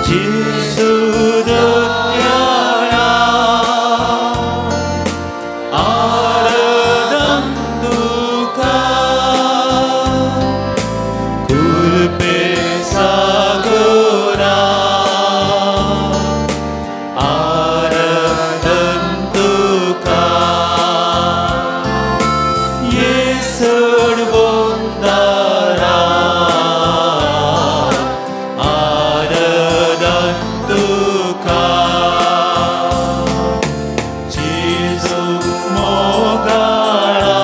जेजू दयाळा आराधन तुका कृपे सागोरा आराधन तुका येसड बोंदारा आराधन तुका जेजू मोगाळा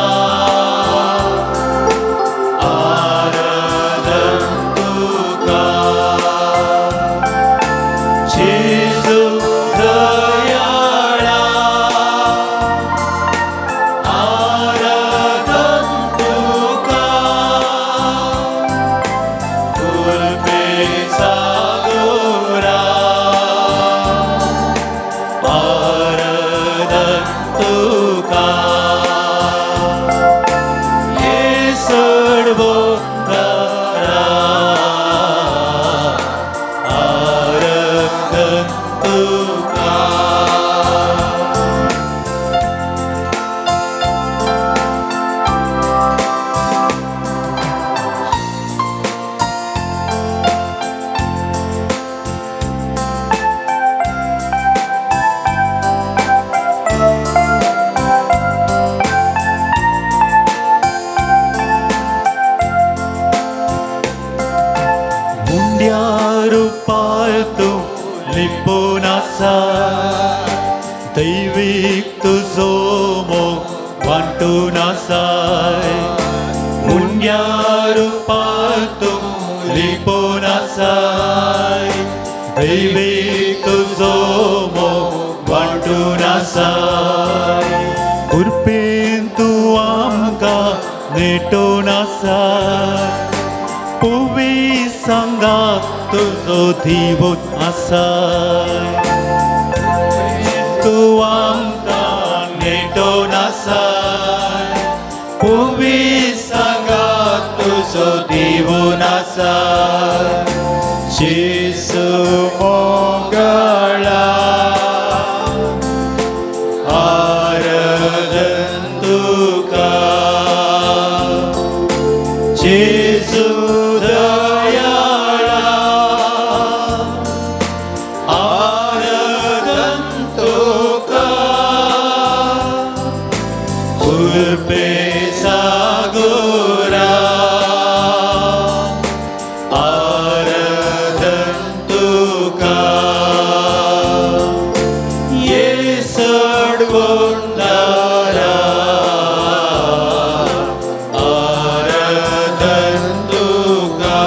आराधन तुका जेजू दयाळा आराधन तुका कृपे सागोरा आराधन तुका येसड बोंदारा आराधन तुका. मुंड्यार पालतो लिपून आसा दैवीक तुजो मोग वांटून आसाय मुंड्यार पालतो लिपून आसाय दैवीक तुजो मोग वांटून आसाय कृपेन तूं आमकां नेटून आसाय पुवी सांगात तुजो दिवोत आसाय तूं आमकां नेटोन आसाय पुवी सांगात तुजो दिवोन आसाय जेजू मोगाळा आराधन तुका जेजू दयाळा आराधन तुका कृपे सागोरा आराधन तुका येसड बोंदारा आराधन तुका.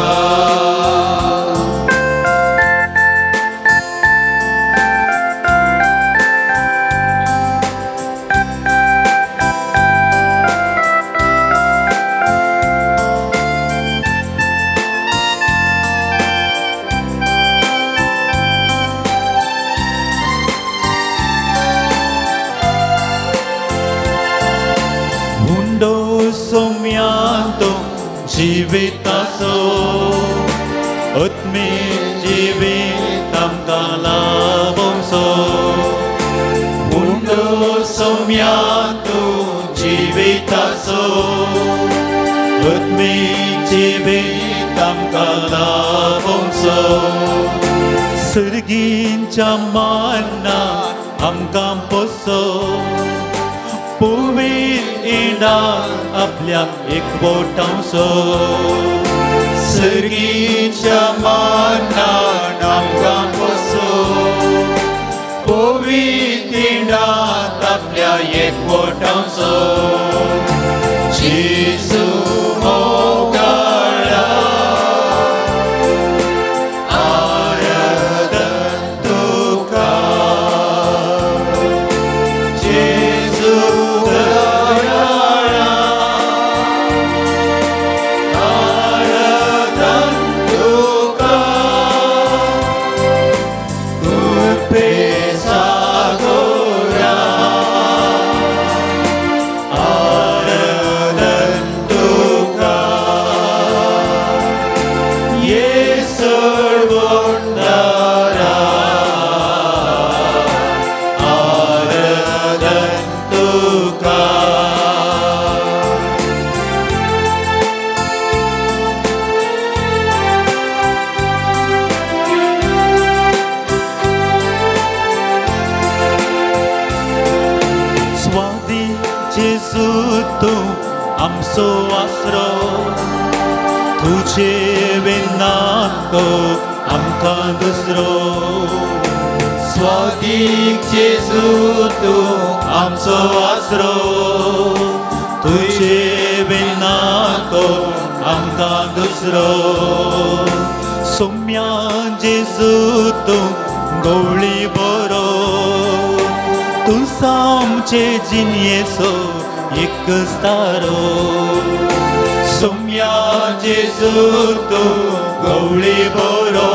मुंडो सोम्यांतो जिविताचो आत्मीक जिवीत आमकां लाभोवचो मुंडो सोम्यांतो जिविताचो आत्मीक जिवीत आमकां लाभोवचो सर्गींच्या मान्ना आमकां पोसो पुवीर इंडा आपल्या एकवटांचो सर्गीच्या मानान आमकां पोसो पुवीर इंडात आपल्या एकवटांचो जेजू मोगाळा आराधन तुका जेजू दयाळा आराधन तुका कृपे सागोरा. जेजू तूं आमचो आसरो, तुजे विना तो आमकां दुसरो। स्वादीक जेजू तूं आमचो आसरो, तुजे विना तो आमकां दुसरो। सोम्या जेजू तूं गवळी बरो, तूं आमचे जिणयेचो एक तारो। सोम्या जेजू तूं गवळी बरो,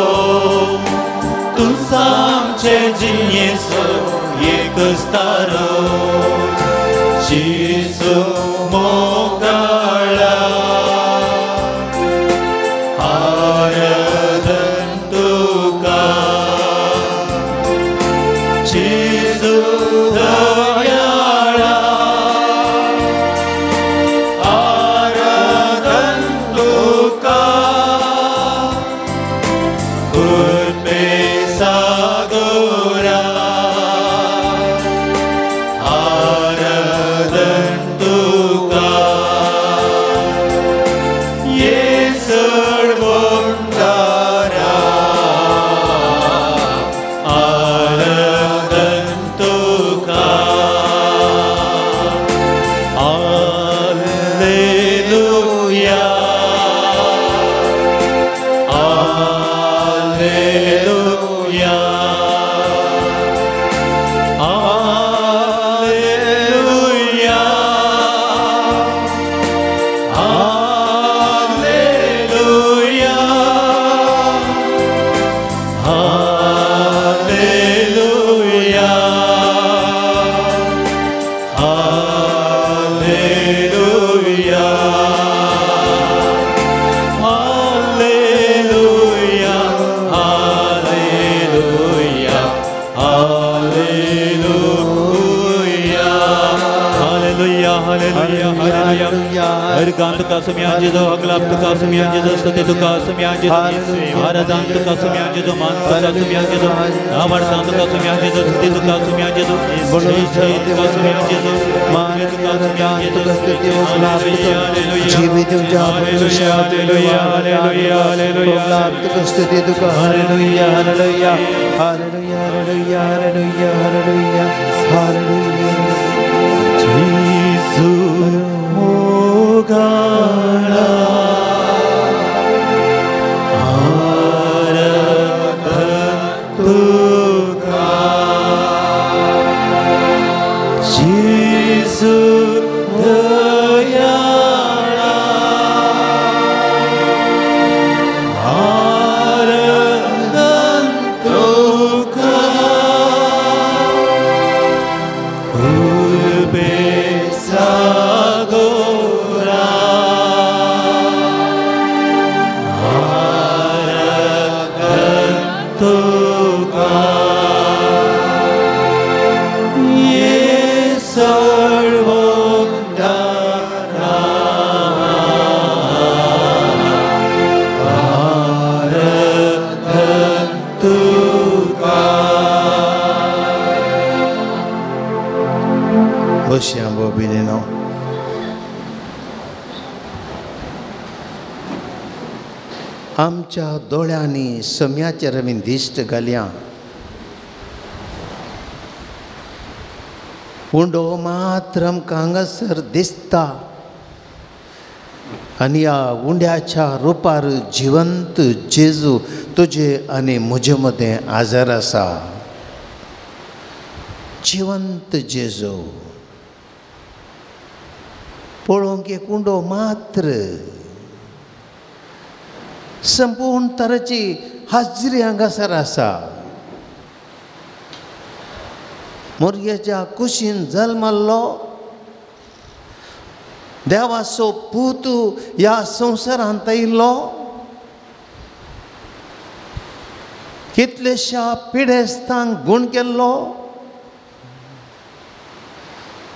तूं आमचे जिणयेचो एक तारो। जेजू मोगाळा आराधन तुका, जेजू दयाळा आराधन तुका। कृपे सागोरा आराधन तुका, येसर बोंडारा आराधन तुका। Alleluia, alleluia, alleluia, alleluia, alleluia, alleluia, alleluia, alleluia, alleluia, hallelujah, hallelujah, hallelujah. हर गान तुका सुम्या जेजो, अगलाब तुका सुम्या जेजो, स्तुति तुका सुम्या जेजो, आराधन तुका सुम्या जेजो, मान तुका सुम्या जेजो, आवर्तन तुका सुम्या जेजो, स्तुति तुका सुम्या जेजो, जय तुका सुम्या जेजो, मान तुका सुम्या जेजो। जीवित hallelujah, hallelujah, hallelujah, स्तुति तुका, hallelujah, hallelujah, hallelujah, hallelujah, hallelujah, hallelujah, hallelujah. जेजू मोगाळा आराधन तुका, जेजू दयाळा आराधन तुका। कृपे सागोरा आराधन तुका, येसर बोंडारा आराधन तुका। बसया बोबिलेनो। आमच्या दोळ्यांनी सम्याचेर आमी दिश्ट घालया, उंडो मात्र आमकां हांगासर दिसता आनी ह्या उंड्याच्या रुपार जिवंत जेजू तुजे आनी म्हजे मदें आजार आसा। जिवंत जेजू पळोवंक एक उंडो मात्र, संपूर्ण तरेची हाजरी हांगासर आसा। मोरयेच्या कुशीन जल्मल्लो देवाचो पूत ह्या संवसारांत आयिल्लो, कितलेश्या पिडेस्तांक गूण केल्लो,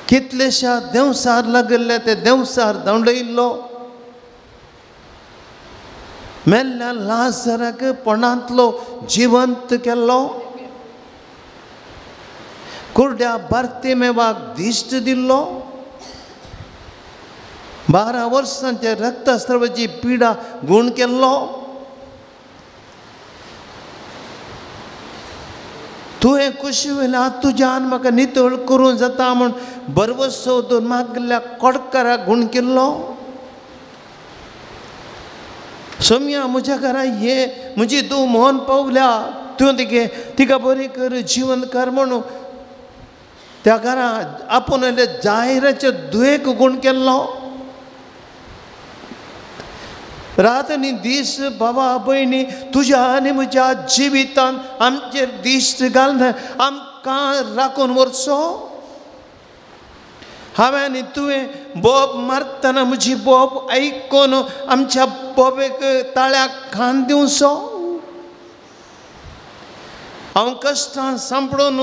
कितलेश्या देंवसार लागिल्ले ते देंवसार धांवडयिल्लो, मेल्ल्या लाजराक पोणांतलो जिवंत केल्लो, कुर्ड्या बार्तिमेवाक दिश्ट दिल्लो, 12 वर्सांचे रक्तस्रावाची पिडा गूण केल्लो. तुवें कुशी वयल्या तुज्यान म्हाका नितळ करूं जाता म्हूण बरवसो दोन मागल्या कोडकाराक गूण केल्लो. सोम्या म्हज्या घरा ये, म्हजी तूं मोहन पावल्या, तूं तिगे तिका बरी कर, जिवन कर म्हणून त्या घरा आपूण आयले जायराचे दुयेक गूण केल्लो. रात आनी दीस बाबा भयणी तुज्या आनी म्हज्या जिवितान आमचेर दिश्ट घालून आमकां राखून व्हरचो. हांवें आनी तुवें बोब मारतना म्हजी बोब आयकून आमच्या बोबेक ताळ्याक खान दिवचो. हांव कश्टान सांपडून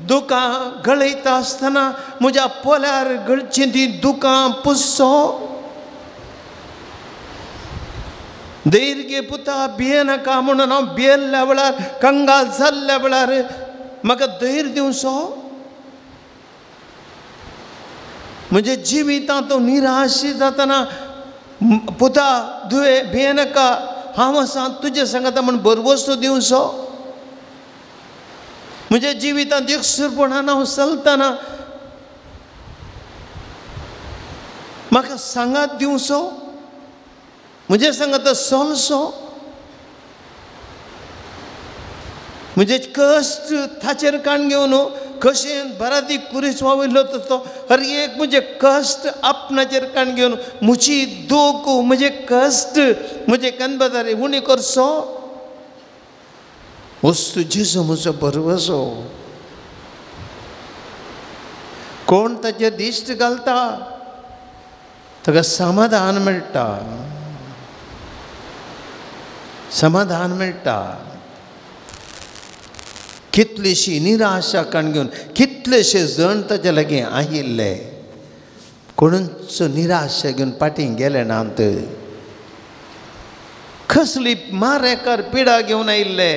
दुकां गळयता आसतना म्हज्या पोल्यार गळचीं तीं दुकां पुसचो. धैर्य पुता भियेनाका म्हणून हांव भियेल्ल्या वेळार, कंगाल जाल्ल्या वेळार म्हाका धैर्य दिवचो. म्हज्या जिवितांत निराश जातना पुता दुये भियेनाका, हांव आसा तुजे सांगता म्हूण भरवसो दिवचो. म्हज्या जिवितांत एकसूरपणान हांव चलतना म्हाका सांगात दिवचो, म्हजे सांगात चलचो. म्हजे कश्ट ताचेर काण घेवन कशें बरादी कुरीस वावयलो तो हर एक म्हजे कश्ट आपणाचेर काण घेवन म्हजी दूख, म्हजे कश्ट, म्हजे कनबदारी उणी करचो. वस्तू जेजू म्हजो भरवसो. कोण ताचेर दिश्ट घालता ताका समाधान मेळटा, समाधान मेळटा. कितलीशी निराशा काण घेवन कितलेशे जण ताच्या लागीं आयिल्ले, कोणूच निराशा घेवन फाटीं गेले नात. कसली मारेकार पिडा घेवन आयिल्ले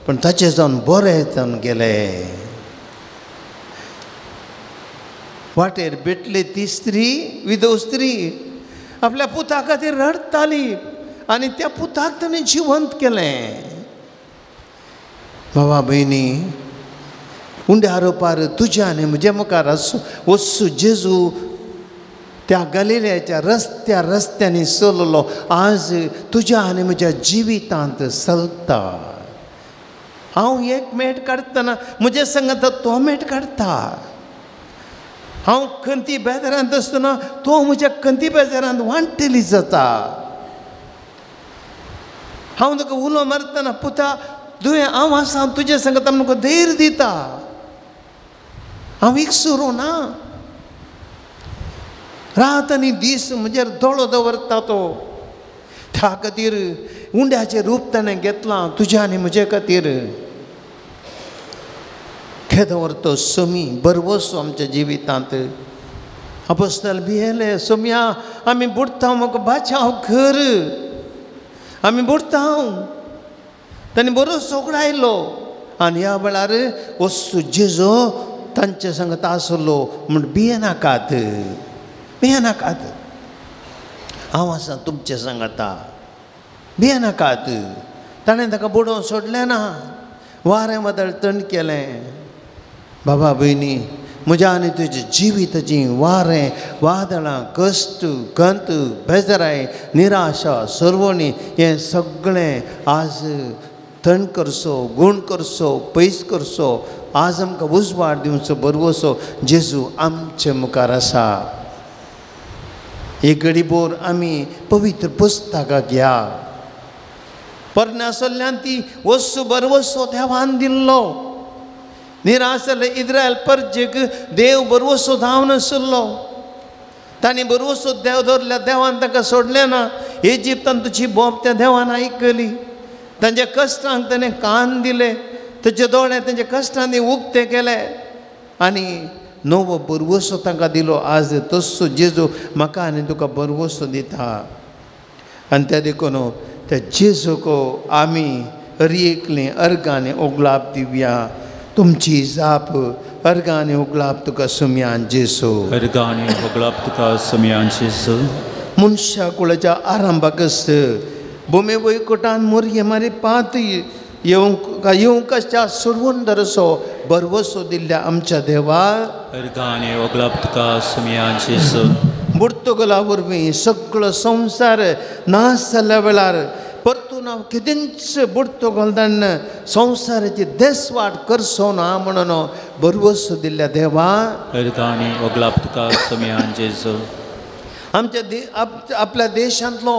पण ताचे जावन बरे जावन गेले. वाटेर भेटली ती स्त्री, विधव स्त्री, आपल्या पुता खातीर रडटाली आनी त्या पुताक ताणें जिवंत केलें. बाबा भयणी, उंड्या रोपार तुज्या आनी म्हज्या मुखार आसूं वचूं जेजू त्या गलिलेच्या रस्त्या रस्त्यांनी चललो, आज तुज्या आनी म्हज्या जिवितांत चलता. हांव एक मेट काडटना म्हज्या संगात तो मेट काडटा. हांव खंती बेजारांत आसतना तो म्हज्या खंती बेजारांत वांटेली जाता. हांव तुका उलो मारतना पुता तुवें हांव आसा तुज्या संगात म्हाका धैर्य दिता. हांव एकसुरो ना, रात आनी दीस म्हजेर दोळो दवरता तो. त्या खातीर उंड्याचें रूप ताणें घेतलां तुज्या आनी म्हजे खातीर. खेदवर तो समी बरवसो आमच्या जिवितांत. अपोस्तल भियेले, सोम्या आमी बुडटा, म्हाका बाचाव कर, आमी बुडटा. ताणें बरो सोगडायलो आनी ह्या वेळार वस्तू जेजो तांचे संगत आसलो म्हूण भियेनाकात, भियेनाकात, हांव आसा तुमचे सांगता, भियेनाकात. ताणें ताका बुडोवन सोडलें ना, वारें वादळ थंड केलें. बाबा भयणी, म्हज्या आनी तुज्या जिविताची वारें वादळां, कश्ट, खंत, बेजाराय, निराशा, सरवणी हें सगळें आज थंड करचो, गूण करचो, पयस करचो. आज आमकां उजवाड दिवचो भरवसो जेजू आमचे मुखार आसा. एक घडीभर आमी पवित्र पुस्तकां घ्या. पोरण्या सल्ल्यान ती वस्तू भरवसो देवान दिल्लो. निराश जाल्ले इस्रायल परजेक देव भरवसो धांवन आशिल्लो. तांणी भरवसो देव दवरल्या, देवान तांकां सोडलें ना. इजिप्तान तुजी बोब त्या देवान आयकली, तांच्या कश्टांक ताणें कान दिले, ताचे दोळे तांच्या कश्टांनी उक्ते केले आनी नवो भरवसो तांकां दिलो. आज तस्सो जेजू म्हाका आनी तुका भरवसो दिता. आनी त्या देखून त्या जेजूक आमी हर एकलीं अर्गांनी ओगलाप दिवया. तुमची जाप अर्गानी उगलाप तुका सुमयान जेसू अर्गानी उगलाप तुका सुमयान जेसू. मनशा कुळाच्या आरंभाकच भुमे वयकुटान मोरये मारी पात येवंक येवंक सोडवून दरसो बरवसो दिल्ल्या आमच्या देवा अर्गानी उगलाप तुका सुमयान जेसू. पुर्तुगला वरवीं सगळो संवसार नाश जाल्ल्या वेळार परतून हांव कितेंच पुर्तुगलान संवसाराची देसवाट करचो ना म्हणून बरवसो दिल्ल्या देवा अर्गानी उगलाप तुका सुमयान जेसू. आमच्या आपल्या देशांतलो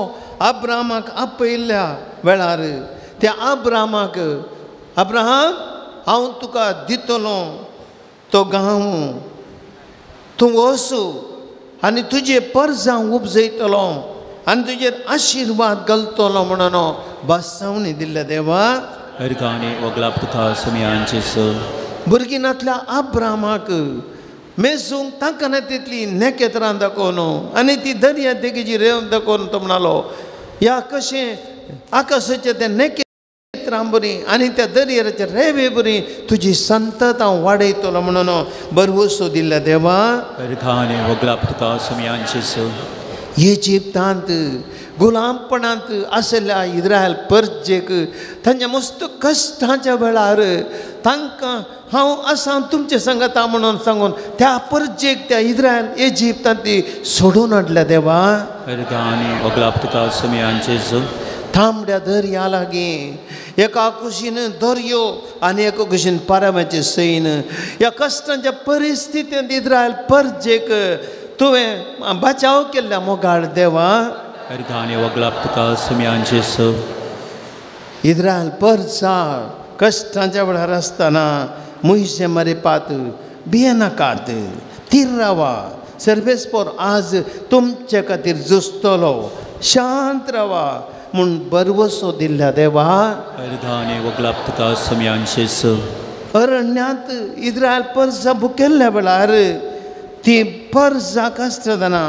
अब्रामाक आपयल्ल्या वेळार त्या अब्रामाक अब्राहम हांव तुका दितलो तो गांव तूं वचू आनी तुजे परजां उपजयतलो आनी तुजेर आशिर्वाद घालतलो म्हणून बासावणी दिल्ल्या देवा अर्गानी उगलाप तुका सुमयान जेसू. भुरगीं नातल्या अब्रामाक मेजूंक तांकां ना तितली नेकेत्रां दाखोवन आनी ती दर्या देगेची रेंव दाखोवन तो म्हणालो ह्या कशें आकाशाचें तें नेकेत्रां बरी आनी त्या दर्याचे रेंवे बरी तुजी संतत हांव वाडयतलो म्हणून बरवसो दिल्ल्या देवा अर्गानी उगलाप तुका सुमयान जेसू. इजिप्तांत गुलामपणांत आशिल्ल्या इस्रायल परजेक तांच्या मस्त कश्टाच्या वेळार तांकां हांव आसा तुमचे सांगता म्हणून सांगून त्या परजेक त्या इस्रायल इजिप्तांत ती सोडून हाडल्या देवा अर्गानी उगलाप तुका सुमयान जेसू. तांबड्या दर्या लागीं एका कुशीन दर्यो आनी एका कुशीन पाराम्याचें सैन ह्या कश्टांच्या परिस्थितींत इस्रायल परजेक तुवें बचाव केल्ल्या मोगाळ देवा अर्गानी उगलाप तुका सुमयान जेसू. इस्रायल परजा कश्टांच्या वेळार आसतना मुयशे मरेपात भियेनाकात थीर रावा सर्वेस्पोर आज तुमचे खातीर झुजतलो शांत रावा म्हूण बरवसो दिल्ल्या देवा अर्गानी उगलाप तुका सुमयान जेसू. अरण्यांत इस्रायल परजा भुकेल्ल्या वेळार ती परजा आसतना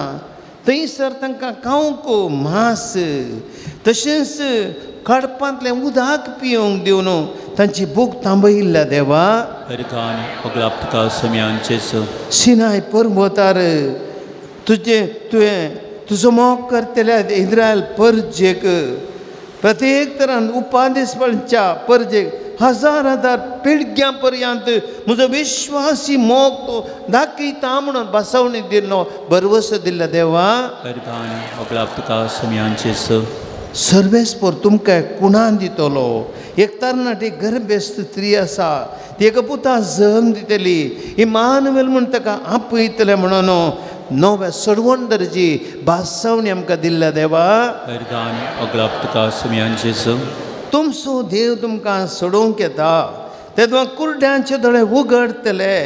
थंयसर तांकां खावंक मांस तशेंच खडपांतलें उदक पिवंक दिवन तांची भूक थांबयिल्ल्या देवा अर्गानी उगलाप तुका सुमयान जेसू. सिनाय पर्वतार तुजें तुवें तुजो मोग करतल्या इस्रायल परजेक प्रत्येक तरान उपादेसपणच्या परजेक हजार हजार पिळग्यां पर्यंत म्हजो विश्वासी मोग तो दाखयता म्हणून बसवणी दिल्लो बरवसो दिल्ल्या देवा अर्गानी उगलाप तुका सुमयान जेसू. सर्वेस्पोर तुमकां कुणान दितलो एक तरणाटी गर्भेस्त स्त्री आसा ती एका पुता जल्म दितली इमानुएल म्हूण ताका आपयतलें म्हणून नव्या सडवण दर्जी बासावणी आमकां दिल्ल्या देवा अर्गानी उगलाप तुका सुमयान जेसू. तुमचो देव तुमकां सोडोवंक येता तेदो कुरड्यांचे दोळे उगडतले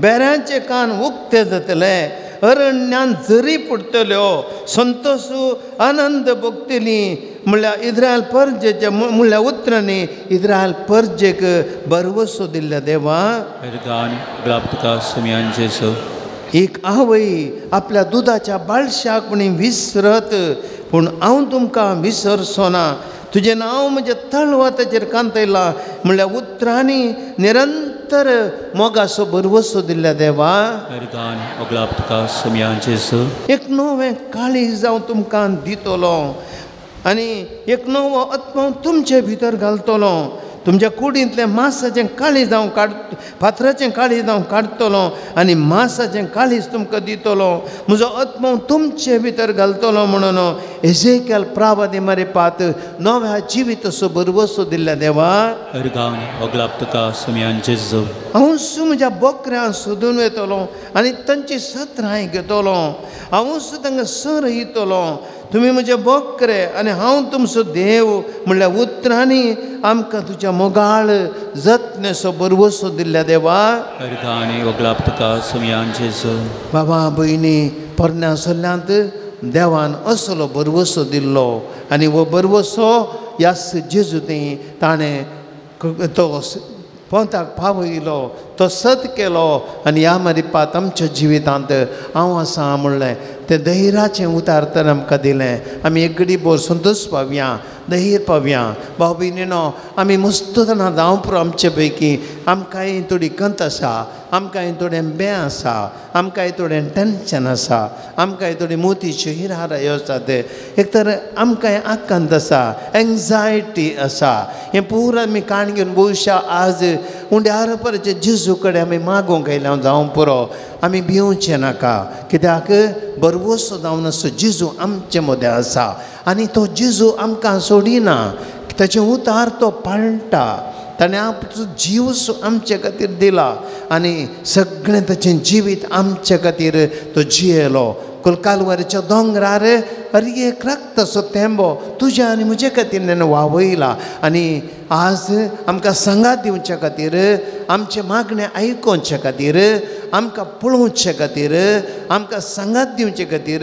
बेऱ्यांचे कान उक्ते जातले अरण्यान जरी पडटल्यो संतोशू आनंद भोगतली म्हणल्यार इस्रायल परजेच्या म्हणल्या उतरांनी इस्रायल परजेक बरवसो दिल्ल्या देवा अर्गानी उगलाप तुका सुमयान जेसू. एक आवय आपल्या दुदाच्या बाळशाक म्हणी विसरत पूण हांव तुमकां विसरचो ना तुजें नांव म्हज्या तळवाताचेर कांतयलां म्हणल्यार उतरांनी निरंतर मोगाचो बरवसो दिल्ल्या देवा अर्गानी उगलाप तुका सुमयान जेसू. एक नवें काळीज हांव तुमकां दितलो आनी एक नवो आत्मो तुमचे भितर घालतलो तुमच्या कुडींतलें मांसाचें काळीज हांव काड फातराचें काळीज हांव काडटलो आनी मांसाचें काळीज तुमकां दितलो म्हजो आत्मो तुमचे भितर घालतलो म्हणून एजेकेल प्रावादी मरेपात नव्या जिविताचो बरवसो दिल्ल्या देवा अर्गानी उगलाप तुका सुमयान जेसू. हांव म्हज्या बोकऱ्यां सोदून वयतलो आनी तांची सत्रांय घेतलो हांव तांकां सर येतलो तुमी म्हजे बोकरे आनी हांव तुमचो देव म्हणल्यार उतरांनी आमकां तुज्या मोगाळ जतनेचो बरवसो दिल्ल्या देवा अर्गानी उगलाप तुका सुमयान जेसू. बाबा भयणी पोरण्या सल्ल्यांत देवान असलो बरवसो दिल्लो आनी हो बरवसो ह्या जेजू थंय ताणें तो पोंताक पावयलो तो सत केलो आनी ह्या मरिपात आमच्या जिवितांत हांव आसा म्हणलें तें धैर्याचें उतार तर आमकां दिलें. आमी एक घडी भर संतोश पावया धैर्य पावया. भाव भयणीनो आमी मस्त जाणां जावं पुरो आमचे पैकी आमकांय थोडी खंत आसा. आमकां थोडें बें आसा, आमकां थोडें टेंशन आसा, आमकां थोडी मोतीच्यो हिरारायो आसात, एक तर आमकां आकांत आसा, एंग्जायटी आसा. हें पुरो आमी काण घेवन भोवशा आज उंड्या रुपाचे जेजू कडेन आमी मागूंक आयल्या जावं पुरो. आमी भिवचें नाका, कित्याक बरवसो जावन आसो जेजू आमचे मदें आसा आनी तो जेजू आमकां सोडिना, ताचें उतार तो पाळटा. ताणें आपलो जीव आमचे खातीर दिला आनी सगळें ताचें जिवीत आमचे खातीर तो जियेलो. कालवारीच्या दोंगरार अरे एक रक्ताचो तेंबो तुज्या आनी म्हजे खातीर ताणें वावयला आनी आज आमकां सांगात दिवचे खातीर, आमचें मागणें आयकोवचे खातीर, आमकां पळोवचे खातीर, आमकां सांगात दिवचे खातीर,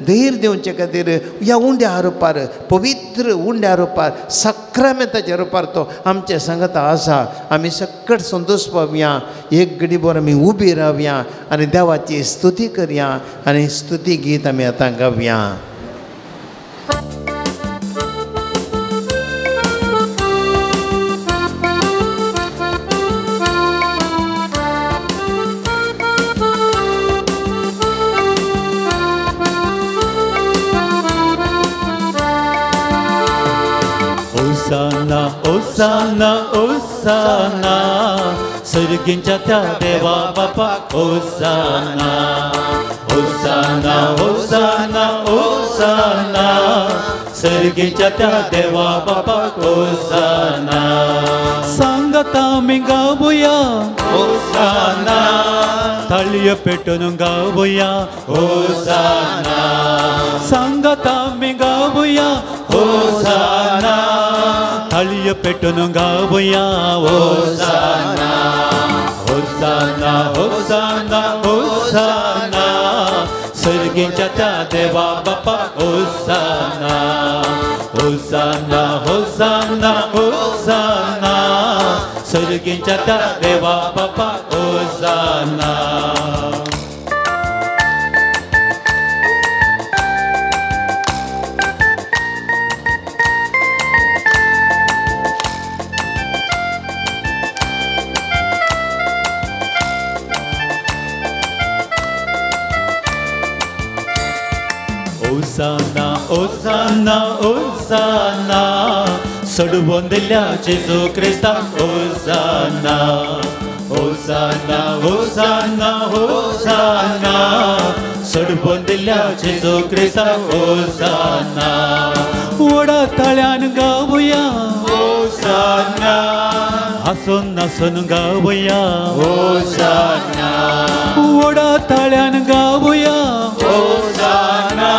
धैर्य दिवचे खातीर ह्या उंड्या रुपार, पवित्र उंड्या रुपार, सक्रामेंताच्या रुपार तो आमचे सांगाता आसा. आमी सकट संतोश पावया, एक घडीभर आमी उबी रावया आनी देवाची स्तुती करया आनी स्तुती गीत आमी आतां गावया. ओसाना ओसाना ओसाना सर्गींच्या त्या देवा बापा ओसाना ओसाना ओसाना ओसाना सर्गींच्या त्या देवा बापा ओसाना. सांगता आमी गावया ओसाना, थाळयो पेटोवन गावया ओसाना, सांगता आमी गावया ओसाना, थाळयो पेटोवन गावया ओसाना ओसाना ओसाना ओसाना सर्गींच्या त्या देवा बापा ओसाना ओसाना ओसाना ओसाना सर्गींच्या त्या देवा बापा ओसाना. ओसाना ओसाना ओसाना सोडवून दिल्या जेजू क्रिस्ता ओसाना ओसाना ओसाना ओसाना सोडवून दिल्या जेजू क्रिस्ता ओसाना. व्हडा ताळ्यान गावया ओसाना, हांसून नासून गावया ओसाना, व्हडा ताळ्यान गावया ओसाना,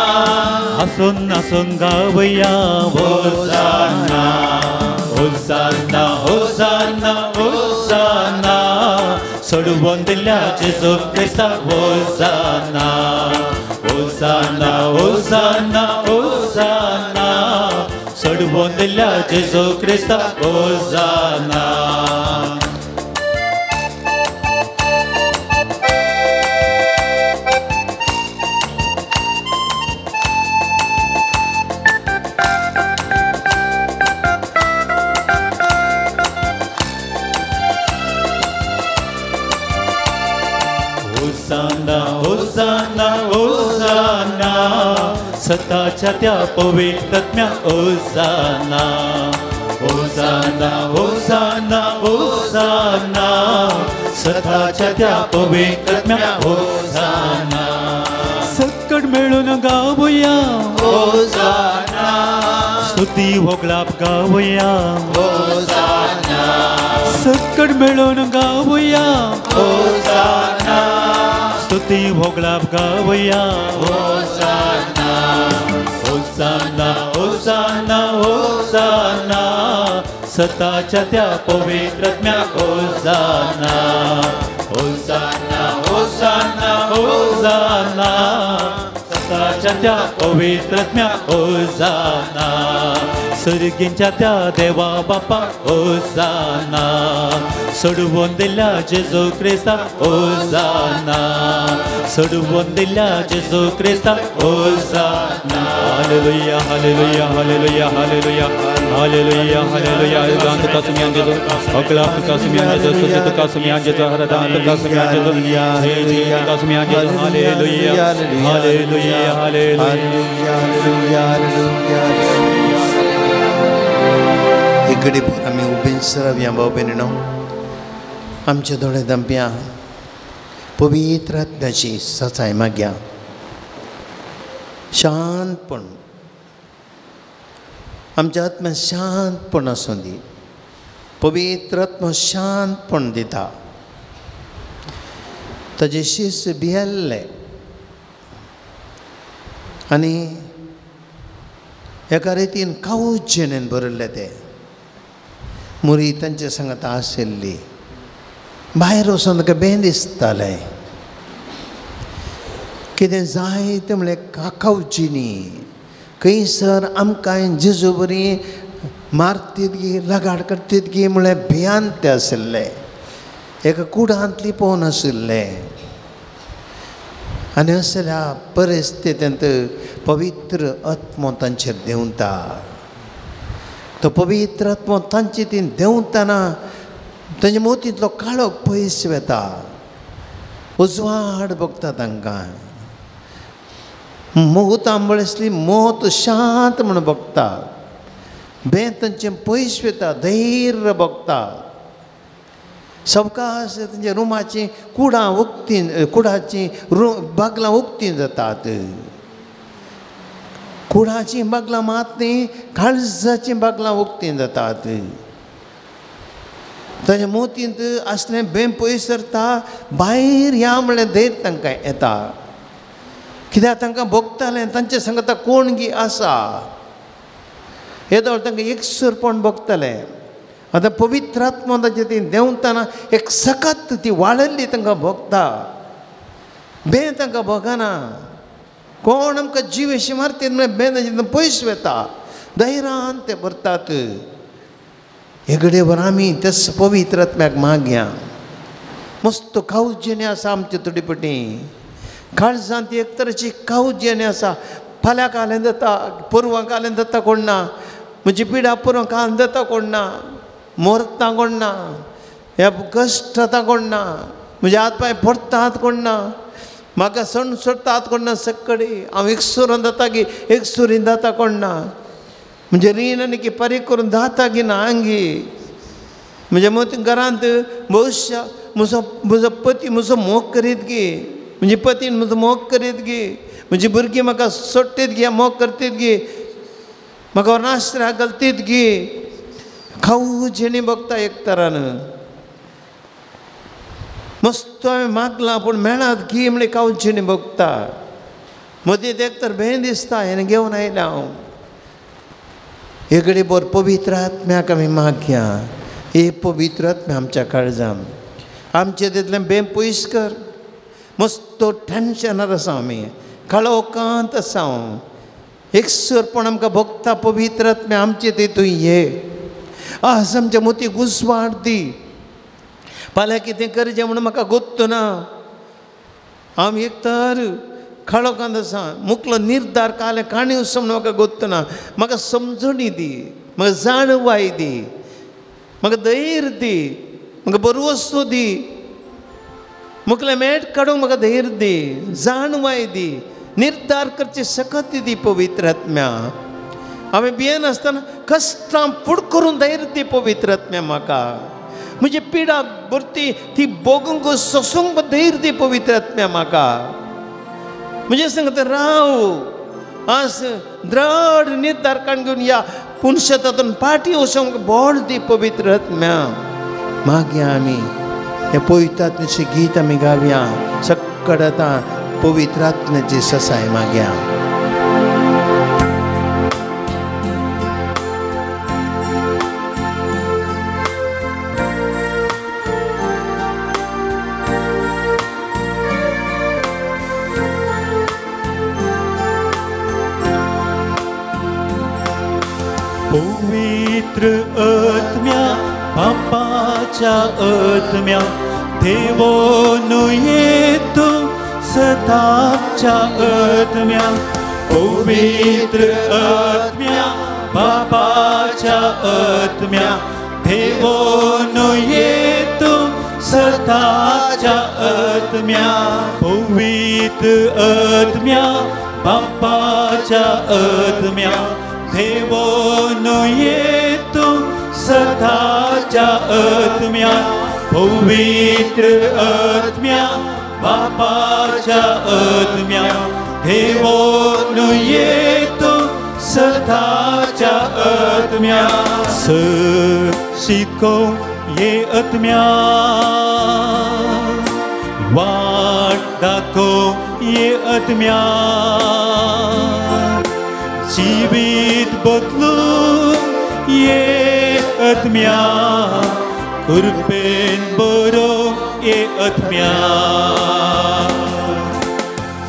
हांसून नासून गावया ओसाना ओसाना ओसाना ओसाना सोडवून दिल्या जेजू क्रिस्ता ओसाना ओसाना ओसाना ओसाना सोडवून दिल्या जेजू क्रिस्ता ओसाना. ओसाना ओसाना ओसाना सताच्या त्या पवित्रत्म्या ओसाना ओसाना ओसाना ओसाना सताच्या त्या पवित्रत्म्या ओसाना. सकट मेळून गावया ओसाना, स्तुती होगलाप गावया ओसाना, सकट मेळून गावया ओसाना, स्तुती होगलाप गावया ओसाना ओसाना ओसाना ओसाना सताच्या त्या पवित्रत्म्या ओसाना ओसाना ओसाना ओसाना सताच्या त्या पवित्रत्म्या ओसाना सर्गींच्या त्या देवा बापा ओसाना सोडवून दिल्या जेजू क्रिस्ता होजाना सोडवून दिल्या जेजू क्रिस्ता होजाना. Hallelujah hallelujah hallelujah hallelujah hallelujah hallelujah. गान तुका सुम्यान जेजू अकला तुका सुम्यान जेजू स्तुति तुका सुम्यान जेजू हरदान तुका सुम्यान जेजू तुका सुम्यान जेजू. Hallelujah hallelujah hallelujah hallelujah. इकडे आमी उबेंच रावया भाव भयणीनो, आमचे दोळे दंप्या पवित्र आत्म्याची सचाय मागया. शांतपण आमच्या आत्म्यान शांतपण आसूं दी. पवित्र आत्मा शांतपण दिता. ताजे शिस्त भियेल्ले आनी एका रितीन कावजेणेन भरिल्ले ते मुरी तांचे सांगात आशिल्ली. भायर वचून ताका बें दिसतालें कितें जाय तें म्हणल्यार काकावचिनी खंयसर आमकां जेजू बरी मारतीत गी लगाड करतीत गी म्हळ्यार भियान ते आशिल्ले. एका कुडांत लिपोवन आशिल्ले आनी असल्या परिस्थितींत पवित्र आत्मो तांचेर देंवता. तो पवित्र आत्मो तांचे ती देंवतना तांच्या मोतींतलो काळोख पयस वता. उजवाड भोगता तांकां. मोत आंबळसली मोत शांत म्हूण भोगता. बें तांचें पयस वता, धैर्य भोगता. सवकास तांच्या रुमाचीं कुडां उक्तीं, कुडाचीं बागलां उक्तीं जातात. कुडाचीं बागलां मात न्ही, काळजाचीं बागलां उक्तीं जातात. ताच्या मोतींत आसलें बें पयस सरता, भायर ह्या म्हणल्यार धैर्य तांकां येता. कित्याक तांकां भोगतालें तांचे सांगता कोण गी आसा. येदोळ तांकां एकसुरपण भोगतालें. आतां पवित्र आत्मा ताचे ती देंवतना एक सकत ती वाळिल्ली तांकां भोगता. बें तांकां भोगना. कोण आमकां जीव अशी मारतीत म्हळ्यार बें तांचे पयस वता. धैर्यान ते भरतात. हे घडयेवर आमी तेच पवित्र आत्म्याक मागया. मस्त कावजेणे आसा आमचे थोडी पटी काळजांत एक तरेची कावजेणे आसा. फाल्यां कालें जाता, परवां कालें जाता कोण ना, म्हजी पिडा परवां कालें जाता कोण ना, मरता कोण ना, ह्या कश्ट जाता कोण ना, म्हजे हात पांय पडटात कोण ना, म्हाका सण सोडटात कोण ना, सक्कडी हांव एकसुरान जाता की एकसुरीन जाता कोण ना, म्हणजे रीण आनी की परीक करून जाता की ना आंगी. म्हज्या मोती घरांत भविश्य म्हजो म्हजो पती म्हजो मोग करीत गी, म्हजी पतीन म्हजो मोग करीत गी, म्हजी भुरगीं म्हाका सोडटीत गी, मोग करतीत गी, म्हाका नाश्त्रा घालतीत गी. खाऊ जेणी भोगता एक तरान. मस्त हांवें मागलां पूण मेळात गी म्हणल्यार खाऊ जेणी भोगता. मदीं एक तर भें दिसता हें घेवन आयलें हांव. हे घडी बर पवित्र आत्म्याक आमी मागया. हे पवित्र आत्म्या आमच्या काळजान आमचे तितलें बें पयस कर. मस्त टेन्शनार आसा आमी, काळोखांत आसा हांव. एकसुरपण आमकां भोगता. पवित्र आत्म्या आमचे तितून ये आज आमच्या मोती घुसवाड दी. फाल्यां कितें करचें म्हणून म्हाका गोत्त ना. हांव एक तर काळोखांत आसा. मुकलो निर्धार कालें काणी वचून म्हणून म्हाका गोत्त ना. म्हाका समजणी दी, म्हाका जाणवाय दी, म्हाका धैर्य दी, म्हाका बरो दी. मुकलें मेट काडूंक म्हाका धैर्य दी, जाणवाय दी, निर्धार करची सकत दी पवित्र आत्म्या. हांवें भियेनासतना कश्टां फुड करून धैर्य दी पवित्र आत्म्या म्हाका. म्हजी पिडा भरती ती भोगूंक सोसूंक धैर्य दी पवित्र आत्म्या म्हाका. म्हजे सांगता राव आज द्रढ निर्धार काडून घेवन या पूण शेतांतून पाटी वचूंक बोळ दी पवित्र आत्म्या. मागया आमी हें पवित्र आत्म्याचें गीत आमी गावया. सक्कड आतां पवित्र आत्म्याची ससाय मागया. पवित्र आत्म्या पापाच्या बापाच्या आत्म्या देवोनु ये तूं सताच्या आत्म्या पवित्र आत्म्या बापाच्या आत्म्या देवोनु ये तूं सताच्या आत्म्या पवित्र आत्म्या बापाच्या आत्म्या देवोनु ये तूं सताच्या आत्म्या पवित्र आत्म्या बापाच्या आत्म्या देवोनु ये तूं सताच्या आत्म्या स शिको ये आत्म्या वाट दाखो ये आत्म्या जिवीत बदलू ये आत्म्या कृपेन बरो ये आत्म्या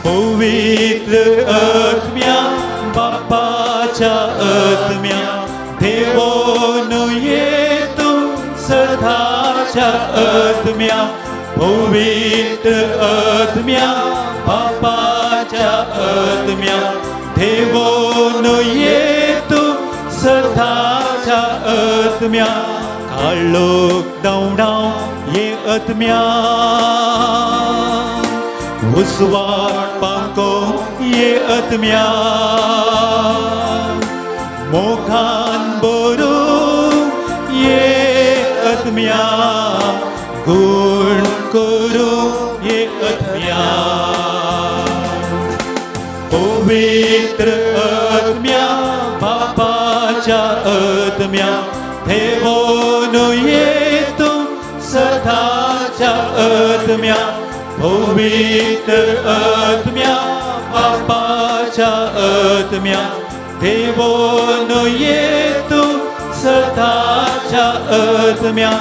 पवित्र आत्म्या बापाच्या आत्म्या देवोनु ये तूं सदाच्या आत्म्या पवित्र आत्म्या बापाच्या आत्म्या देवोनु ये तूं सदाच्या आत्म्या काळोख दवडाव ये आत्म्या उजवाड पांको ये आत्म्या मोखान बरो ये आत्म्या गुण करू ये आत्म्या पवित्र आत्म्या बापाच्या आत्म्या देवोनु ये तूं सदाच्या आत्म्या पवित्र आत्म्या बापाच्या आत्म्या देवोनु ये तूं सदाच्या आत्म्या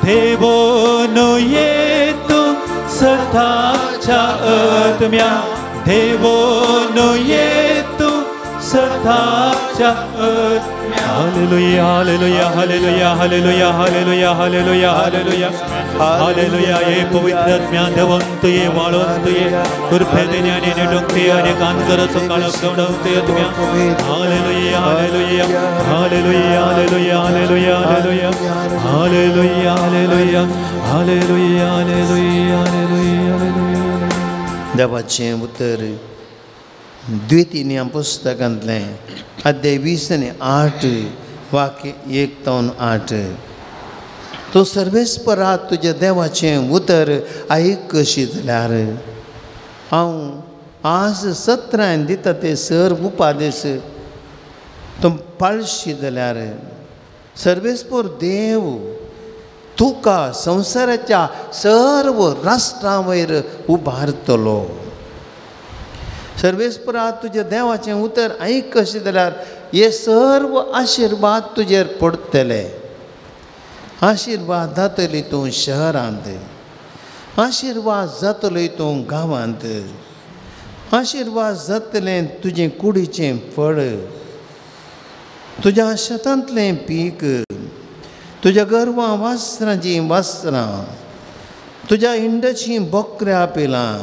देवोनु ये तूं सदाच्या आत्म्या देवोनु ये तूं सदाच्या आत्म्या. Hallelujah hallelujah hallelujah hallelujah hallelujah hallelujah hallelujah hallelujah. ये पवित्र आत्म्या देवंत ये वाळवंत ये कृपेने आणि निडुंगते आणि कानकरचो काळोख दवडवते आत्म्या. Hallelujah hallelujah hallelujah hallelujah hallelujah hallelujah hallelujah hallelujah hallelujah hallelujah hallelujah. देवाचें उतर द्वितीय पुस्तकांतलें अध्याय 20 आनी 8 वाक्य 1 ते 8. तूं सर्वेस्परा तुज्या देवाचें उतर आयकशी जाल्यार हांव आज सत्रान दिता ते सर्व उपादेश तूं पाळशी जाल्यार सर्वेस्पर देव तुका संवसाराच्या सर्व राष्ट्रां वयर उबारतलो. सर्वेस्परा तुज्या देवाचें उतर आयकशी जाल्यार हे सर्व आशिर्वाद तुजेर पडटले. आशिर्वाद जातली तूं शहरांत, आशिर्वाद जातली तूं गांवांत, आशिर्वाद जातलें तुजें कुडीचें फळ, तुज्या शेतांतलें पीक, तुज्या गोरवां वासरांचीं वासरां, तुज्या इंडचीं बोकऱ्या पिलां.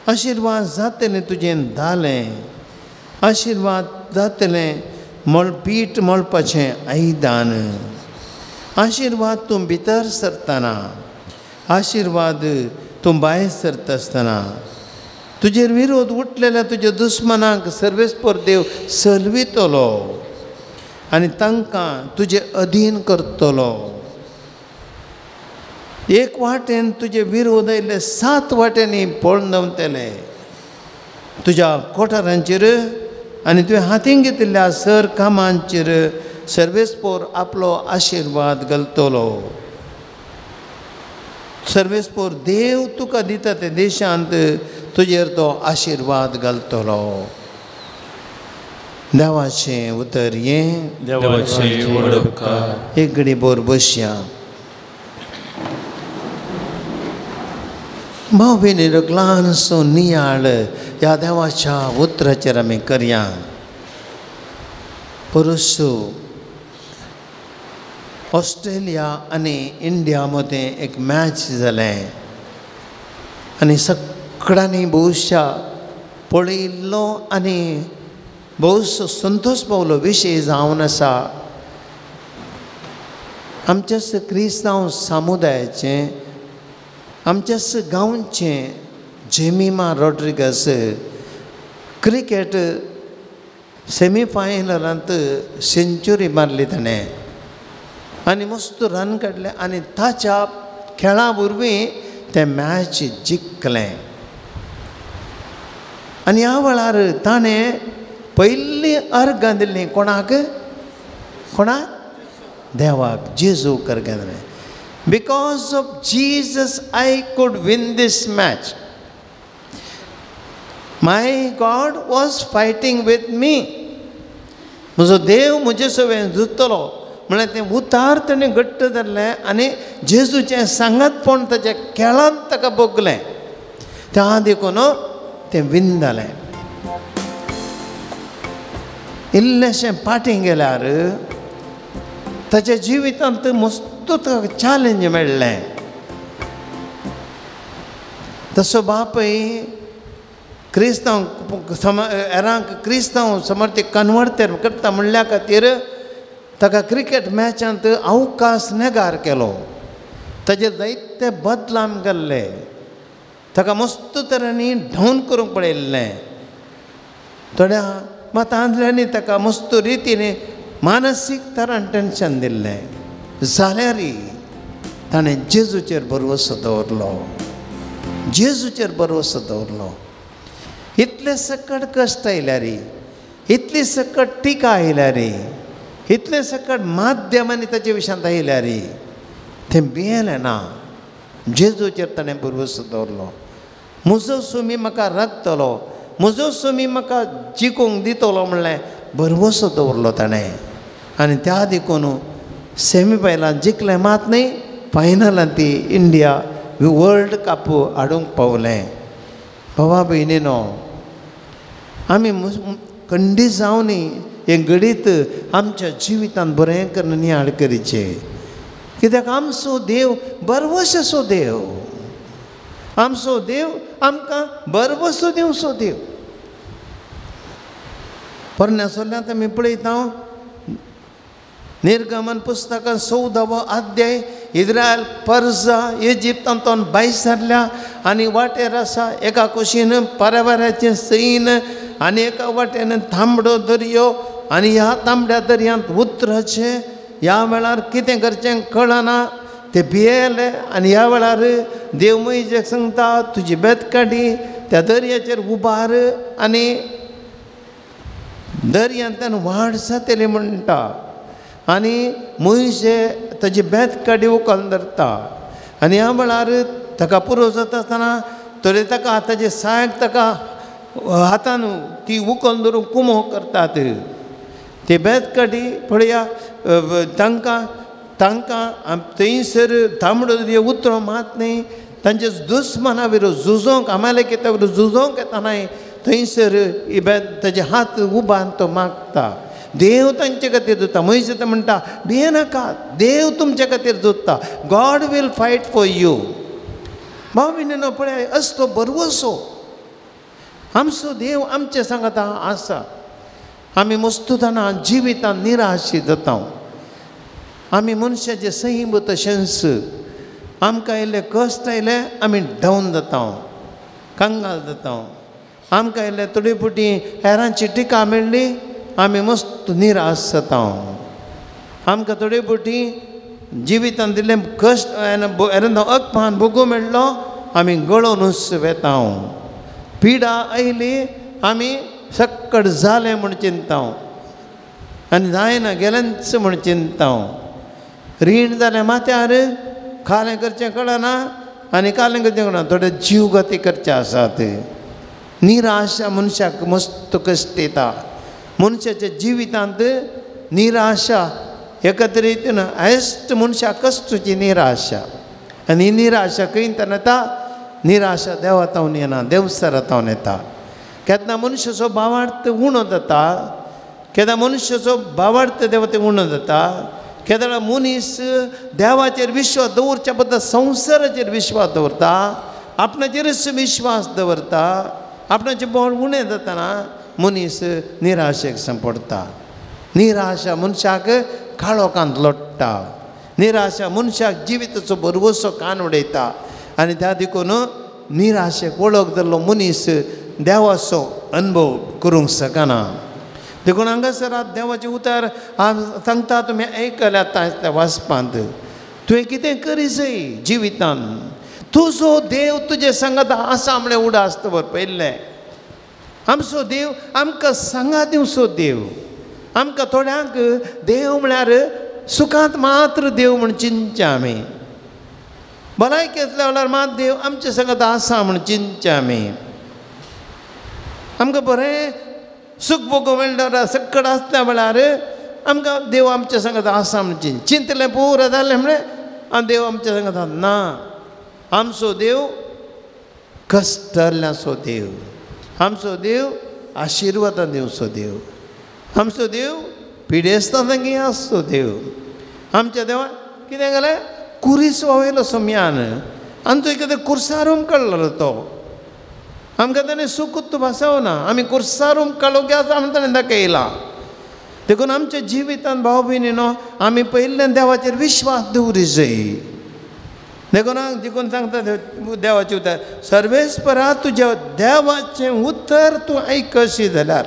आशिर्वाद जातलें तुजें दालें, आशिर्वाद जातलें पीठ मळपाचें आयदन. आशिर्वाद तूं भितर सरतना, आशिर्वाद तूं भायर सरता आसतना तुजेर विरोध उठलेल्या तुज्या दुस्मनांक सर्वेस्पर देव सलवितलो आनी तांकां तुजे अधीन करतलो. एक वाटेन तुजे विरोध आयिल्ले 7 वाटेंनी पळोवन दवरतले. तुज्या कोठारांचेर आनी तुवें हातीन घेतिल्ल्या सर कामांचेर सर्वेस्पोर आपलो आशिर्वाद घालतलो. सर्वेस्पोर देव तुका दिता ते देशांत तुजेर तो आशिर्वाद घालतलो. देवाचें उतर हें. देवाचें व्हड उपकार. एक घडी बोर बसया. भाव भयणी ल्हानसो नियाळ ह्या देवाच्या उतराचेर आमी करया. परसू ऑस्ट्रेलिया आनी इंडिया मदें एक मॅच जालें आनी सगळ्यांनी भोवशा पळयल्लो आनी भोवसो संतोश पावलो विशय जावन आसा. आमच्याच क्रिस्तांव समुदायाचें, आमच्याच गांवचें जेमिमा रॉड्रिगस क्रिकेट सेमीफायनलांत सेंच्युरी मारली ताणें आनी मस्त रन काडले आनी ताच्या खेळा वरवीं तें मॅच जिखलें. आनी ह्या वेळार ताणें पयलीं अर्गां दिल्लीं कोणाक? कोणाक? देवाक, जेजूक अर्गां दिलें. Because of Jesus I could win this match. My God was fighting with me. म्हजो देव म्हजे सवें झुजतलो म्हळ्यार तें उतार ताणें घट्ट धरलें आनी जेजूचें सांगातपण ताच्या खेळांत ताका भोगलें. त्या देखून तें विन जालें. इल्लेशें फाटीं गेल्यार ताच्या जिवितांत मस्त ताका चॅलेंज मेळ्ळें. तसो बापूय क्रिस्तांव हेरांक क्रिस्तांव समर्थी कन्वर्ट करता म्हणल्या खातीर ताका क्रिकेट मॅचांत अवकाश नेगार केलो. ताजेर जायते बदलाम केल्ले, ताका मस्त तरांनी डावन करूंक पळयल्लें. थोड्या मतांतल्यांनी ताका मस्त रितीन मानसीक तरान टेंशन दिल्लें. जाल्यार ताणें जेजूचेर भरवसो दवरलो, जेजूचेर भरवसो दवरलो. इतले सकट कश्ट आयल्यार, इतली सकट टिका आयल्यार, इतले सकट माध्यमांनी ताचे विशयांत आयल्यार तें भियेलें ना. जेजूचेर ताणें भरवसो दवरलो. म्हजो सुमी म्हाका राखतलो, म्हजो सुमी म्हाका जिखूंक दितलो म्हणलें भरवसो दवरलो ताणें. आनी त्या देखून सेमीफायनलांत जिखलें मात न्हय, फायनलांत ती इंडिया वर्ल्ड कप हाडूंक पावलें. भावा भयणीनो, आमी खंडी जावनी हें घडीत आमच्या जिवितांत बरें करून नियाळ करचें. कित्याक आमचो देव भरवसो देव, आमचो देव आमकां भरवसो दिवचो देव. पोरण्या सोल्यांत आमी पळयता निर्गमन पुस्तकान 14वो अध्याय, इस्रायल परजा इजिप्तांतून भायर सरल्या आनी वाटेर आसा एका कुशीन पर्यावरणाचें सैन आनी एका वाटेन तांबडो दर्यो आनी ह्या तांबड्या दर्यांत उतरचें. ह्या वेळार कितें करचें कळना, ते भियेले आनी ह्या वेळार देव मोहिजेक सांगता तुजी बेतकाडी त्या दर्याचेर उबार आनी दर्यांतल्यान वाड जातली म्हणटा. आनी मोहिजे ताजी बेतकाडी उखल धरता आनी ह्या वेळार ताका पुरो जाता आसतना तरी ताका ताजे सायक ताका हातान ती उखल धरून कुमो करतात. ती बेतकाडी पळया तांकां तांकां थंयसर तांबडो दर्यो उतरो मात न्हय, तांचे दुस्मना विरोध झुजोंक अमालेकिता विरोध झुजोंक येता न्हय, थंयसर ताजे हात उबान तो मागता. देव तांचे खातीर झुजता. मोहिजे ते म्हणटा भियेनाका, देव तुमचे खातीर झुजता. God will fight for you. भाव भयणीनो पळय असलो भरवसो आमचो देव आमचे सांगता आसा. आमी मस्तुताना जिवितान निराश जाता. आमी मनशाचे सैम तशेंच आमकां आयले कश्ट आयले आमी डावन जाता, कंगाल जाता. आमकां आयले थोडी फुटी हेरांची टिका मेळ्ळी आमी मस्त निराश जाता. आमकां थोडी फुटी जिवितान दिल्लें कश्ट अपमान भोगूं मेळ्ळो आमी गळोनूच वेता. पिडा आयली आमी सक्कड जालें म्हूण चिंता आनी जायना गेलेंच म्हूण चिंता. रीण जालें माथ्यार, खालें करचें कळना आनी कालें करचें कळना, थोडे जीव गती करचे आसात. निराशा मनशाक मस्त कश्ट येता. मनशाच्या जिवितांत निराशा एकत्र येतना हायस्ट मनशाक कश्टची निराशा. आनी निराशा खंयच्यान येता? निराशा देवा तावन येना, देवसरा तावन येता. केन्ना मनशाचो भावार्थ उणो जाता, केन्ना मनशाचो भावार्थ देवते उणो जाता, केदळा मनीस देवाचेर विश्वास दवरच्या बद्दल संवसाराचेर विश्वास दवरता, आपणाचेरच विश्वास दवरता, आपणाचें बळ उणें जातना मनीस निराशेक सांपडटा. निराशा मनशाक काळोखांत लोट्टा, निराशा मनशाक जिविताचो भरवसो कान उडयता आनी त्या देखून निराशेक वळख जाल्लो मनीस देवाचो अनुभव करूंक शकना. देखून हांगासर देवाचें उतर सांगता, तुमी आयकल्यात त्या वाचपांत, तुवें कितें करी जाय जिवितान, तुजो देव तुजे सांगात आसा म्हणलें उडास दवर. पयलें आमचो देव आमकां सांगात दिवचो देव. आमकां थोड्यांक देव म्हळ्यार सुखांत मात्र देव म्हूण चिंतचें आमी, भलायकी आसल्या वेळार मात देव आमचे सांगात आसा म्हूण चिंतचें आमी. आमकां बरें सूख भोगूंक मेळटा सकट आसल्या वेळार आमकां देव आमच्या सांगात आसा म्हूण चिंत चिंतलें पुरो जालें म्हणलें आनी देव आमच्या सांगात ना. आमचो देव कश्टल्ल्याचो देव, आमचो देव आशिर्वादान दिवचो देव, आमचो देव पिडेस्तां लागीं आसचो देव. आमच्या देवान कितें केलें, कुरीस वावयलो सोम्यान आनी तो कितें कुर्सार उमकळ्ळो तो. आमकां ताणें सुकूत भासावना, आमी कुर्सार उमकळ्ळो की आसा म्हण ताणें दाखयलां. देखून आमच्या जिवितान भाव भयणीनो आमी पयल्यान देवाचेर विश्वास दवरी जाय. देखून देखून सांगता देवाचें उतर, सर्वेस्परा तुज्या देवाचें उतर तूं आयकशी जाल्यार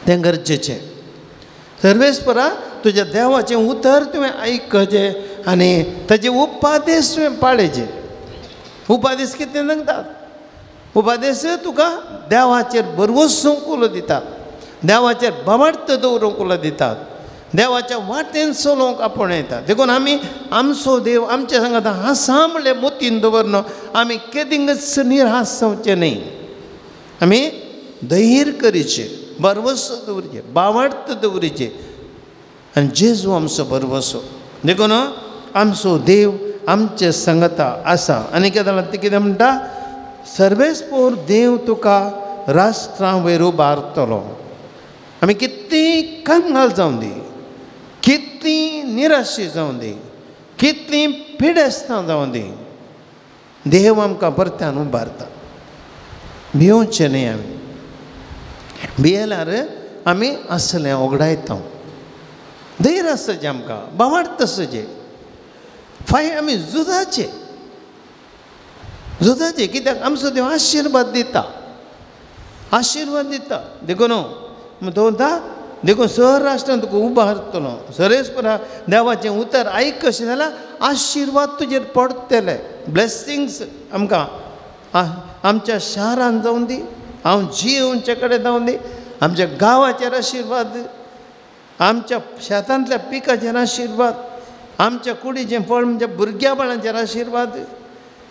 तें गरजेचें. सर्वेस्परा तुज्या देवाचें उतर तुवें आयकचें आनी ताजे उपादेश तुवें पाळेचे. उपादेश कितें सांगतात? उपादेश तुका देवाचेर भरवंसूंक उलो दितात, देवाचेर भावार्थ दवरूंक उलो दितात, देवाच्या वाटेन चलोवंक आपोवन येता. देखून आमी आमचो देव आमच्या सांगात आसा म्हणलें मोतीन दवरन आमी केदींच निराश जावचें न्हय. आमी धैर्य करीचें, भरवंसो दवरचें, भावार्थ दवरीचें आनी जेजू आमचो भरवंसो. देखून आमचो देव आमचे सांगाता आसा. आनी कितें जालां तें कितें म्हणटा, सर्वेस्पोर देव तुका राष्ट्रां वयर उबारतलो. आमी कितलीं कंगाल जावं दी, कितलीं निराशी जावं दी, कितलीं पिडेस्तां जावं दी, देव आमकां परत्यान उबारता. भिवचें न्हय आमी, भियेल्यार आमी आसलें ओगडायता. धैर्य आसचें आमकां, भावार्थ आसचें, फाय आमी झुजाचें झुजाचें कित्याक आमचो देव आशिर्वाद दिता, आशिर्वाद दिता. देखून दवरता, देखून सर राष्ट्रान तुका उबारतलो. सरेस्परा देवाचें उतर आयक कशें जाल्यार आशिर्वाद तुजेर पडटले. ब्लेसिंग्स आमकां आमच्या शारान जावं दी, हांव जियोवचे कडेन जावं दी, आमच्या गांवाचेर आशिर्वाद, आमच्या शेतांतल्या पिकाचेर आशिर्वाद, आमच्या कुडीचें फळ म्हणजे भुरग्या बाळांचेर आशिर्वाद,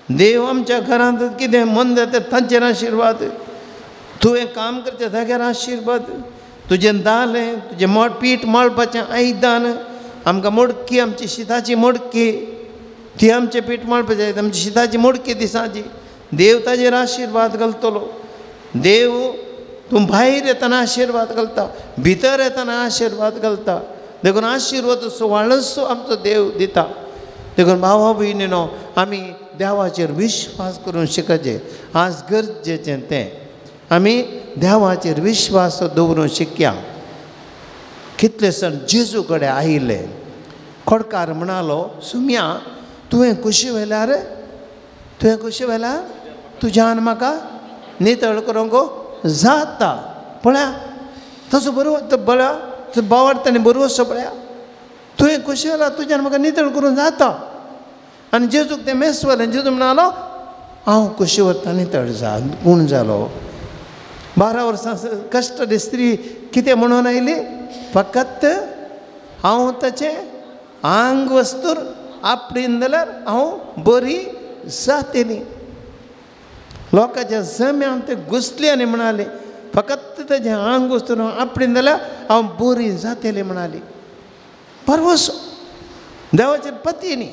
देव आमच्या घरांत कितें मन जाता तांचेर आशिर्वाद, तुवें काम करचें जाग्यार आशिर्वाद, तुजें दालें तुजें मळ पीठ मळपाचें आयदन, आमकां मडकी आमची शिताची मडकी ती आमचें पीठ मळपाचें, आमची शिताची मडकी दिसाची देव ताजेर आशिर्वाद घालतलो. देव तूं भायर येतना आशिर्वाद घालता, भितर येतना आशिर्वाद घालता. देखून आशिर्वाद सुवाळसो आमचो देव दिता. देखून भावा भयणीनो आमी देवाचेर विश्वास करूंक शिकचें आज गरजेचें तें. आमी देवाचेर विश्वास दवरूंक शिकया. कितले सण जेजू कडेन आयिल्ले, खोडकार म्हणालो, सुम्या तुवें कुशी व्हेल्यार, तुवें कुशी व्हेल्यार तुज्यान म्हाका नितळ करूंक जाता. पळया तसो बरो बळ्या बावार्थ आनी बरोसो पळया, तुवें कुशी व्हेल्यार तुज्यान म्हाका नितळ करूंक जाता. आनी जेजूक तें मेसवलें. जेजू म्हणालो, हांव कुशी व्हरता नितळ जा. गूण जालो. 12 वर्सां कश्ट स्त्री कितें म्हणून आयली, फकत हांव ताचें आंग वस्तूर आपडीन जाल्यार हांव बरी जातली. लोकांच्या जम्यान ते घुसली आनी म्हणाले, फकत ताचें आंग वस्तूर आपडीन जाल्यार हांव बरी जातली म्हणाली. परवस देवाचेर पती न्ही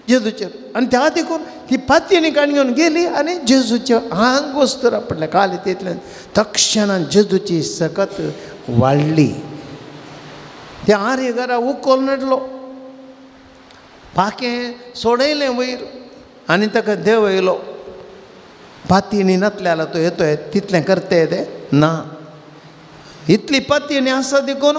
जेजूचेर. आनी त्या देखून ती पातयेनी काण घेवन गेली आनी जेजूचें आंग वस्तूर आपडलें खाली. तितल्यान तक्षणान जेजूची सकत वाडली. त्या आरे घरा उकोल नडलो पाखें सोडयलें वयर आनी ताका देव येयलो. पातयेणी नातल्यार तो येतोय तितलें करते तें ना इतली पातयेणी आसा देखून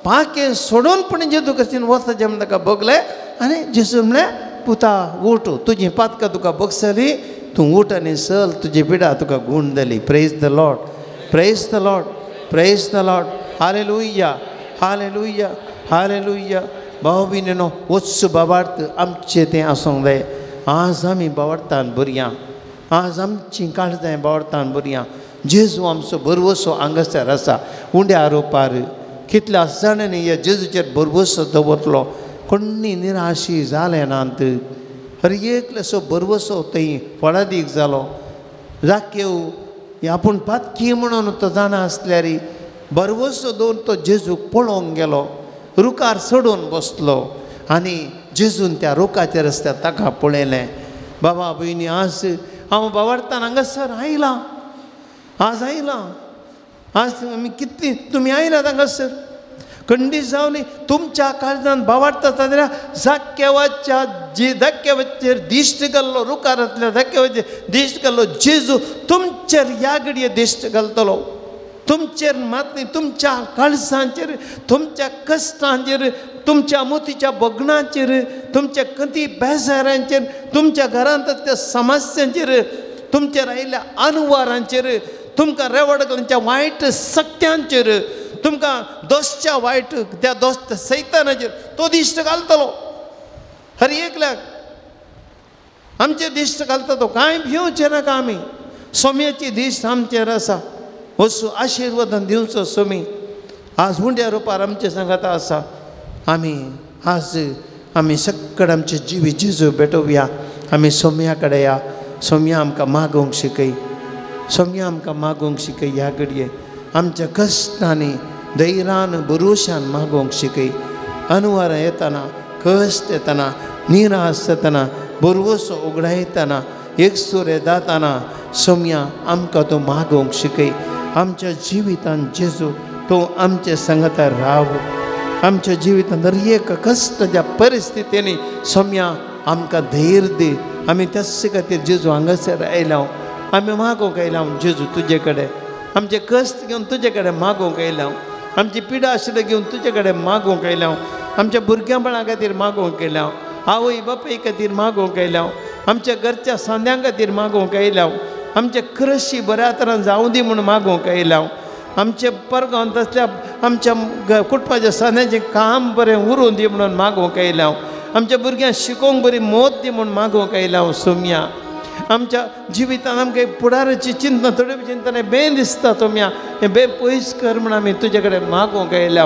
पाखें सोडून पण जेजू क्रिस्तीन वता जें ताका भोगलें आनी जेजू म्हणलें पुता उठ तुजी पातकां तुका भोगसली तूं उठ आनी चल तुजी पिडा तुका गूण जाली. Praise the Lord, praise the Lord, praise the Lord. Hallelujah, hallelujah, hallelujah. भाव भयणीनो वचू बाबार्थ आमचें तें आसूंक जाय. आज आमी बावडतान भुरयां, आज आमचीं काळजां बावडतान भुरयां. जेजू आमचो भरवसो हांगासर आसा उंड्या रोपार कितल्या जाणांनी ह्या जेजूचेर भरवसो दवरलो कोण्णी निराशी जालें नात. हर एकल्याचो भरवसो थंय फळादीक जालो. राकेव आपूण पातकी म्हणून तो जाणा आसल्यार भरवसो दवरून तो जेजूक पळोवंक गेलो. रुखार चडून बसलो आनी जेजून त्या रुखाच्या रस्त्यार ताका पळयलें. बाबा भयणी आज हांव बावडतान हांगासर आयलां, आज आयलां, आज आमी कितली तुमी आयलात हांगासर खंडीत जावन तुमच्या काळजान बावडता जाल्यार जाक्यावाच्या जे धाक्यावाचेर दिश्ट घाल्लो रुखारांतल्या धाक्यावाचेर दिश्ट घाल्लो जेजू तुमचेर ह्या घडये दिश्ट घालतलो. तुमचेर मात न्ही तुमच्या काळजांचेर तुमच्या कश्टांचेर तुमच्या मोतीच्या भोगणाचेर तुमच्या कदी बेजारांचेर तुमच्या घरांत त्या समस्यांचेर तुमचेर आयिल्ल्या अनुवारांचेर तुमकां रेवडकल्यांच्या वायट सक्त्यांचेर तुमकां दोसच्या वायट त्या दोस्त सैतानाचेर तो दिश्ट घालतलो. हर एकल्याक आमचे दिश्ट घालता तो कांय भिवचें नाका. आमी सोम्याची दिश्ट आमचेर आसा. वसू आशिर्वादान दिवचो सोमी आज हुंड्या रुपार आमचे सांगाता आसा. आमी आज आमी सगळें आमचे जिवी जेजू भेटोवया. आमी सोम्या कडेन या. सोम्या आमकां मागोवंक शिकय, सोम्या आमकां मागोवंक शिकय. ह्या घडये आमच्या कश्टांनी धैर्यान भरोशान मागोवंक शिकय. अनुवारां येतना कश्ट येतना निराश जातना भरवसो उगडायतना एकसुरे जातना सोम्या आमकां तो मागोवंक शिकय. आमच्या जिवितान जेजू तो आमचे सांगाता राव. आमच्या जिवितान दर एक कश्टाच्या परिस्थितींनी सोम्या आमकां धैर्य दी. आमी त्याच खातीर जेजू हांगासर आयल्या आमी मागोवंक आयल्या जेजू तुजे कडेन. आमचे कश्ट घेवन तुजे कडेन मागोवंक आयल्या, आमची पिडा आशिल्ली घेवन तुजे कडेन मागोवंक आयल्या, आमच्या भुरग्यांपणा खातीर मागोवंक आयल्या, आवय बापाय खातीर मागोवंक आयल्या, आमच्या घरच्या सांद्यां खातीर मागोवंक आयल्या, आमचे क्रशी बऱ्या तरान जावं दी म्हूण मागोवंक आयल्या, आमचे परगांव तसल्या आमच्या कुटुंबाच्या सांद्याचें काम बरें उरूं दी म्हणून मागोवंक आयल्या, आमच्या भुरग्यांक शिकोवंक बरी मोत दी म्हूण मागोवंक आयल्या. सोम्या आमच्या जिवितान आमकां फुडाराची चिंतना थोडी चिंतना बें दिसता सोम्या हें बें पयस कर म्हूण आमी तुजे कडेन मागोवंक आयल्या.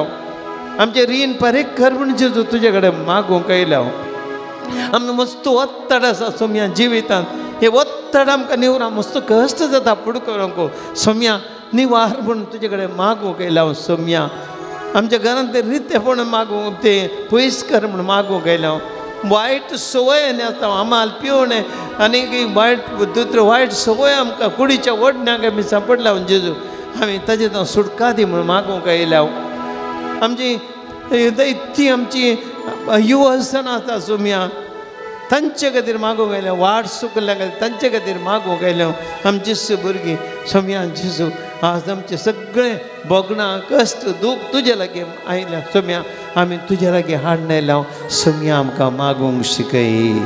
आमचें रीण फारीक कर म्हूण जेजू तुजे कडेन मागोवंक आयल्या. आमकां मस्त ओत्तड आसा सोम्या जिवितान, हे ओत्तड आमकां निवरा मस्त कश्ट जाता फुडें करूंक. सोम्या निवार म्हूण तुजे कडेन मागोवंक आयल्या. सोम्या आमच्या घरांत तें रितेपण मागूंक तें पयस कर म्हूण मागोवंक आयल्या. वायट संवय आनी आतां आमाल पिवणें आनी वायट दुसऱ्यो वायट संवय आमकां कुडीच्या ओडण्याक आमी सांपडल्या जेजू आमी ताजे तो सुटका दी म्हूण मागोवंक आयल्या. आमची ती आमची युवसन आसा सोम्या तांचे खातीर मागोवंक आयल्या. वाट सुकल्या खातीर तांचे खातीर मागोवंक आयल्या. आमची भुरगीं सोम्या जेजू आज आमचे सगळे भोगणां कश्ट दूख तुजे लागीं आयल्या. सोम्या आमी तुजे लागीं हाडून आयल्या. सोम्या आमकां मागोवंक शिकय.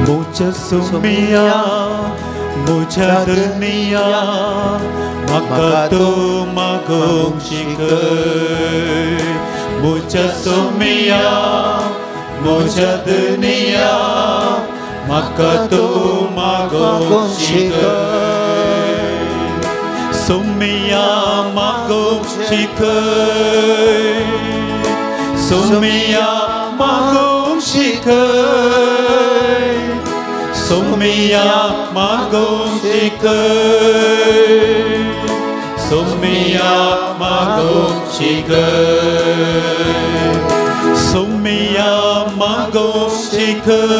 मुझ सुमिया मुझ्या दुनिया म्हाका तूं मागोवंक शिकय. मुझ सुमिया मुझ्या दुनिया म्हाका तूं मागोवंक शिकय. सुमिया मागोवंक शिकय, सुमिया मागोवंक शिकय, सुमिया मागोवंक शिकय, सुमिया मागोवंक शिकय. सोमिया मागोंक शिकय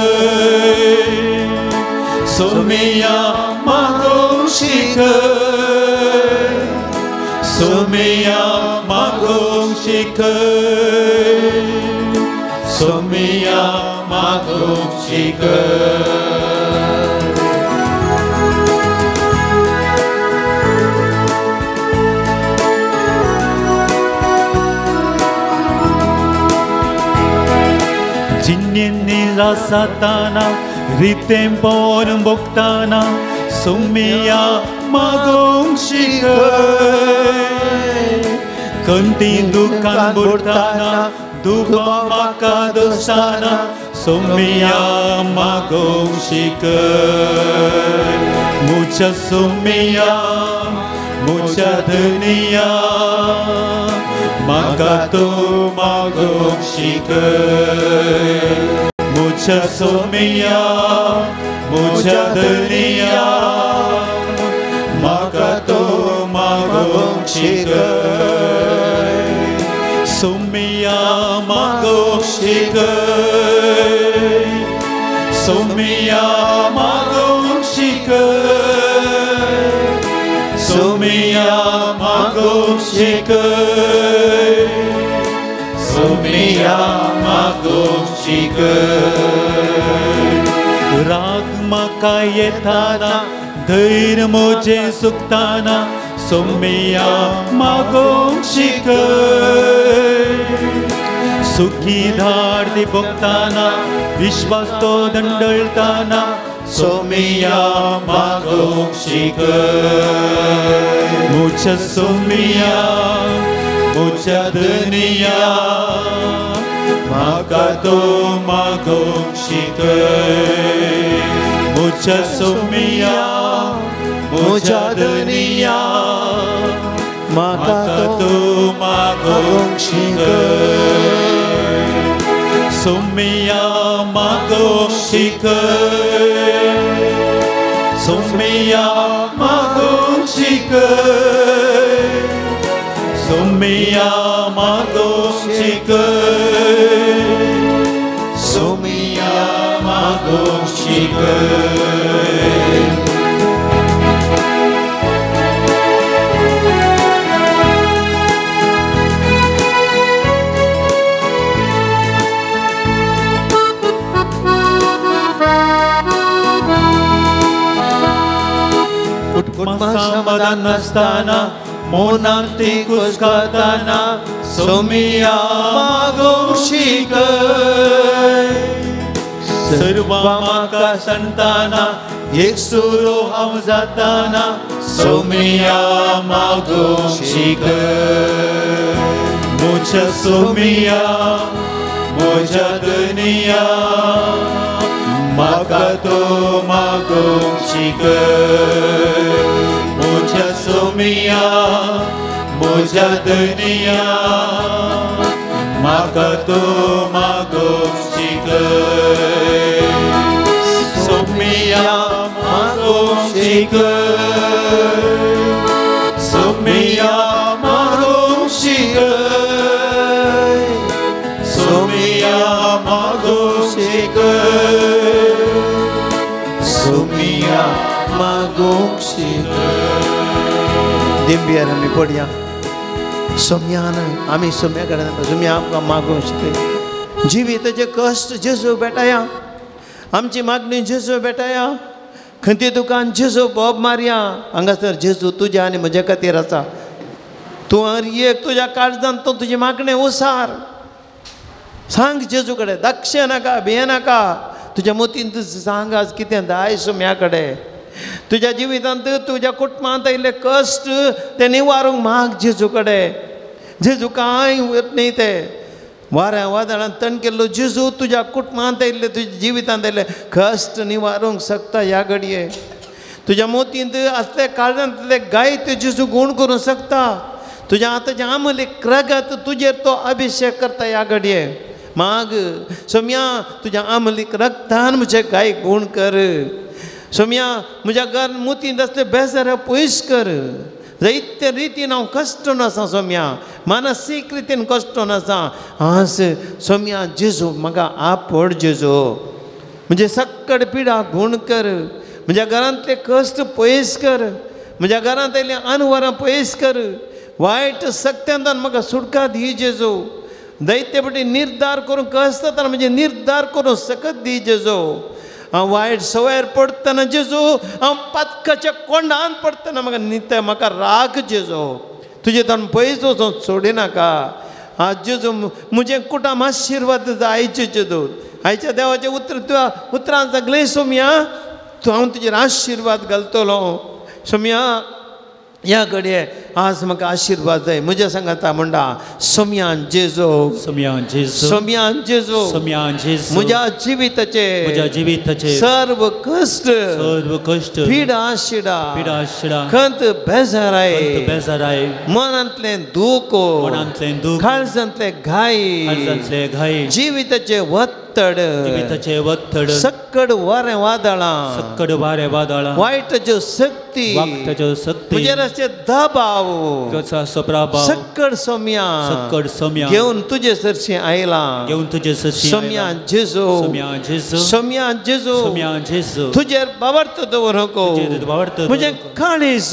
सोमिया मागोंक शिकय सोमिया मागोंक शिकय सोमिया मागोंक शिकय. निरासाताना रितें पोर भोगताना सोमिया मागोंक शिकय कंती दुकान बुडताना दुबा म्हाका दोस्ताना सोमिया मागोंक शिकय. मुझ्या सोमिया मुझ्या धनिया म्हाका तूं मागोंक शिकय. मुझ्या सोमिया मुझ्या धनिया म्हाका तूं मागोंक शिकय. सोमिया मागोंक शिकय सोमिया मागोंक शिकय सोमिया मागोंक शिकय सोमिया मागोंक शिकय. राग म्हाका येताना धैर्य म्हजें सुकताना सोमिया मागोंक शिकय सुखी धाड भोगताना विश्वास तो दंडळताना सोमिया मागोंक शिकय. मुझ्या सोमिया मुझ्या धनिया म्हाका तूं मागोंक शिकय. मुझ्या सोमिया मुझ्या धनिया म्हाका तूं मागोंक शिकय. सोमिया मागोंक शिकय सोमिया मागोंक शिकय सोमिया मागोंक शिकय सोमिया मागोंक शिकय. समाधान नासतना मोनाक ती कुस्कताना सोमिया मागोंक शिकय सर्वां म्हाका सांगताना एकसुरो हांव जाताना सोमिया मागोंक शिकय. मुझ्या सोमिया मुझ्या धनिया म्हाका तूं मागोंक शिकय. मुझ्या सोमिया मुझ्या धनिया म्हाका तूं मागोंक शिकय. सोमिया मागोंक शिकय सोमिया मागोंक शिकय सोमिया मागोंक शिकय सोमिया मागोंक शिकय. दिंबियार आमी पडया सोम्यान आमी सोम्या कडेन सोम्या आमकां मागोंक शिकय. जिविताचे कश्ट जेजू भेटाया आमची मागणी जेजू भेटाया खंती दुकान जेजू बोब मारया. हांगासर जेजू तुज्या आनी म्हज्या खातीर आसा. तूं हर एक तुज्या काळजान तो तुजी मागणें उसार सांग जेजू कडेन. दाक्षे नाका भिये नाका तुज्या मतीन तूं सांग आज कितें दाय सोम्या कडेन. तुज्या जिवितांत तुज्या कुटुंबांत आयिल्ले कश्ट ते निवारूंक माग जेजू कडेन. जेजू कांय वत न्ही ते वाऱ्या वादळान तण केल्लो जेजू तुज्या कुटुंबांत आयिल्ले तुज्या जिवितांत आयिल्ले कश्ट निवारूंक शकता ह्या घडये. तुज्या मोतींत आसले काळजांतले गायत जेजू गूण करूंक शकता. तुज्या आतांच्या आमलीक रगत तुजेर तो अभिशेक करता ह्या घडये. माग सोम्या तुज्या आमलीक रगतान म्हजे गाय गूण कर. सोम्या म्हज्या घर मोतींत आसले बेजार पयस कर. जायते रितीन हांव कश्टून आसा सोम्या, मानसीक रितीन कश्टून आसा. आज सोम्या जेजू म्हाका आपड जेजू, म्हजे सक्कड पिडा गुण कर, म्हज्या घरांतले कश्ट पयस कर, म्हज्या घरांत आयिल्लीं अनवरां पयस कर, वायट सक्त्यांतल्यान म्हाका सुटका दी जेजू. दैत्य पटी निर्धार करूंक कश्ट म्हजे निर्धार करूंक सकत दी जेजू. हांव वायट सवयर पडटना जेजू, हांव पातकाच्या कोंडान पडटना म्हाका नित्य म्हाका राग जेजू, तुजे ताण पयस वचून सोडिनाका. आज जेजू म्हजें कुटाम आशिर्वाद आयचे जेजू, आयच्या देवाचें उतर तुज्या उतरान सांगलें सोम्या, तूं हांव तुजेर आशिर्वाद घालतलो सोम्या. ह्या घडये आज म्हाका आशिर्वाद जाय म्हज्या सांगाता म्हणटा सोम्यान जेजू, सोम्यान जेजू, सोम्यान जेजू, सोम्यान जेजू, म्हज्या जिविताचे, म्हज्या जिविताचे सर्व कश्ट, सर्व कश्ट, पिडा शिडा, पिडा शिडा, खंत बेजाराय, खंत बेजाराय, मनांतलें दूख, मनांतलें दूख, काळजांतले घाय, काळजांतले घाय, जिविताचे वत्तड, जिविताचे वत्तड, सक्कड वारें वादळां, सक्कड वारें वादळां, वायटाच्यो शक्ती, वायटाच्यो शक्ती, म्हजेर आसचे दबाव, सक्कड सोम्या, सक्कड सोम्या घेवन तुजे सरशी आयला, घेवन तुजे सरशी सोम्या जेजू, सोम्या जेजू, सोम्या जेजू, सोम्या जेजू, तुजेर बावर्त दवरको, म्हजें काळीज,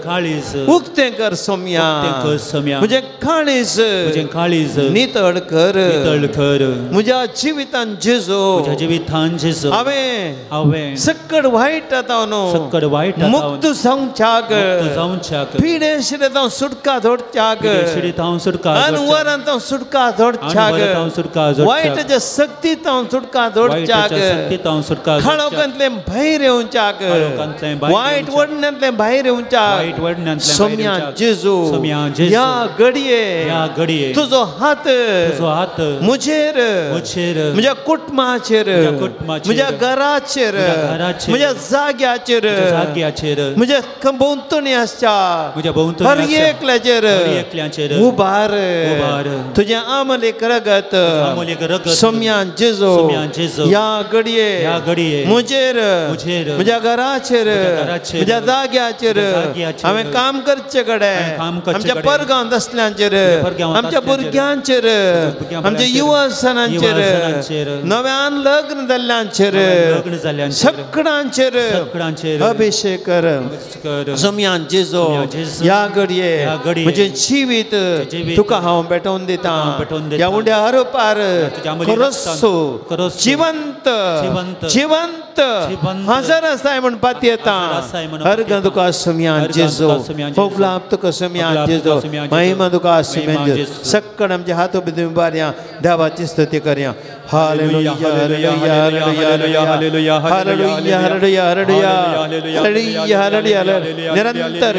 काळीज उक्तें कर सोम्या, कर सोम्या, म्हजें काळीज, म्हजें काळीज नितळ कर, नितळ कर, म्हज्या जिवितान जेजू, म्हज्या जिवितान जेजू, हांवें हांवें सक्कड वायट आतां न्हू, सक्कड वायट मुक्त जावच्याक, जावच्याक, पिडेशिडेंत हांव सुटका जोडच्याक, पिडेशिडेंत हांव सुटका, अनवरांत हांव सुटका जोडच्याक, अनवरांत हांव सुटका जोडच्याक, वायटाच्या शक्तींत हांव सुटका जोडच्याक, शक्तींत हांव सुटका, खळोकांतलें भायर येवच्याक, वायट वडण्यांतलें भायर येवच्याक, वायट वडण्यांतलें सोम्या जेजू, सोम्या जेजू, ह्या घडये, ह्या घडये तुजो हात, तुजो हात म्हजेर, म्हजेर, म्हज्या कुटुंबाचेर, म्हज्या घराचेर, म्हज्या जाग्याचेर, जाग्याचेर, म्हज्या भोंवतणी आसच्या, म्हज्या भोंवतणी हर एकल्याचेर, एकल्याचेर उबार, उबार तुजें आमलेक रगत, आमलेक रगत, सोम्यान जेजू, सोम्यान जेजू, ह्या घडये, ह्या घडये म्हजेर, म्हजेर, म्हज्या घराचेर, म्हज्या जाग्याचेर, हांवें काम करचे कडेन, आमच्या परगांवांत आसल्यांचेर, आमच्या भुरग्यांचेर, आमच्या युवासनांचेर, नव्यान लग्न जाल्ल्यांचेर, सगळ्यांचेर अभिषेक कर सोम्यान जेजू. ह्या घडये म्हजें जिवीत तुका हांव भेटोवन दितां, ह्या उंड्या आरोपार खरोसो जिवंत जिवंत हजर आसाय म्हण पातयेता. अर्घ तुका सोम्यान जेजू, होगलाप तुका सोम्यान जेजू, महिमा तुका सोम्यान जेजू. सक्कड आमचे हात उबे बारया देवाची स्तुती करया. Hallelujah, hallelujah, hallelujah, hallelujah, hallelujah, hallelujah, hallelujah, hallelujah. निरंतर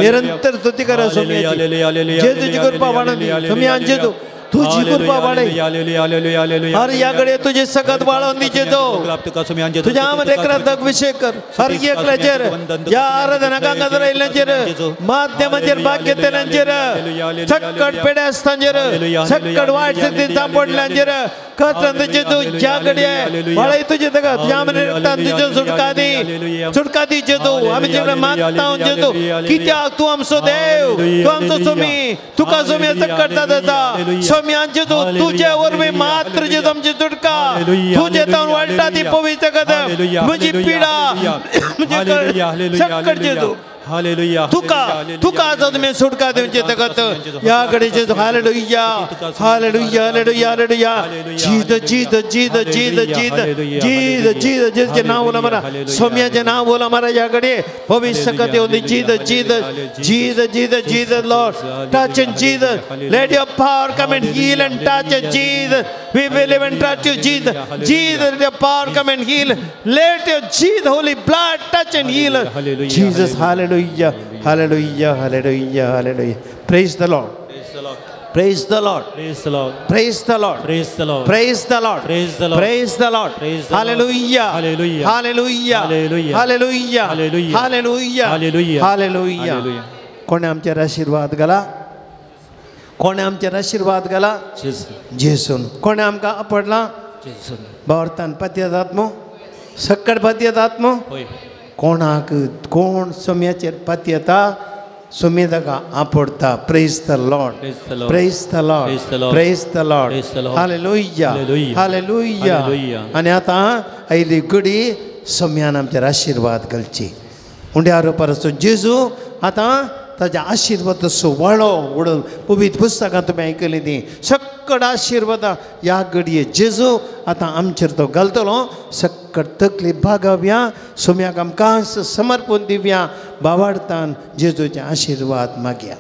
निरंतर स्तुती करा सोम्याची. जे तुझी कृपा वाढवली सोम्यान जेजू, तुझी कृपा वाढे हर या घडये तुझे सकत वाढवून दी जेजू. तुझ्या लेकरांत अभिषेक कर हर एकल्याचेर, या आराधना कांगात राहिल्यांचेर, माध्यमाचेर, भाग्य तेल्यांचेर, सक्कड पेड्यास्तांचेर, सक्कड वायट शक्ती सांपडल्यांचेर, कचरांत जेजू ज्या घडये वाळय तुजे तगा तुझ्या रक्तान तुज्यो सुटका दी, सुटका दी जेजू. आमी तुजे कडेन मागता जेजू, कित्याक तूं आमचो देव, तूं आमचो सोमी, तुका सोमी सक्कड जाता सोम्यान जेजू. तुजे वरवीं मात्र जेजू आमची सुटका, तुजे तावन वाळटा ती पवित्र कदम, म्हजी पिडा म्हजी सक्कड जेजू, तुका तुका आतां तुमी सुटका दिवचे तकत ह्या घडये जेजू. Hallelujah, hallelujah, hallelujah, hallelujah. Jesus, Jesus, Jesus, Jesus, Jesus, Jesus, Jesus, जेजूचें नांव बोला मारा, सोम्याचें नांव बोला मारा. ह्या घडये भविष्य सकत येवन Jesus, Jesus, Jesus, Jesus, Jesus. Lord touch and Jesus, let your power come and heal and touch and Jesus. We believe and trust you, Jesus. Jesus, let your power come and heal. Let your Jesus holy blood touch and heal. Jesus, hallelujah, hallelujah, hallelujah, hallelujah. Praise the Lord. Praise the Lord. Praise the Lord. Praise the Lord. Praise the Lord. Praise the Lord. Praise the Lord. Praise the Lord. Hallelujah. Hallelujah. Hallelujah. Hallelujah. Hallelujah. Hallelujah. Hallelujah. Hallelujah. Hallelujah. कोणे आमचेर आशिर्वाद घाला? कोणे आमचेर आशिर्वाद घाला? जेजून. कोणे आमकां आपडला? जेजून. भावार्थान पातयेतात मू, सक्कड पातयेतात मू. कोणाक कोण सोम्याचेर पातयेता सोमी ताका आपडता. Praise the Lord, praise the Lord, praise the Lord. Hallelujah, hallelujah. आनी आतां आयली घडी सोम्यान आमचेर आशिर्वाद घालची. उंड्या रोपाराचो जेजू आतां ताज्या आशिर्वादाचो वाळो उडोवन पवित्र पुस्तकां तुमी आयकलीं तीं सक्कड आशिर्वादां ह्या घडये जेजू आतां आमचेर तो घालतलो. सक्कड तकली भागावया, सोम्याक आमकां समर्पण दिवया, बावाडतान जेजूचे आशिर्वाद मागया.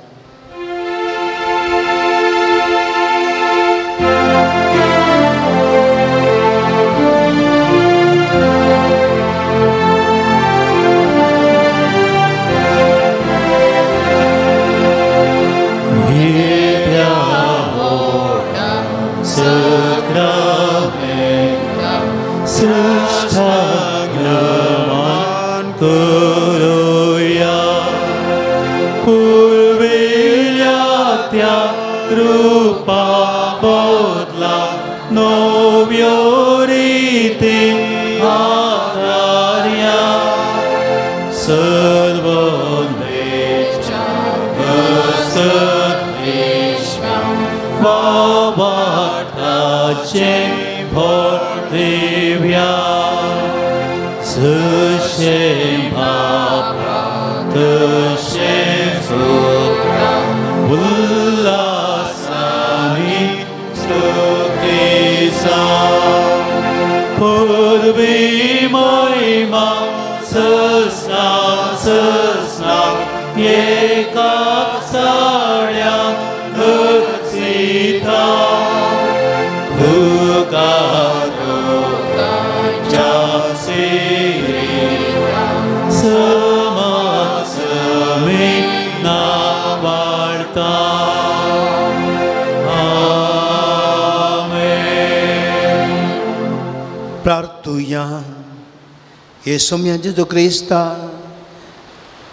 हे सोम्या जेजू क्रिस्ता,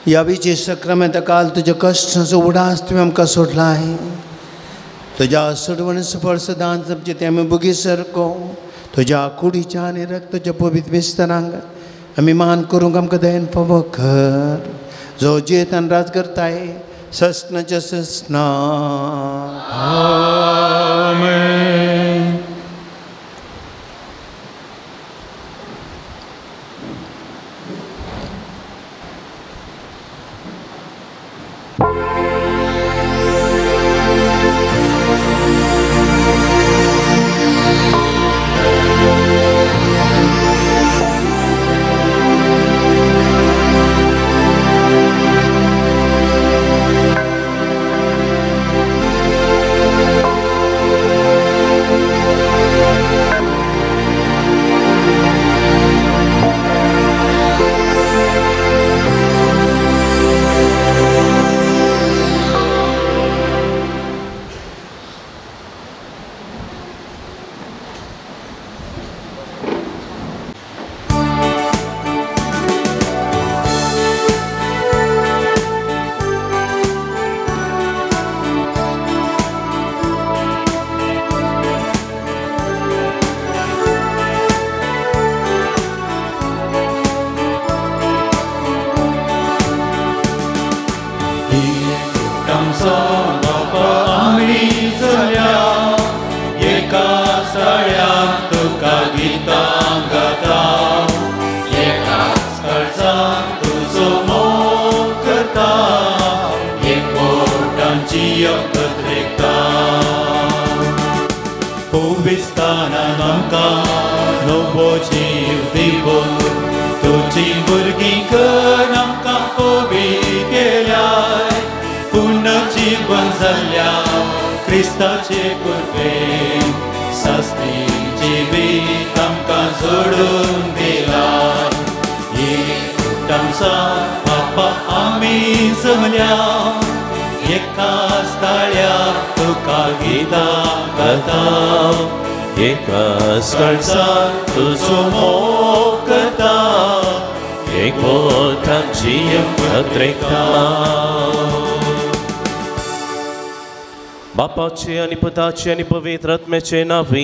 ह्या विजय सक्रामेंता काल तुज्या कश्टांचो उडास तुवें आमकां सोडलाय. तुज्या सोडवणेचो फळ सदांच आमचें तें आमी भोगी सारको तुज्या कुडीच्या आनी रक्ताच्या पवित्र विस्तारांक आमी मान करूंक आमकां दयेन फावो कर, जो जियेतान राज करताय ससनाच्या ससना. आमेन. बापाचे आनी पुताचे आनी पवित्र आत्म्याचे नांवी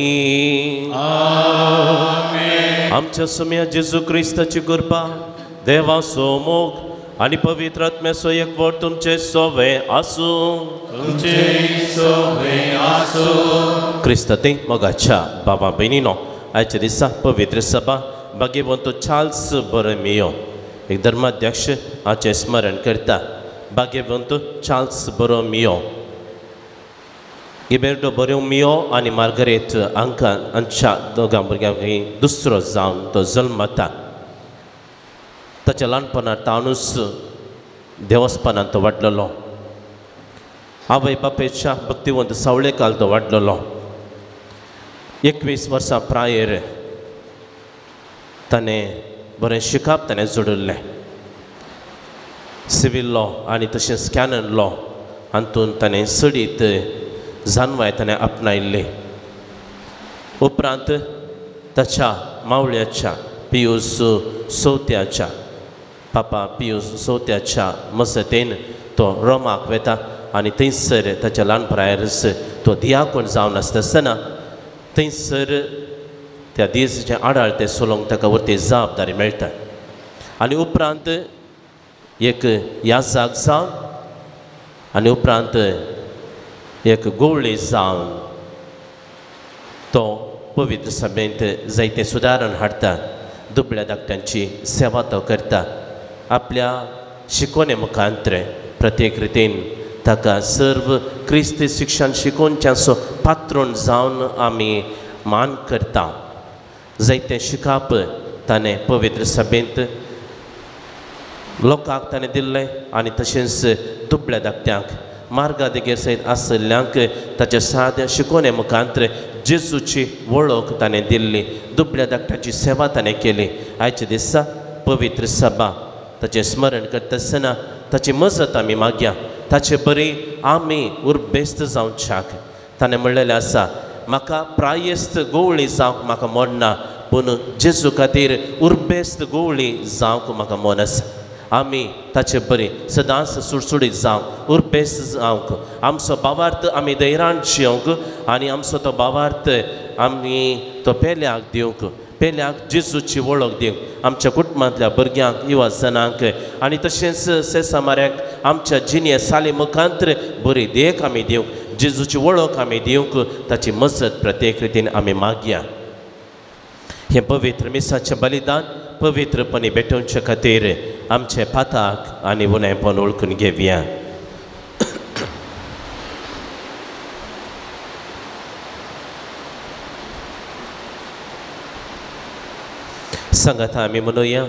आमेन. आमच्या सोम्या जेजू क्रिस्ताची कृपा, देवाचो मोग आनी पवित्र आत्म्याचो एकवट तुमचे सोवे आसूं. तुमचे सोवे आसूं. क्रिस्ताते मोगाच्या बाबा भयणीनो, आयच्या दिसा पवित्र सभा भाग्यवंत चार्ल्स बोरोमियो एक धर्माध्यक्ष हाचें स्मरण करता. भाग्यवंत चार्ल्स बोरोमियो, गिबेर्डो बोरोमियो आनी मार्गरेट हांकां हांच्या दोगां भुरग्यांक दुसरो जावन तो जल्मता. ताच्या ल्हानपणार ताणूच देवस्पणांत तो वाडलेलो. आवय बापायच्या भक्तिवंत सावळेकाल तो वाडलेलो. 21 वर्सां प्रायेर ताणें बरें शिकप ताणें जोडिल्लें. सिवील लॉ आनी तशेंच कॅनन लॉ हातूंत ताणें चडीत जानवाय ताणें आपणायल्ली. उपरांत ताच्या मावळ्याच्या पियूस चवथ्याच्या पापा पियूस चवथ्याच्या मजतीन तो रोमाक वेता आनी थंयसर ताच्या ल्हान प्रायरच तो दियाकोण जावन आसता आसतना थंयसर त्या दीस आडाळ ते चलोवंक ताका वरती जबाबदारी मेळटा. आनी उपरांत एक याजाक जावन आनी उपरांत एक गोवळी जावन तो पवित्र सभेंत जायते सुदारण हाडटा. दुबळ्या धाकट्यांची सेवा तो करता. आपल्या शिकोवणे मुखांतरे प्रत्येक रितीन ताका सर्व क्रिस्ती शिक्षण शिकोवच्याचो पात्रण जावन आमी मान करता. जायते शिकप ताणें पवित्र सभेंत लोकांक ताणें दिल्लें आनी तशेंच दुबळ्या धाकट्यांक मार्गा देगेर सयत आशिल्ल्यांक ताच्या साद्या शिकोवणे मुखांतरे जेजूची वळख ताणें दिल्ली. दुबळ्या धाकट्यांची सेवा ताणें केली. आयच्या दिसा पवित्र सभा ताचें स्मरण करता आसतना ताची मजत आमी मागया. ताचे बरी आमी उर्बेस्त जावच्याक. ताणें म्हणलेलें आसा, म्हाका प्रायेस्त गोवळी जावंक म्हाका मन ना, पूण जेजू खातीर उर्बेस्त गोवळी जावंक म्हाका मन आसा. आमी ताचे बरी सदांच सुडसुडीत जावंक, उर्बेस्त जावंक, आमचो भावार्थ आमी धैर्यान जियोंक आनी आमचो तो भावार्थ आमी तो पेल्याक दिवंक, पेल्याक जेजूची वळख दिवंक, आमच्या कुटुंबांतल्या भुरग्यांक, युवा जणांक आनी तशेंच सेसामाऱ्याक आमच्या जिणे साली मुखांतर बरी देख आमी दिवंक, जेजूची वळख आमी दिवंक ताची मजत प्रत्येक रितीन आमी मागया. हें पवित्र मिसाचें बलिदान पवित्रपणी भेटोवचे खातीर आमचे पाताक आनी उणेपण वळखून घेवया. सांगाता आमी म्हणुया,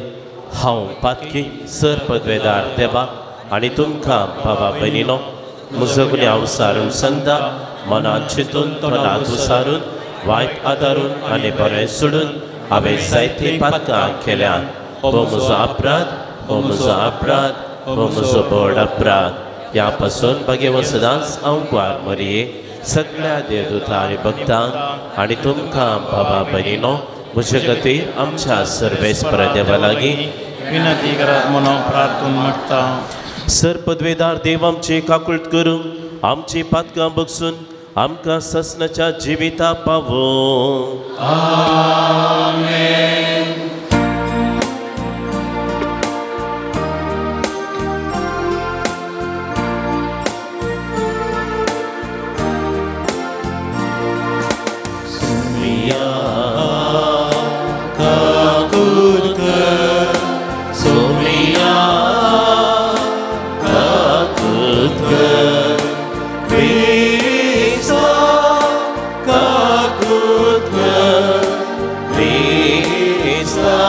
हांव पातकी सर पदवेदार देवा आनी तुमकां बाबा भयणीनो म्हजो गुन्यांव सारून सांगता, मनांत चिंतून तोंडाक उसारून वायट आदारून आनी बरें सोडून हांवें जायतीं पातकां केल्यात. हो म्हजो अपराध, हो म्हजो अपराध, हो म्हजो व्हड अपराध. ह्या पासून भाग्यवंत सदांच हांव ग्वार मरये सगळ्या देवदूतां आनी भक्तांक आनी तुमकां बाबा भयणीनो म्हजे खातीर आमच्या सर्वेस्पर देवा लागीं विनंती करात म्हणून प्रार्थून मागता. सर पदवेदार देव आमची काकूळट करूं, आमची पातकां बगसून आमकां ससनाच्या जिविता पावो. आमेन. सुमिया काकूळ कर, सुमिया काकूळ कर, क्रिस्ता काकूळ कर, क्रिस्ता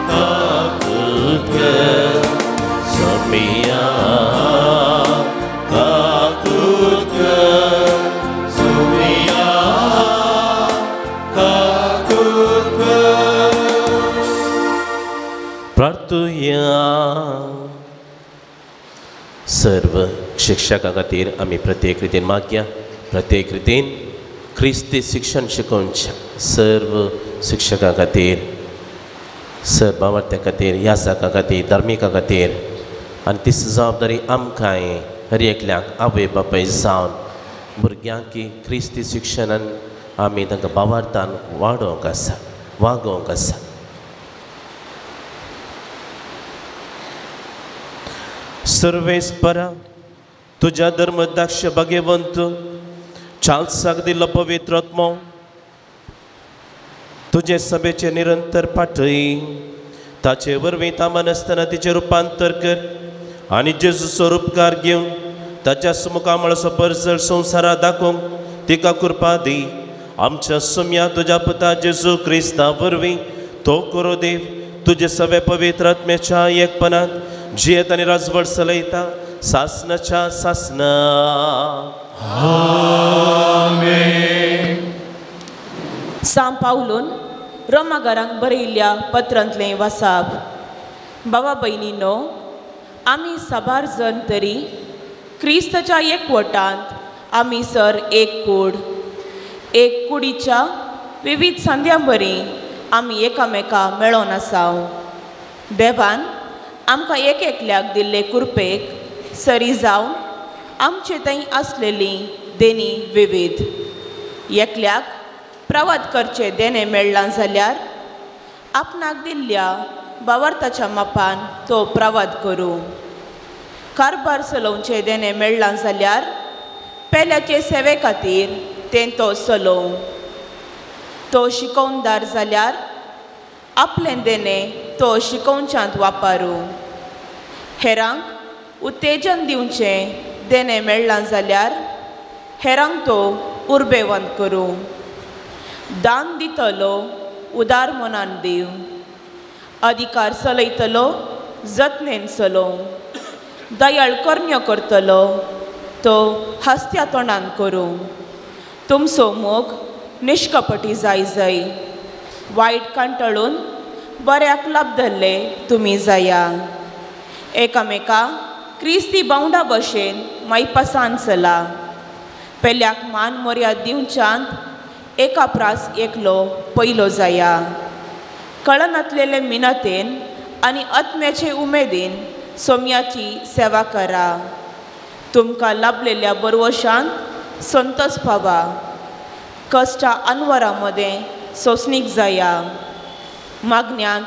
काकूळ कर, सुमिया काकूळ कर, सुमिया काकूळ कर. प्रार्थुया. सर्व शिक्षकां खातीर आमी प्रत्येक रितीन मागया. प्रत्येक रितीन क्रिस्ती शिक्षण शिकोवच्या सर्व शिक्षकां खातीर, सर्व भावार्थ्यां खातीर, याजकां खातीर, धार्मिकां खातीर आनी ती जबाबदारी आमकांय हर एकल्याक आवय बापाय जावन भुरग्यांक क्रिस्ती शिक्षणान आमी तांकां भावार्थान वाडोवंक आसा, वागोवंक आसा. सर्वेस्परा तुज्या धर्मदाक्ष भाग्यवंत चार्ल्साक दिल्लो पवित्र आत्मो तुजे सभेचे निरंतर पाठय ताचे वरवीं तामानासतना तिचें रुपांतर कर आनी जेजूचो उपकार घेवन ताच्या सुमुखामळाचो परजळ संवसारा दाखोवंक तिका कृपा दी. आमच्या सुम्या तुज्या पुता जेजू क्रिस्ता वरवीं तो करो देव तुजे सगळे पवित्र आत्म्याच्या एकपणांत जियेत आनी राजवट चलयता सासनाच्या सासना. आमेन. सां पावलून रोमागारांक बरयिल्ल्या पत्रांतलें वासाप. बाबा भयणीनो, आमी साबार जण तरी क्रिस्ताच्या एकवटांत आमी सर एक कूड, एक कुडीच्या विविध संद्यां बरी आमी एकामेका मेळोन आसाव. देवान आमकां एक एकल्याक दिल्ले कुरपेक सरी जावन आमचे थंय आसलेली देणी विविध. एकल्याक प्रवाद करचें देणें मेळ्ळां जाल्यार आपणाक दिल्ल्या बावार्थाच्या मापान तो प्रवाद करूं. कारभार चलोवचें देणें मेळ्ळां जाल्यार पेल्याचे सेवे खातीर तें तो चलोवं. तो शिकोवणदार जाल्यार आपलें देणें तो शिकोवच्यांत वापरूं. हेरांक उत्तेजन दिवचें देणें मेळ्ळां जाल्यार हेरांक तो उर्बेवंत करूं. दान दितलो उदार मनान दिव, अधिकार चलयतलो जतनेन चलोवं, दयाळ करण्यो करतलो तो हास्त्या तोंडान करूं. तुमचो मोग निश्कपटी जाय जाय, वायट कांटाळून बऱ्याक लाबदल्ले तुमी जाया. एकामेका क्रिस्ती बावंडा भशेन मायपासान चला. पेल्याक मान मर्याद दिवच्यांत एका प्रास एकलो पयलो जाया. कळनातलेले मिनतेन आनी आत्म्याचे उमेदीन सोम्याची सेवा करा. तुमकां लाभलेल्या बरवशांत संतोस पावा. कश्टा अनवरा मदें सोंसणीक जाया. मागण्यांत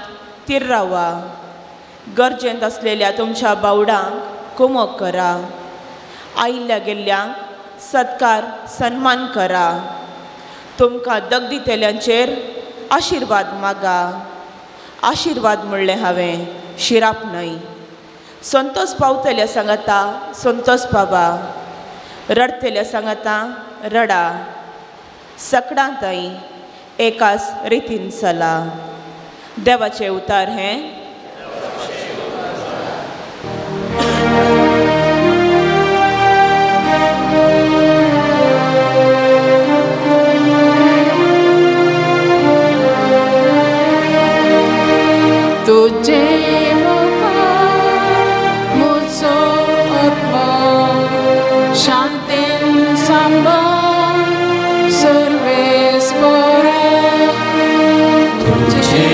तीर रावा. गरजेंत आसलेल्या तुमच्या बावडांक कुमक करा. आयिल्ल्या गेल्ल्यांक सत्कार सन्मान करा. तुमकां दग दितल्यांचेर आशिर्वाद मागा. आशिर्वाद म्हणलें हांवें, शिराप न्हय. संतोस पावतल्या सांगाता संतोस पावा, रडतल्या सांगाता रडा. सकडां थंय एकाच रितीन चला. देवाचें उतार हें. तुझे मुखार म्हजो आत्मो शांतीन सांबाळ सर्वेस्परा. तुझे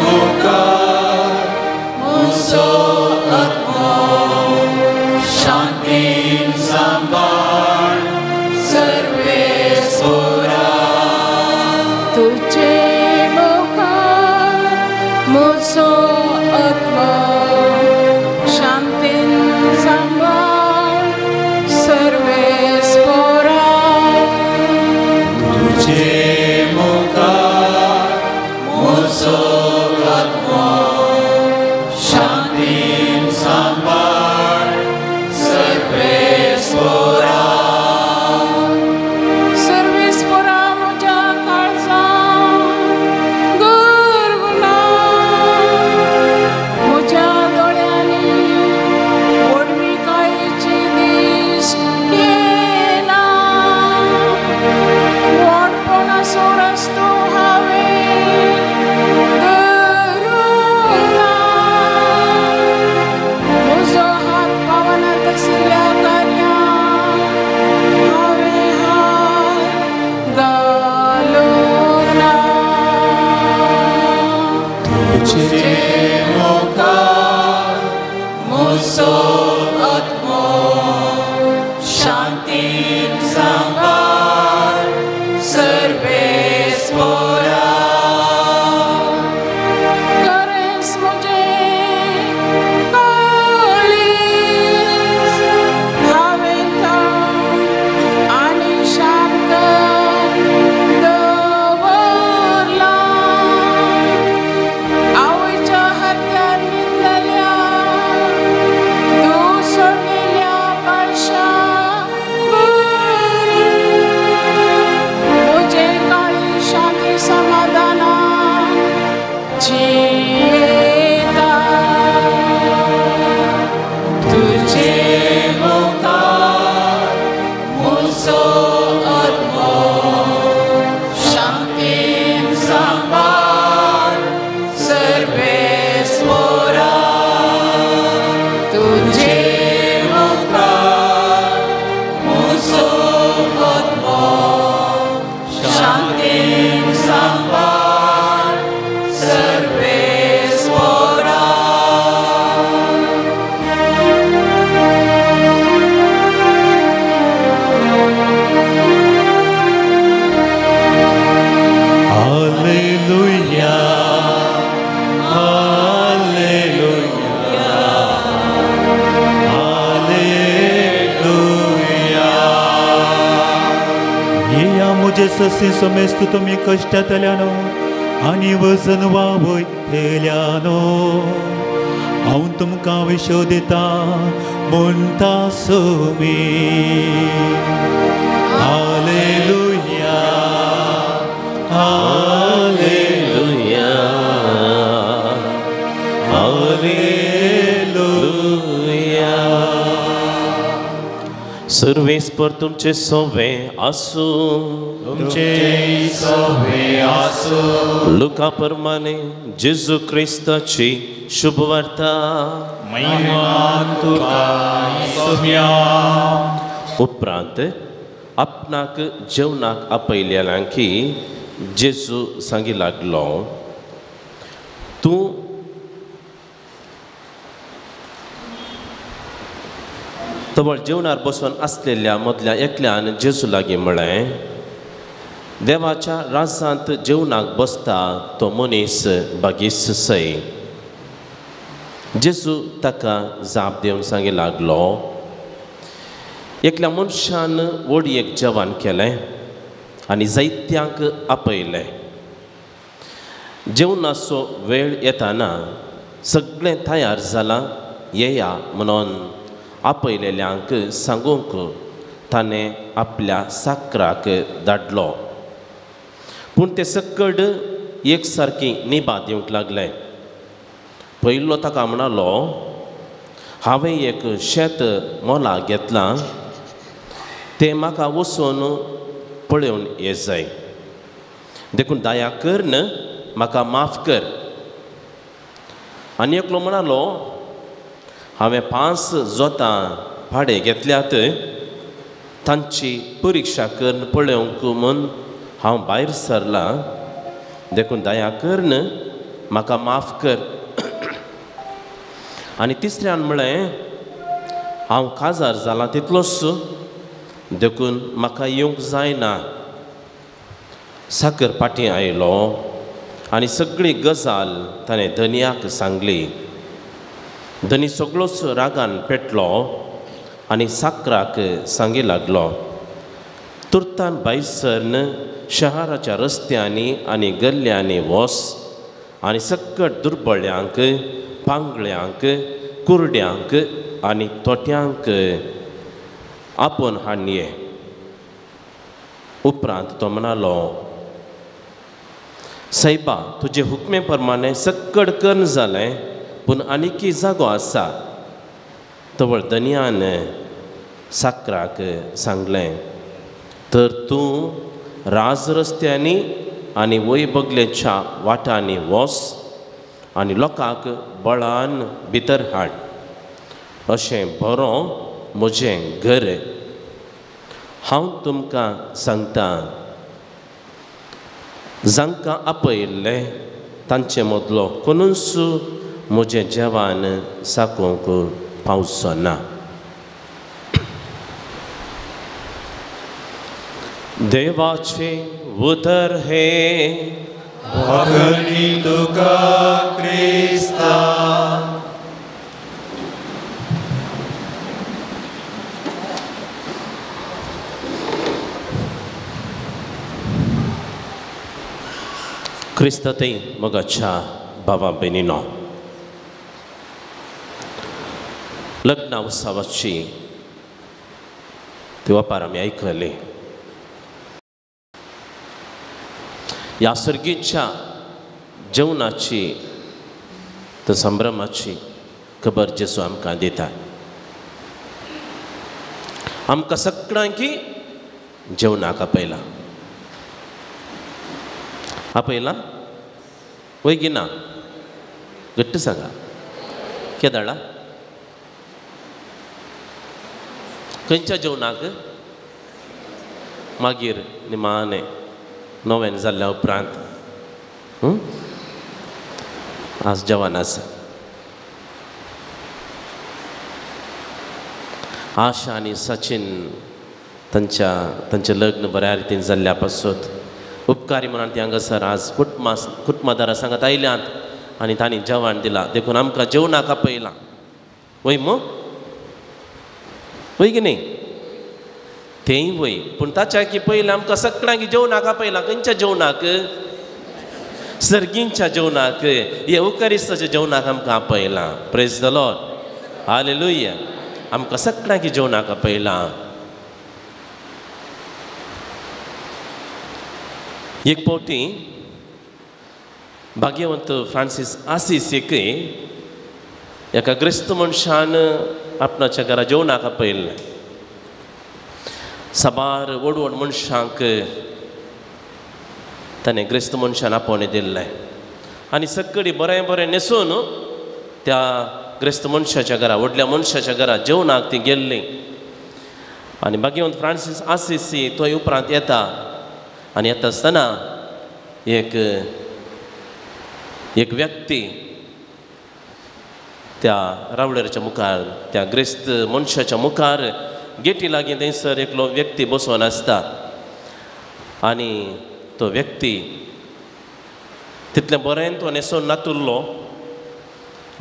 मुखार म्हजो आत्मो शांतीन सांबाळ सर्वेस्परा. तुझे म्हजो आत्मो शांतीन सांबाळ सर्वेस्परा. तुझे मुखार म्हजो आत्मो शांतीन सांबाळ सर्वेस्परा. सर्वेस्परा म्हज्या काळजांत गर्व ना, म्हज्या दोळ्यांनी व्हडविकायेची दिश्ट येना. व्हडपणाचो रस्तो हांवें धरूंक ना. म्हजो हात पावना तसल्या कार्यांत हांवें हात घालूंक ना. तुझे मुखार म्हजो आत्मो शांतीन सांबाळ सर्वेस्परा. करेस म्हजें काळीज ससी समेस्त तुमी कश्टांतल्यानो आनी वजन वावयतल्यानो हांव तुमकां विशो दिता म्हणटा सोमी. Hallelujah hallelujah hallelujah. सर्वेस्पर तुमचे सोवे आसूं, तुमचे सोवे आसूं. लुका प्रमाणे जेजू क्रिस्ताची शुभवार्ता. महिमा तुका सोम्या. उपरांत आपणाक जेवणाक आपयल्यांकी जेजू सांगी लागलो, तूं तवळ जेवणार बसून आसलेल्या मदल्या एकल्यान जेजू लागीं म्हळें, देवाच्या राजांत जेवणाक बसता तो मनीस बागीस सय. जेजू ताका जाप दिवन सांगी लागलो, एकल्या मनशान वडयेक जेवण केलें आनी जायत्यांक आपयलें. जेवणाचो वेळ येताना सगळें तयार जालां येया म्हणून आपयलेल्यांक सांगूंक ताणें आपल्या साकराक धाडलो. पूण ते सकड एक सारकी निभा दिवंक लागले. पयलो ताका म्हणालो, हांवें एक शेत मोला घेतलां, तें म्हाका वचून पळोवन ये जाय, देखून दया करून म्हाका माफ कर. आनी एकलो म्हणालो, हांवें 5 जोतां भाडें घेतल्यात, तांची परिक्षा करून पळोवंक म्हूण हांव भायर सरलां, देखून दया करून म्हाका माफ कर. आनी तिसऱ्यान म्हळें, हांव काजार जालां तितलोच, देखून म्हाका येवंक जायना. साकर फाटीं आयलो आनी सगळी गजाल ताणें धनयाक सांगली. धनी सगळोच रागान पेटलो आनी साकराक सांगी लागलो, तुर्तान भायर सरन शहराच्या रस्त्यांनी आनी गल्ल्यांनी वस आनी सकट दुर्बळ्यांक, पांगळ्यांक, कुरड्यांक आनी तोट्यांक आपोवन हाडये. उपरांत तो म्हणालो, सायबा, तुजे हुकमे प्रमाणे सकट करून जालें, पूण आनीकी जागो आसा. तवळ धनयान साकराक सांगलें, तर तूं राजरस्त्यांनी आनी वय बगलेच्या वाटांनी वस आनी लोकांक बळान भितर हाड, अशें बरो म्हजें घर. हांव तुमकां सांगता, जांकां आपयल्लें तांचे मदलो कोणूच म्हजें जेवण साकोवंक पावचो ना. देवाचें उतर हें. वागणी तुका क्रिस्ता. क्रिस्तांतय मोगाच्या भावा भयणीनो, लग्न उत्सवाची ती वापर आमी आयकली. ह्या सर्गीच्या जेवणाची तर संभ्रमाची खबर जेजू आमकां दिता. आमकां सगळ्यांकी जेवणाक आपयला. आपयला वय की ना? घट्ट सांगा, केदाळा खंयच्या जेवणाक? मागीर निमाणें नव्यान जाल्ल्या उपरांत आज जेवण आसा. आशा आनी सचिन तांच्या तांचें लग्न बऱ्या रितीन जाल्ल्या पासत उपकारी म्हणून ती हांगासर आज कुटुंबादारां सांगात आयल्यांत आनी तांणी जेवण दिलां, देखून आमकां जेवणाक आपयलां. वय मग? वय की न्ही? तेंय वय पूण ताच्या की पयलें आमकां सगळ्यांक जेवणाक आपयलां. खंयच्या जेवणाक? सर्गींच्या जेवणाक, येवकारिस्ताच्या जेवणाक आमकां आपयलां. Praise the Lord, hallelujah. आमकां सगळ्यांक जेवणाक आपयलां. एक फावटी भाग्यवंत फ्रांसीस आसीसीक एका ग्रेस्त मनशान आपणाच्या घरा जेवणाक आपयल्लें. साबार व्हड व्हड मनशांक ताणें ग्रेस्त मनशान आपोवणें दिल्लें आनी सगळीं बरें बरें न्हेसून त्या ग्रेस्त मनशाच्या घरा, व्हडल्या मनशाच्या घरा जेवणाक ती गेल्ली. आनी भाग्यवंत फ्रांसीस आसीसी तो उपरांत येता आनी येता आसतना एक एक व्यक्ती त्या रावळेराच्या मुखार, त्या ग्रेस्त मनशाच्या मुखार गेटी लागीं थंयसर एकलो व्यक्ती बसोन आसता आनी तो व्यक्ती तितलें बरें तो न्हेसोन नातुरलो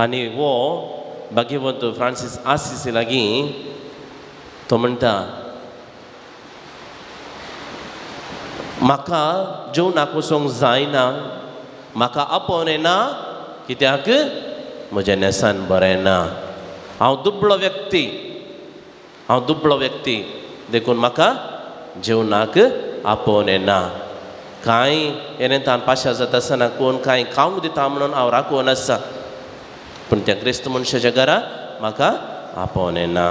आनी वो भाग्यवंत फ्रांसीस आसीसी लागीं तो म्हणटा, म्हाका जेवणाक वचोंक जायना, म्हाका आपोवन येना, कित्याक म्हजें न्हेसान बरें ना, हांव दुबळो व्यक्ती, हांव दुबळो व्यक्ती, देखून म्हाका जेवणाक आपोवन येना. कांय येनेंतान पाशार जाता आसतना कोण कांय खावंक दिता म्हणून हांव राखून आसा, पूण त्या क्रिस्त मनशाच्या घरा म्हाका आपोवन येना,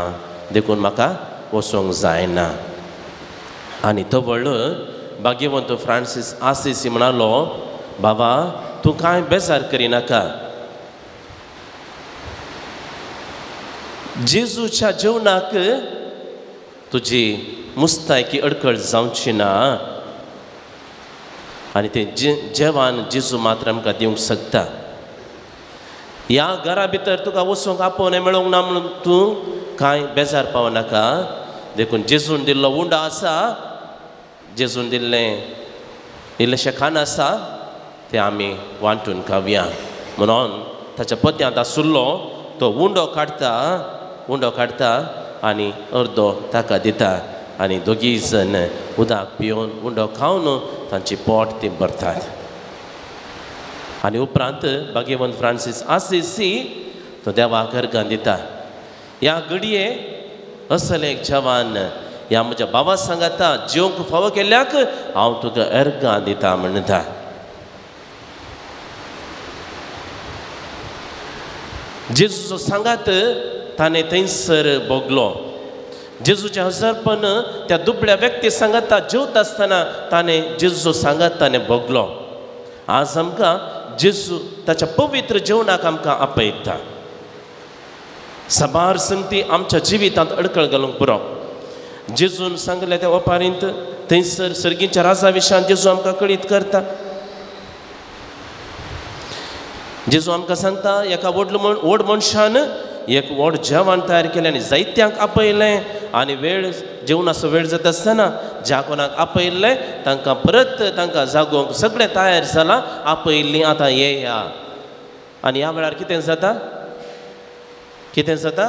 देखून म्हाका वचोंक जायना. आनी तो व्हडलो भाग्यवंत फ्रांसीस आसीसी म्हणालो, बाबा तूं कांय बेजार करिनाका, जेजूच्या जेवणाक तुजी मुस्तायकी अडखळ जावची ना आनी तें जेवण जेजू मात्र आमकां दिवंक शकता. ह्या घरा भितर तुका वचूंक आपोवणें मेळोंक ना म्हणून तूं कांय बेजार पावनाका, देखून जेजून दिल्लो उंडो आसा, जेजून दिल्लें इल्लेशें खाण आसा तें आमी वांटून खावया म्हणून ताच्या पत्यांत आसुल्लो तो उंडो काडटा, उंडो काडटा आनी अर्दो ताका दिता आनी दोगी जण उदक पिवन उंडो खावन तांची पोट ती भरतात. आनी उपरांत भाग्यवंत फ्रांसीस आसीसी तो देवाक अर्गां दिता, ह्या घडये असलें एक जवान ह्या म्हज्या बाबा सांगाता जेवंक फावो केल्ल्याक हांव तुका अर्गां दिता म्हणटा. जेजूचो सांगात ताणें थंयसर भोगलो. जेजूचें हजरपण त्या दुबळ्या व्यक्ती सांगाता जेवता आसतना ताणें जेजूचो सांगात ताणें भोगलो. आज आमकां जेजू ताच्या पवित्र जेवणाक आमकां आपयता. साबार संगती आमच्या जिवितांत अडखळ घालूंक पुरो. जेजून सांगलें त्या ओपारींत थंयसर सर्गीच्या राजा विशयान जेजू आमकां कळीत करता. जेजू आमकां सांगता एका व्हड मनशान एक व्हड जेवण तयार केलें आनी जायत्यांक आपयलें आनी वेळ जेवणाचो वेळ जाता आसतना ज्या कोणाक आपयल्लें तांकां परत तांकां जागोवंक सगळें तयार जालां, आपयल्लीं आतां येया. आनी ह्या वेळार कितें जाता? कितें जाता?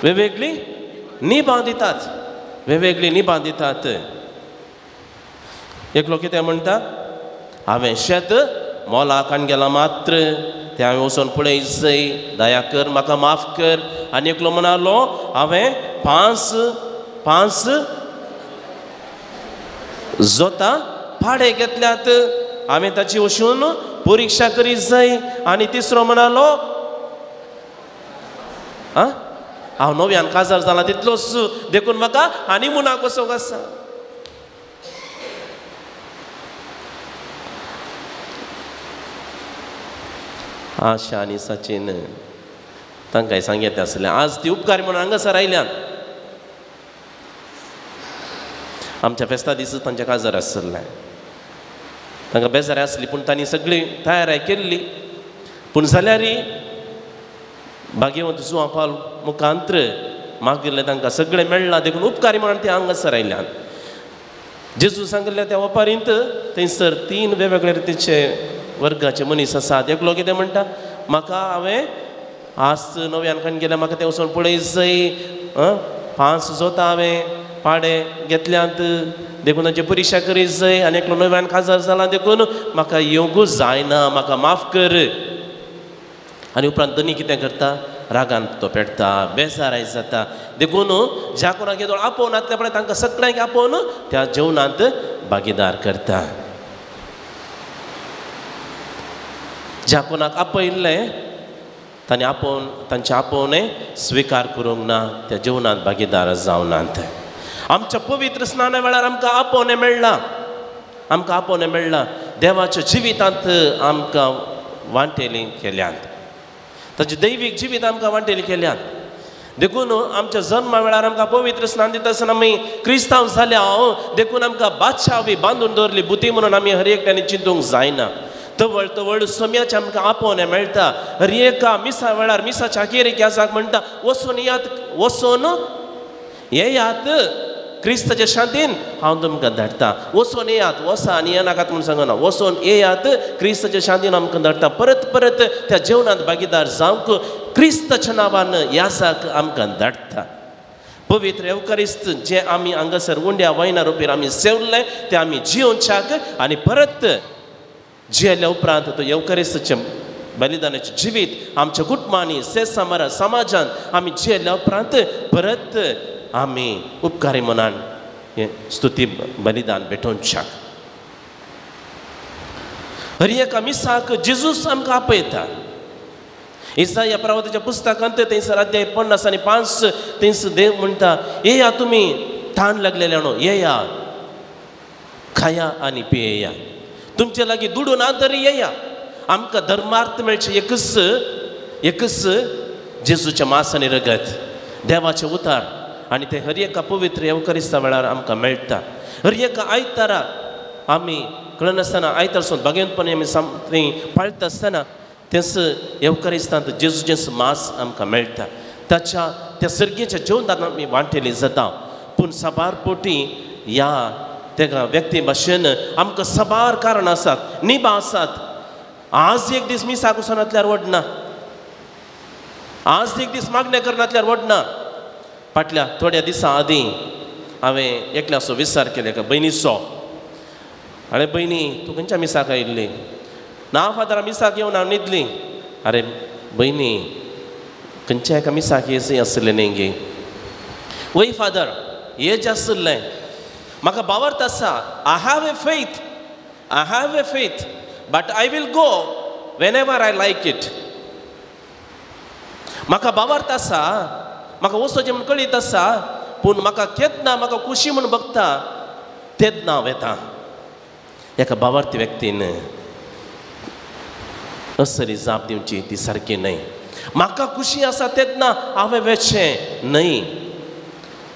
वेगवेगळीं निबां दितात, वेगवेगळीं निबां दितात. एकलो कितें म्हणटा, हांवें शेत मोलाक हाडून गेलां मात्र तें हांवें वचोन पळय जय, दया कर म्हाका माफ कर. आनी एकलो म्हणालो हांवें पांच पांच जोतां भाडें घेतल्यात, हांवें ताची वचून परिक्षा करीत जाय. आनी तिसरो म्हणालो आं हांव नव्यान काजार जाला तितलोच, देखून म्हाका आनी मुनाक वचोंक आसा. आशा आनी सचीन तांकांय सांगता आसलें आज ती उपकारी म्हणून हांगासर आयल्यान. आमच्या फेस्ता दीस तांच्या काजार आसलें, तांकां बेजारी आसली पूण तांणी सगळी तयारी केल्ली. पूण जाल्यार भाग्यवंत जुवां पावल मुखांत्र मागिल्लें तांकां सगळें मेळ्ळां, देखून उपकारी म्हणून ती हांगासर आयल्यान. जेजू सांगिल्ल्या त्या वपारींत थंयसर तीन वेगवेगळे रितीचे वर्गाचे मनीस आसात. एकलो कितें म्हणटा, म्हाका हांवें आज नव्यान खंय गेल्यार म्हाका तें वचून पळय जाय. 5 जोतां हांवें पाडे घेतल्यात देखून तांची परिक्षा करीत जाय आनी एकलो नव्यान काजार जाला देखून म्हाका येवंकूच जायना, म्हाका माफ कर. आनी उपरांत धनी कितें करता, रागान तो पेटता, बेजाराय जाता. देखून ज्या कोणाक येदोळ आपोवन आसले पळय तांकां सगळ्यांक आपोवन त्या जेवणांत भागीदार करता. ज्या कोणाक आपयल्लें तांणी आपोवन तांचे आपोवणें स्विकार करूंक ना, त्या जेवणांत भागीदार जावनात. आमच्या पवित्र स्नाना वेळार आमकां आपोवणें मेळ्ळां, आमकां आपोवणें मेळ्ळां. देवाच्या जिवितांत आमकां वांटेली केल्यात, ताचें दैवीक जिवीत आमकां वांटेली केल्यात. देखून आमच्या जन्मा वेळार आमकां पवित्र स्नान दिता आसतना आमी क्रिस्तांव जाल्या देखून आमकां बादशावी बांदून दवरली बुती म्हणून आमी हर एकट्यानी चिंतूंक जायना. तवळ तवळ सोम्याचें आमकां आपोवणें मेळटा. हर एका मिसा वेळार मिसाच्या अखेरेक याजाक म्हणटा, वचून येयात, वचून येयात क्रिस्ताच्या शांतीन हांव तुमकां धाडटा. वचून येयात, वसा आनी येनाकात म्हूण सांगना, वचून येयात क्रिस्ताच्या शांतीन आमकां धाडटा. परत परत त्या जेवणांत भागीदार जावंक क्रिस्ताच्या नांवान याजाक आमकां धाडटा. पवित्र एवकारिस्त जें आमी हांगासर उंड्या वयना रुपीर आमी सेवलें तें आमी जियोवच्याक आनी परत जियेल्या उपरांत तो एवकारिस्ताचें बलिदानाचें जिवीत आमच्या कुटुंबांनी सेसामारा समाजान आमी जियेल्या उपरांत परत आमी उपकारी मनान हें स्तुती बलिदान भेटोवच्याक. हर एका मिसाक जेजूस आमकां आपयता. इसाया प्रवादाच्या पुस्तकांत थंयसर अध्याय 55 थंयसर देव म्हणटा, येया तुमी ताण लागलेल्या न्हू, येया खाया आनी पियेया, तुमचे लागीं दुडू ना तरी येया. आमकां धर्मार्थ मेळचें एकच एकच जेजूचें मांस आनी रगत, देवाचें उतार, आनी तें हर एका पवित्र एवकारिस्ता वेळार आमकां मेळटा. हर एका आयतारा आमी कळनासतना आयतार सोद भागेंतपणी आमी थंय पाळटा आसतना तेंच एवकारिस्तांत जेजूचें मांस आमकां मेळटा. ताच्या त्या सर्गेच्या जेवणांत आमी वांटेली जाता. पूण साबार पोटी ह्या तेका व्यक्ती भाशेन आमकां साबार कारणां आसात, निबां आसात. आज एक दीस मिसाक वचनातल्यार वडना, आज एक दीस मागणें करनातल्यार वडना. फाटल्या थोड्या दिसां आदीं हांवें एकल्याचो विचार केलो, एका भयणीचो. आरे भयणी, तूं खंयच्या मिसाक आयिल्ली? ना फादर, मिसाक येवन हांव न्हिदली. आरे भयणी, खंयच्या एका मिसाक येज आसलें न्ही गे? वय फादर, येज आसलें. म्हाका बावर्त आसा, I have a faith, I have a faith, but I will go whenever I like it. म्हाका बावर्त आसा, म्हाका वचोचें म्हूण कळीत आसा, पूण म्हाका केन्ना म्हाका खुशी म्हूण बघता तेन्ना हांव वेता. एका बावार्थी व्यक्तीन असली जाप दिवची ती सारकी न्हय. म्हाका खुशी आसा तेन्ना हांवें वेचें न्हय,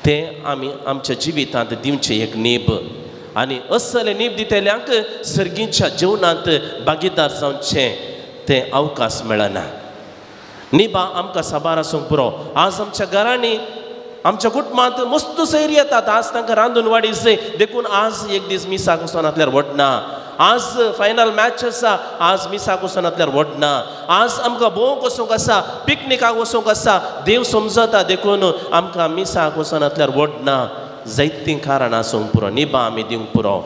तें आमी आमच्या जिवितांत दिवचें एक नेब. आनी असले नेब दितल्यांक सर्गीच्या जेवणांत भागीदार जावचें तें अवकाश मेळना. निबा आमकां साबार आसूंक पुरो. आज आमच्या घरांनी आमच्या कुटुंबांत मस्त सैरी येतात, आज तांकां रांदून वाडी जाय देखून आज एक दीस मिसाक वचनातल्यार वडना. आज फायनल मॅच आसा, आज मिसाक वचनातल्यार वडना. आज आमकां भोंवंक वचूंक आसा, पिकनिकाक वचूंक आसा, देव समजता देखून आमकां मिसाक वचनातल्यार वडना. जायतीं कारणां आसूंक पुरो, निबा आमी दिवंक पुरो.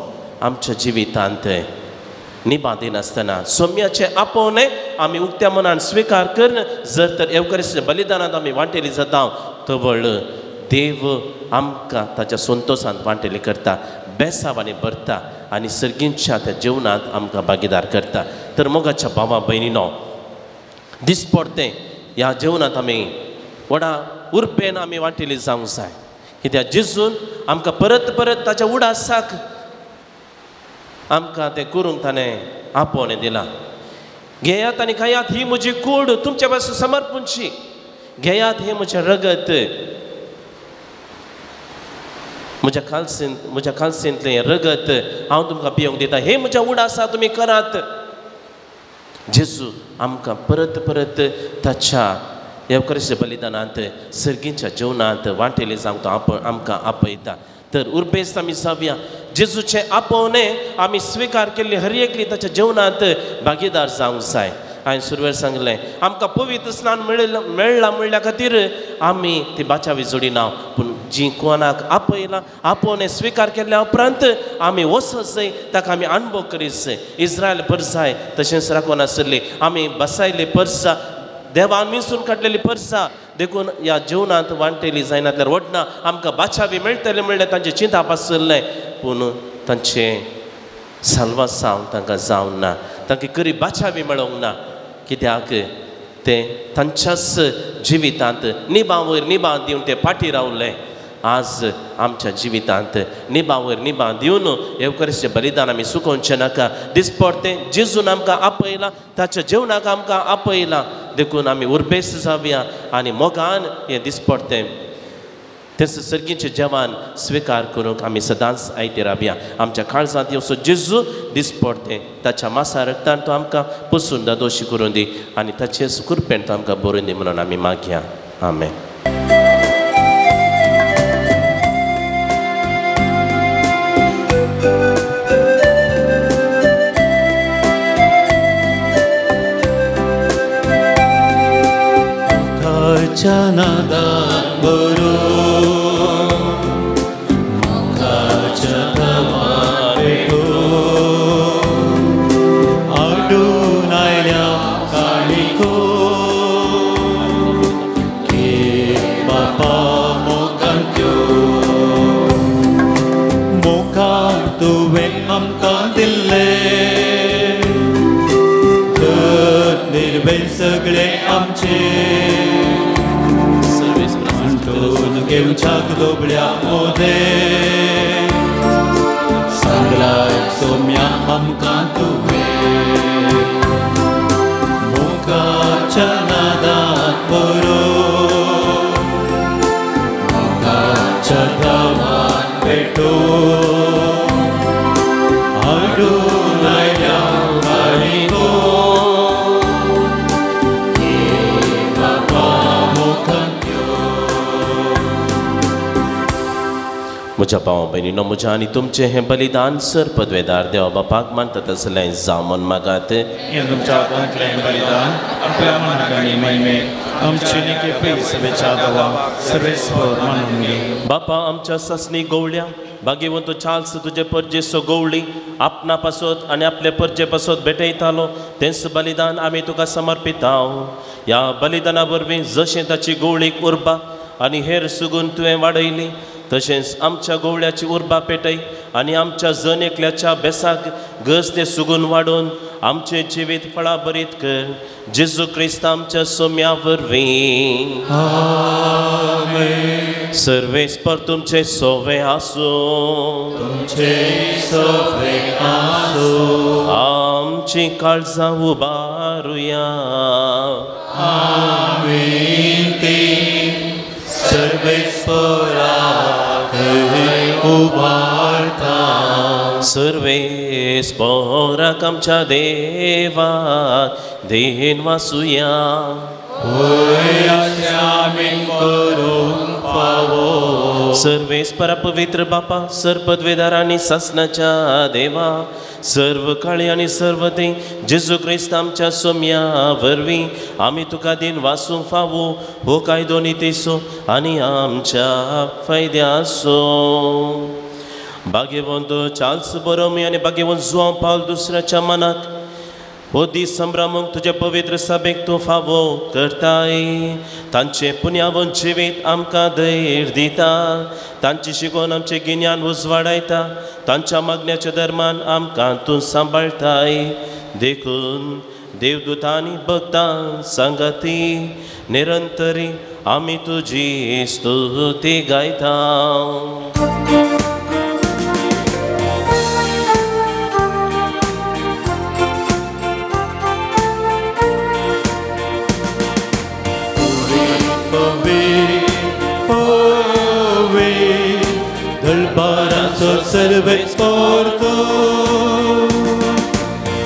आमच्या जिवितांत निबा दिनासतना सोम्याचें आपोवणें आमी उक्त्या मनान स्विकार करून जर तर एवकारिस्ताच्या बलिदानांत आमी वांटेली जाता, तवळ देव आमकां ताच्या संतोशांत वांटेली करता, बेसावांनी भरता आनी सर्गींच्या त्या जेवणांत आमकां भागीदार करता. तर मोगाच्या भावा भयणीनो, दिसपडतें ह्या जेवणांत आमी व्हडा उर्बेन आमी वांटेली जावंक जाय. कित्याक जेजून आमकां परत परत ताच्या उडासाक आमकां तें करूंक ताणें आपोवणें दिलां. घेयात आनी खायात, ही म्हजी कूड तुमच्या पासून समर्पणची. घेयात, हें म्हजें रगत, म्हज्या खालसींत म्हज्या खालसींतलें हें रगत हांव तुमकां पिवंक दिता, हें म्हज्या उडासा तुमी करात. जेजू आमकां परत परत ताच्या एवकारिस्ताच्या बलिदानांत सर्गीच्या जेवणांत वांटेली जावंक तो आमकां आपयता. तर उर्बेस्त आमी जावया, जेजूचें आपोवणें आमी स्विकार केल्ली हर एकली ताच्या जेवणांत भागीदार जावंक जाय. हांवें सुरवेर सांगलें आमकां पवित्र स्नान मेळ्ळां म्हणल्या खातीर आमी ती बाचावी जोडिना, पूण जी कोणाक आपयलां आपोवणें स्विकार केल्ल्या उपरांत आमी वचत जाय, ताका आमी अणभव करीत जाय. इस्रायल परसाय तशेंच राखून आसली, आमी बसायल्ली परसा देवान मिसून काडलेली परसा, देखून ह्या जेवणांत वांटेली जायना जाल्यार वडना आमकां बाचावी मेळटली म्हणल्यार तांचें चिंताप आसलें, पूण तांचें साल्वासांव तांकां जावंक ना, तांकां करी बाचावी मेळोंक ना. कित्याक ते तांच्याच जिवितांत निबां वयर निबां दिवन ते फाटीं रावले. आज आमच्या जिवितांत निबां वयर निबां दिवन येवकरीचें बलिदान आमी सुकोवचें नाका. दिसपडतें जेजून आमकां आपयलां, ताच्या जेवणाक आमकां आपयलां, देखून आमी उर्बेस्त जावया आनी मोगान हें दिसपडतें तें सर्गीचें जेवण स्विकार करूंक आमी सदांच आयते रावया. आमच्या काळजांत येवचो जेजू दिसपडतें ताच्या मासा रक्तान तो आमकां पुसून दादोशी करून दी आनी ताचेच कृपेन तो आमकां बरोवन दी म्हणून आमी मागया. आमेन. नादान बरो मुखाच्या तवार पेटो आडून आयल्या काणिको के बापा मोगांत्यो मोगान तुवें आमकां दिल्लें तर निर्भय सगळे आमचे घेवच्याक दोबळ्या मोदे सांगलाय सोम्या आमकां तुवें मोगाच्या नादान बरो मोगाच्या धावान पेटो हाडून आयल्या काणिको म्हज्या भाव भयणीनो, म्हज्या आनी तुमचें हें बलिदान सर पदवेदार देवा बापाक मानता तसलें जावं म्हूण मागात. हें तुमच्या हातांतलें बलिदान आपल्या मनाक आनी महिमेक आमचे निके सभेच्या देवा सर्वेस्पर मानून घे. बापा आमच्या सासणी गवळ्या भाग्यवंत चार्ल्स तुजे परजेचो गवळी आपणा पासत आनी आपले परजे पासत भेटयतालो तेंच बलिदान आमी तुका समर्पिताव. ह्या बलिदाना वरवीं जशें ताची गवळीक उर्बा आनी हेर सुगून तुवें वाडयली तशेंच आमच्या गोवळ्याची उर्बा पेटय आनी आमच्या जण एकल्याच्या बेसाक गज ते सुगून वाडोवन आमचें जिवीत फळां बरीत कर. जेजू क्रिस्त आमच्या सोम्या वरवीं. आमेन. सर्वेस्पर तुमचें सोवे आसूं, तुमचें सोवे आसूं. आमची काळजां उबारुया. आमेन. ते सर्वेस्पराक उबारता. सर्वेस्पराक आमच्या देवाक then वासुया. करूंक फावो. सर्वेस्परा पवित्र बापा सर पदवेदार आनी सासणाच्या देवा सर्व काळी आनी सर्व थंय जेजू क्रिस्त आमच्या सोम्या वरवीं आमी तुका दिन वासूंक फावो हो कायदो नितीचो आनी आमच्या फायद्याचो. भाग्यवंत चार्ल्स बरोमी आनी भाग्यवंत जुआंव पावल दुसऱ्याच्या मनाक हो दीस संभ्रमूंक तुजे पवित्र सभेक तूं फावो करताय. तांचें पुण्यावन जिवीत आमकां धैर्य दिता, तांची शिकोवन आमचें गिन्यान उजवाडायता, तांच्या मागण्याच्या धर्मान आमकां तूं सांबाळटाय. देखून देवदूतांनी भक्तां सांगाती निरंतरी आमी तुजी स्तुती गायता. सर्वेस्पर तूं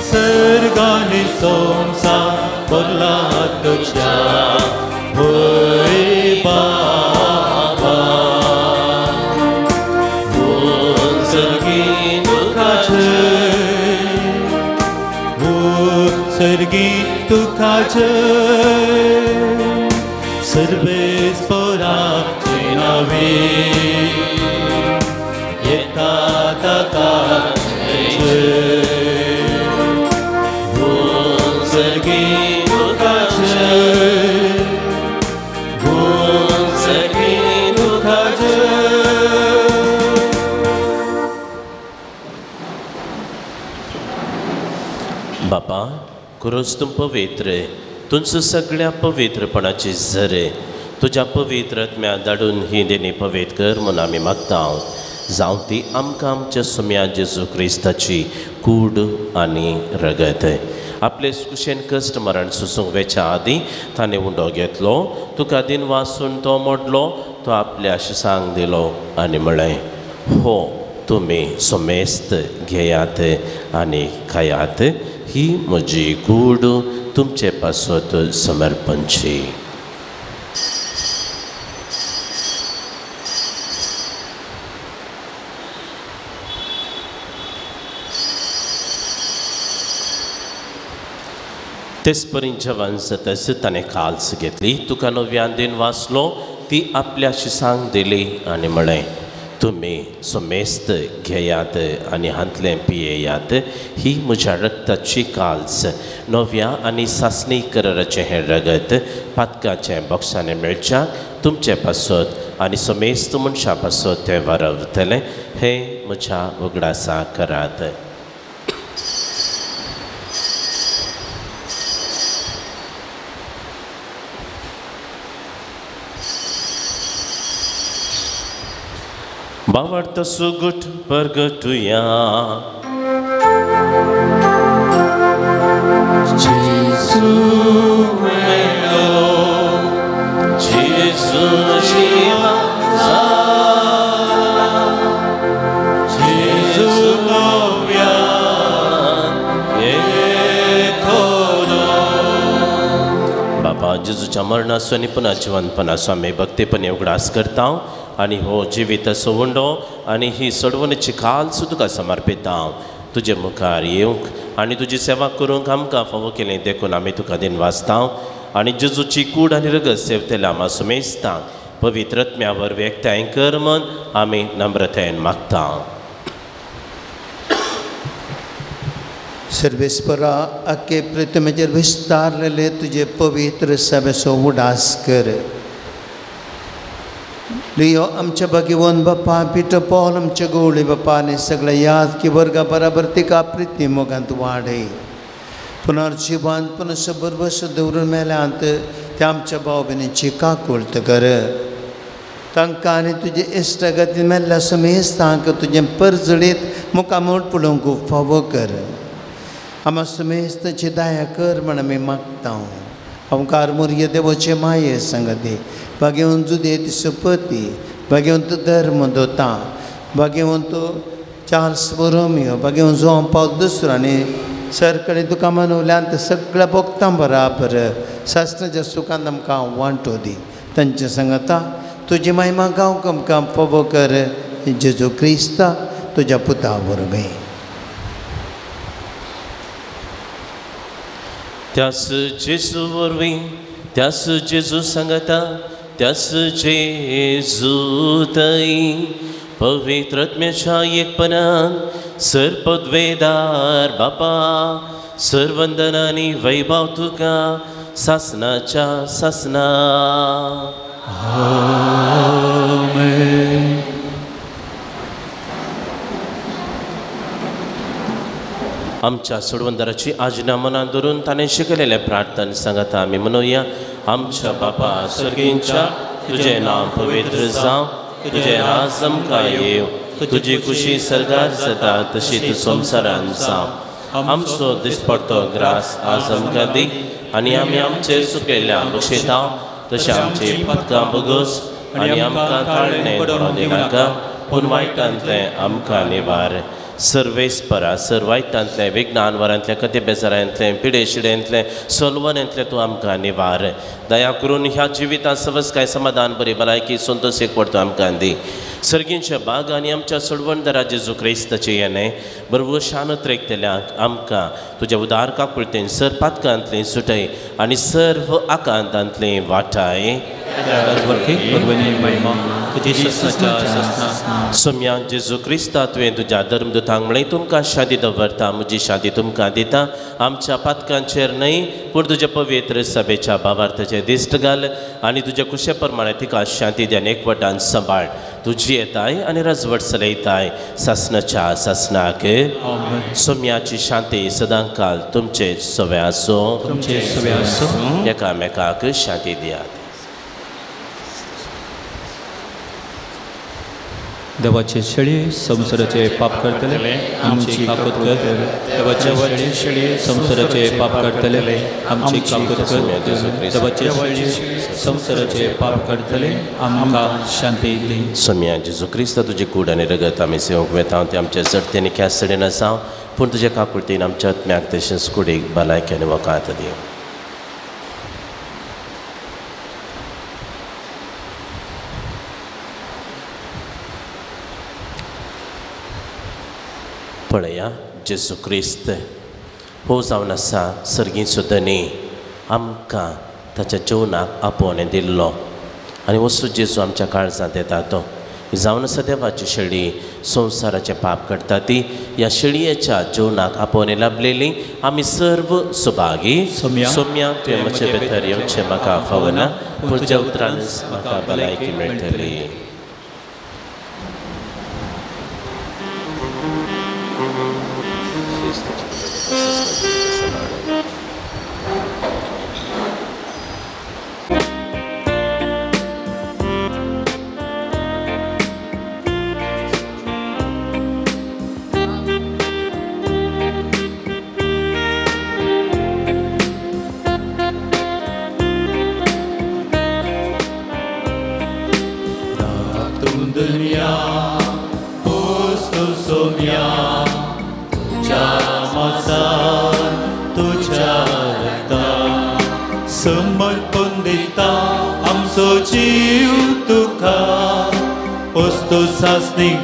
सर्गानी संवसार भरला तुज्या भंय बाबा. सर्गी तुका जय, सर्गी सर्गी तुका जय सर्वेस्पराचे नावे येता ताका जय भूम सर्गी तुका जय भूम सर्गी तुका जय. बापा क्रोस तूं पवित्र तुमचो सगळ्या पवित्रपणाची झरे तुज्या पवित्र आत्म्या धाडून ही देणी पवित्र कर म्हूण आमी मागता. जावं ती आमकां आमच्या सुम्या जेजू क्रिस्ताची कूड आनी रगत. आपले कुशेन कश्ट मरण सोसूंक वेच्या आदीं ताणें उंडो घेतलो, तुका दिन वासून तो मोडलो, तो आपल्या शिसांक दिलो आनी म्हळें, हो तुमी समेस्त घेयात आनी खायात, ही म्हजी कूड तुमचे पासत समर्पणची. तेच परी जेवण जातच ताणें काल्स घेतली, तुका नव्यान दिन वाचलो, ती आपल्या शिसांक दिली आनी म्हळें, तुमी समेस्त घेयात आनी हांतलें पियेयात, ही म्हज्या रक्ताची काल्स, नव्या आनी सासणी कराराचें हें रगत पातकाचें बक्षांनी मेळच्या तुमचे पासत आनी समेस्त मनशां पासत तें वारवतलें. हें म्हज्या उगडासा करात. बावडतो सुगूट परगटुया. जेजू मेलो, जेजू जिवा जाला, जेजू नव्यान येतलो. बाबा जेजूच्या मरणाचो आनी पुनः जिवनपणाचो आमी भक्तीपणी उगडास करता आनी हो जिवीत उंडो आनी ही सोडवणेची काल्स तुका समर्पिता. तुजे मुखार येवंक आनी तुजी सेवा करूंक आमकां फावो केलें देखून आमी तुका दिन वाचता आनी जेजूची कूड आनी रगत सेवतल्या आमा सुमेस्तांक पवित्र आत्म्या वरवीं एकठांय कर म्हूण आमी नम्रतायेन मागता. सर्वेस्परा आखे प्रतिमेचेर विस्तारलेले तुजे पवित्र सभेचो उडास कर. लियो आमच्या भगवंत बापा पिटो पॉल आमच्या गवळी बापा आनी सगळ्या याद की वर्गा बराबर तिका प्रिती मोगांत वाडय. पुनर्जिवान पुनः बरबस दवरून मेल्यांत त्या आमच्या भाव भयणीची काकुळट कर. तांकां आनी तुजे इश्टागतीन मेल्ल्या समेस्तांक तुजें परजळीत मुखामोड पळोवंक फावो कर. आमा समेस्ताची दया कर म्हण आमी मागता. ओंकार मोरये देवोचे माये संगती भाग्यवंत जुदेत सुपती भाग्यवंत धर्म दोता भाग्यवंत चार्ल्स बोरोमियो भाग्यवंत जों पावल दुसरो आनी सरकळे तुका मनवल्यान सगळ्या भोगतां बराबर शास्त्राच्या सुखान आमकां वांटो दी. तांचे सांगता तुजी महिमा गांवक आमकां फावो कर जेजू क्रिस्ता तुज्या पुता वरवीं. त्यास जेजू वरवीं, त्यास जेजू सांगता, त्यास जेजू थंय पवित्र आत्म्याच्या एकपणान सर्पद्वेदार बापा सर्वंदनानी वैभव तुका सासनाच्या सासना. आमेन. आमच्या सोडवंदाराची आज्ञा मनान धरून ताणें शिकयलेलें प्रार्थना सांगता आमी म्हणुया. आमच्या बापा सर्गींच्या तुजें नांव पवित्र जावं, तुजें राज आमकां येवं, तुजी खुशी सर्गार जाता तशी तूं संवसारान जावं. आमचो दिसपडतो ग्रास आज आमकां दी आनी आमी आमचेर चुकयल्ल्या बक्षिता तशें आमची पदकां बगस आनी आमकां ताळणें पडोवंक दिनाका, पूण वायटांतलें आमकां निवार. सर्वेस्परा सर वायटांतलें विज्ञानवरांतलें कथे बेजारांतलें पिडे शिडेंतलें सोलवणेंतलें तूं आमकां निवार. दया करून ह्या जिवितांत सवस काय समाधान बरी भलायकी संतोश एकवट तूं आमकां दी. सर्गींच्या बाग आनी आमच्या सोडवणदारा जेजू क्रिस्ताचें येणें बरवो शानत रेखतल्यांक आमकां तुज्या उदार काकुळतेन सर पातकांतलें सुटय आनी सर्व आकांतांतलें वाटाय. सोम्या जेजू क्रिस्ता तुवें तुज्या धर्मदूतांक म्हळें तुमकां शांती दवरता म्हजी शांती तुमकां दिता. आमच्या पातकांचेर न्हय पूण तुज्या पवित्र सभेच्या भावार्थाचेर दिश्ट घाल आनी तुज्या कुशे प्रमाणे तिका शांती दी आनी एकवटान सांबाळ. तुजी येताय आनी रजवट चलयताय सासनाच्या सासनाक. सोम्याची शांती सदांकाल तुमचे सवे आसूं. तुमचे सवे आसूं. एकामेकाक शांती दियात. देवाचे शेळी संवसाराचे पाप करतले आमची काकूत कर. देवाचे शेळी संवसाराचे पाप करतले आमची काकूत कर. देवाचे शेळी संवसाराचे पाप करतले आमकां शांती दी. सोम्या जेजू क्रिस्त तुजी कूड आनी रगत आमी सेवंक वेता ते आमच्या चडते आनी ख्यास आसा पूण तुज्या काकुळतीन आमच्या आत्म्याक तशेंच कुडीक भलायकी आनी वकात दी. पळया जेजू क्रिस्त हो जावन आसा सर्गीचो धनी आमकां ताच्या जेवणाक आपोवणें दिल्लो आनी वस्तू जेजू आमच्या काळजांत येता तो जावन आसा देवाची शेळी संवसाराचें पाप करता ती ह्या शेळयेच्या जेवणाक आपोवणें लाभलेली आमी सर्व सुभागी. सोम्या तुवें म्हजे भितर येवचें म्हाका फावना पूण तुज्या उतरानच म्हाका भलायकी मेळटली.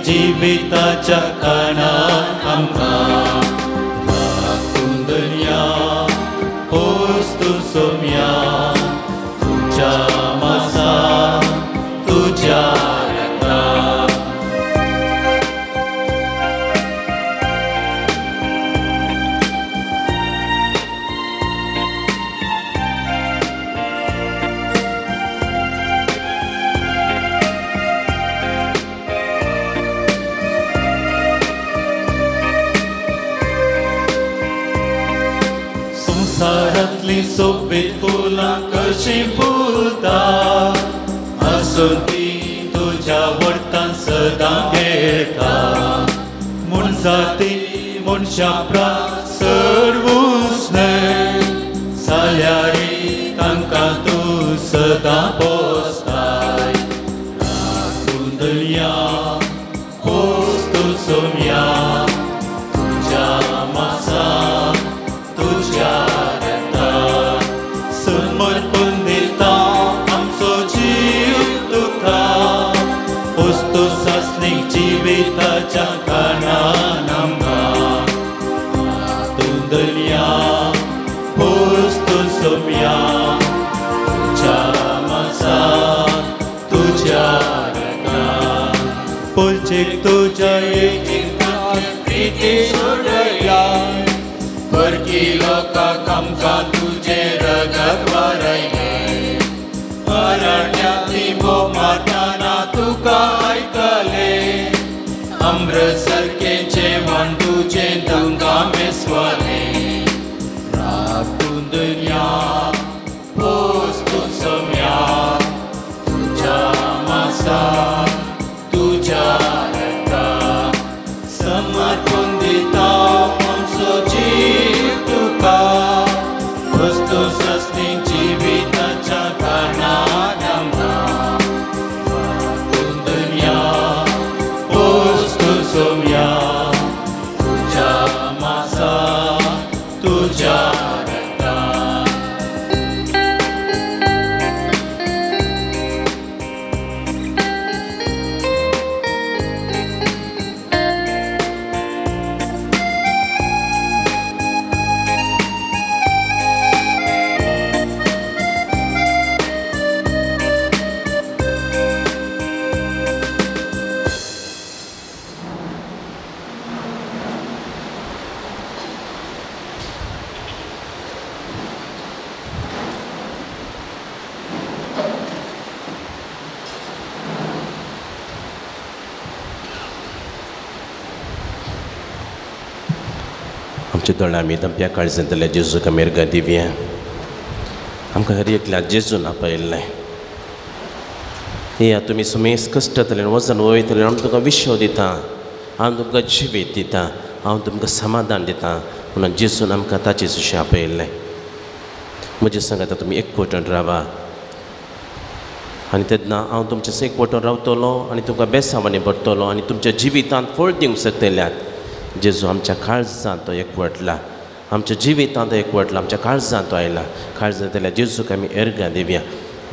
जिविताच्या कानान आमकां राखून दर्या पोस्तू सोम्या तुज्या मासान तुज्या रगतान. संवसारांतली सोबीत फुलां कशीं फुलता आसून ती तुज्या वरतान सदां खेळटा म्हूण जाती मनशां प्रास सर्वूच न्हय जाल्यारय तांकां तूं सदां पोसताय. राखून दर्या पोस तूं सोम्या तुज्या मासान तुज्या रगतान समर्पण दिता आमचो जीव तुका वस्तू सासणीक जिविताच्या कारणान आमकां राखून दर्या पोस तूं सोम्या तुज्या मासान तुज्या रगतान. पोलचेक तुज्या प्रिती सोडया परकी लोकांक आमकां तुजें रगत वारयलें अरण्यांतली बोब मारतना तुका आयकलें अमृत सारकें जेवण तुजें तांकां मेस्वलें. राखून दर्या पोस तूं सोम्या तुज्या मासान तुज्या रगतान समर्पण दिता आमचो जीव तुका वस्तू सस्ती जिविताच्या कारणान आमकां राखून दर्या आमच्या दोळ्या आमी दमप्या काळजांतल्या जेजूक आमी अर्गां दिवया. आमकां हर एकल्या जेजून आपयल्लें. येया तुमी सुमेस कश्टतले वजन वयतले, हांव तुमकां विश्व दिता, हांव तुमकां जिवीत दिता, हांव तुमकां समाधान दिता म्हणून जेजून आमकां ताचे सुशें आपयल्लें. म्हजे सांगात तुमी एकवटून रावा आनी तेन्ना हांव तुमचे एकवटून रावतलो आनी तुमकां बेसांवांनी भरतलो आनी तुमच्या जिवितांत फळ दिवंक शकतल्यात. जेजू आमच्या काळजांत तो एकवटला, आमच्या जिवितांत तो एकवटला, आमच्या काळजांत तो आयला. काळजांतल्या जेजूक आमी अर्गां दिवया.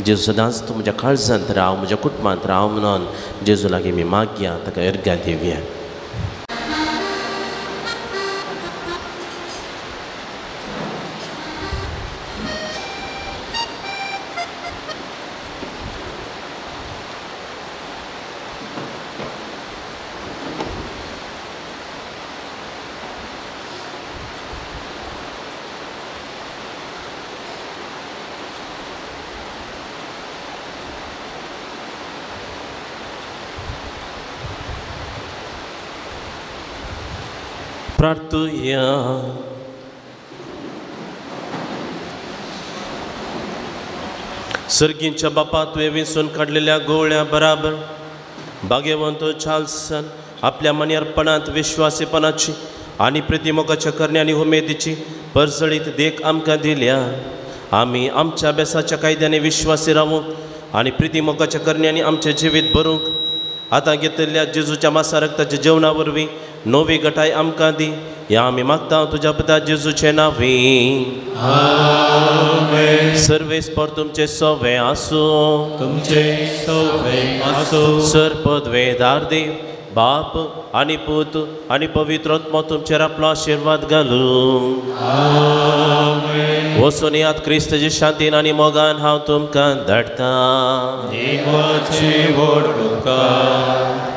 जेजू सदांच तूं म्हज्या काळजांत राव, म्हज्या कुटुंबांत राव म्हणून जेजू लागीं आमी मागया, ताका अर्गां दिवया. प्रार्थुया. सर्गींच्या बापा, तुवें विंचून काडलेल्या गोवळ्या बराबर भाग्यवंत चार्ल्सन आपल्या मन्यारपणांत विश्वासीपणाची आनी प्रतिमोगाच्या करण्या आनी उमेदीची परजळीत देख आमकां दिल्या. आमी आमच्या अभ्यासाच्या कायद्याने विश्वासी रावूंक आनी प्रतिमोगाच्या करण्यांनी आमचें जिवीत भरूंक आतां घेतिल्ल्या जेजूच्या मासा रक्ताच्या जेवणा वरवीं नवी गटाय आमकां दी. ह्या आमी मागता तुज्या पुता जेजूचे नांवी. आमेन. सर्वेस्पर तुमचे सवे आसूं, तुमचे सवे आसूं. सर पदवेदार देव बाप आनी पूत आनी पवित्र आत्मो तुमचेर आपलो आशिर्वाद घालूं. आमेन. वचून यात क्रिस्ताचे शांतीन आनी मोगान हांव तुमकां धाडटा. देवाची व्हड उपकार.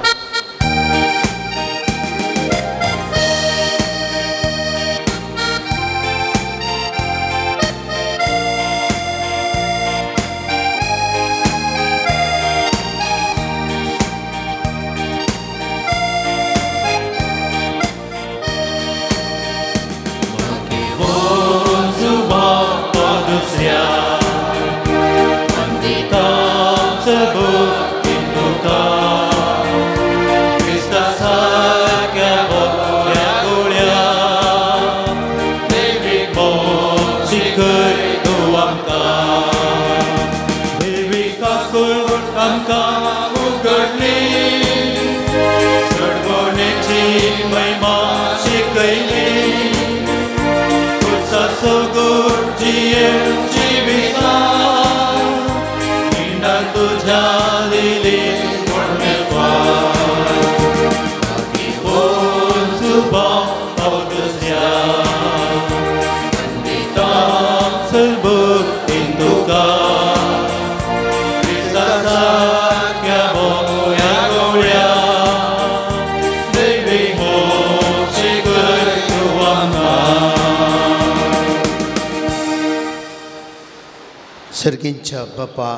सर्गींच्या बापा,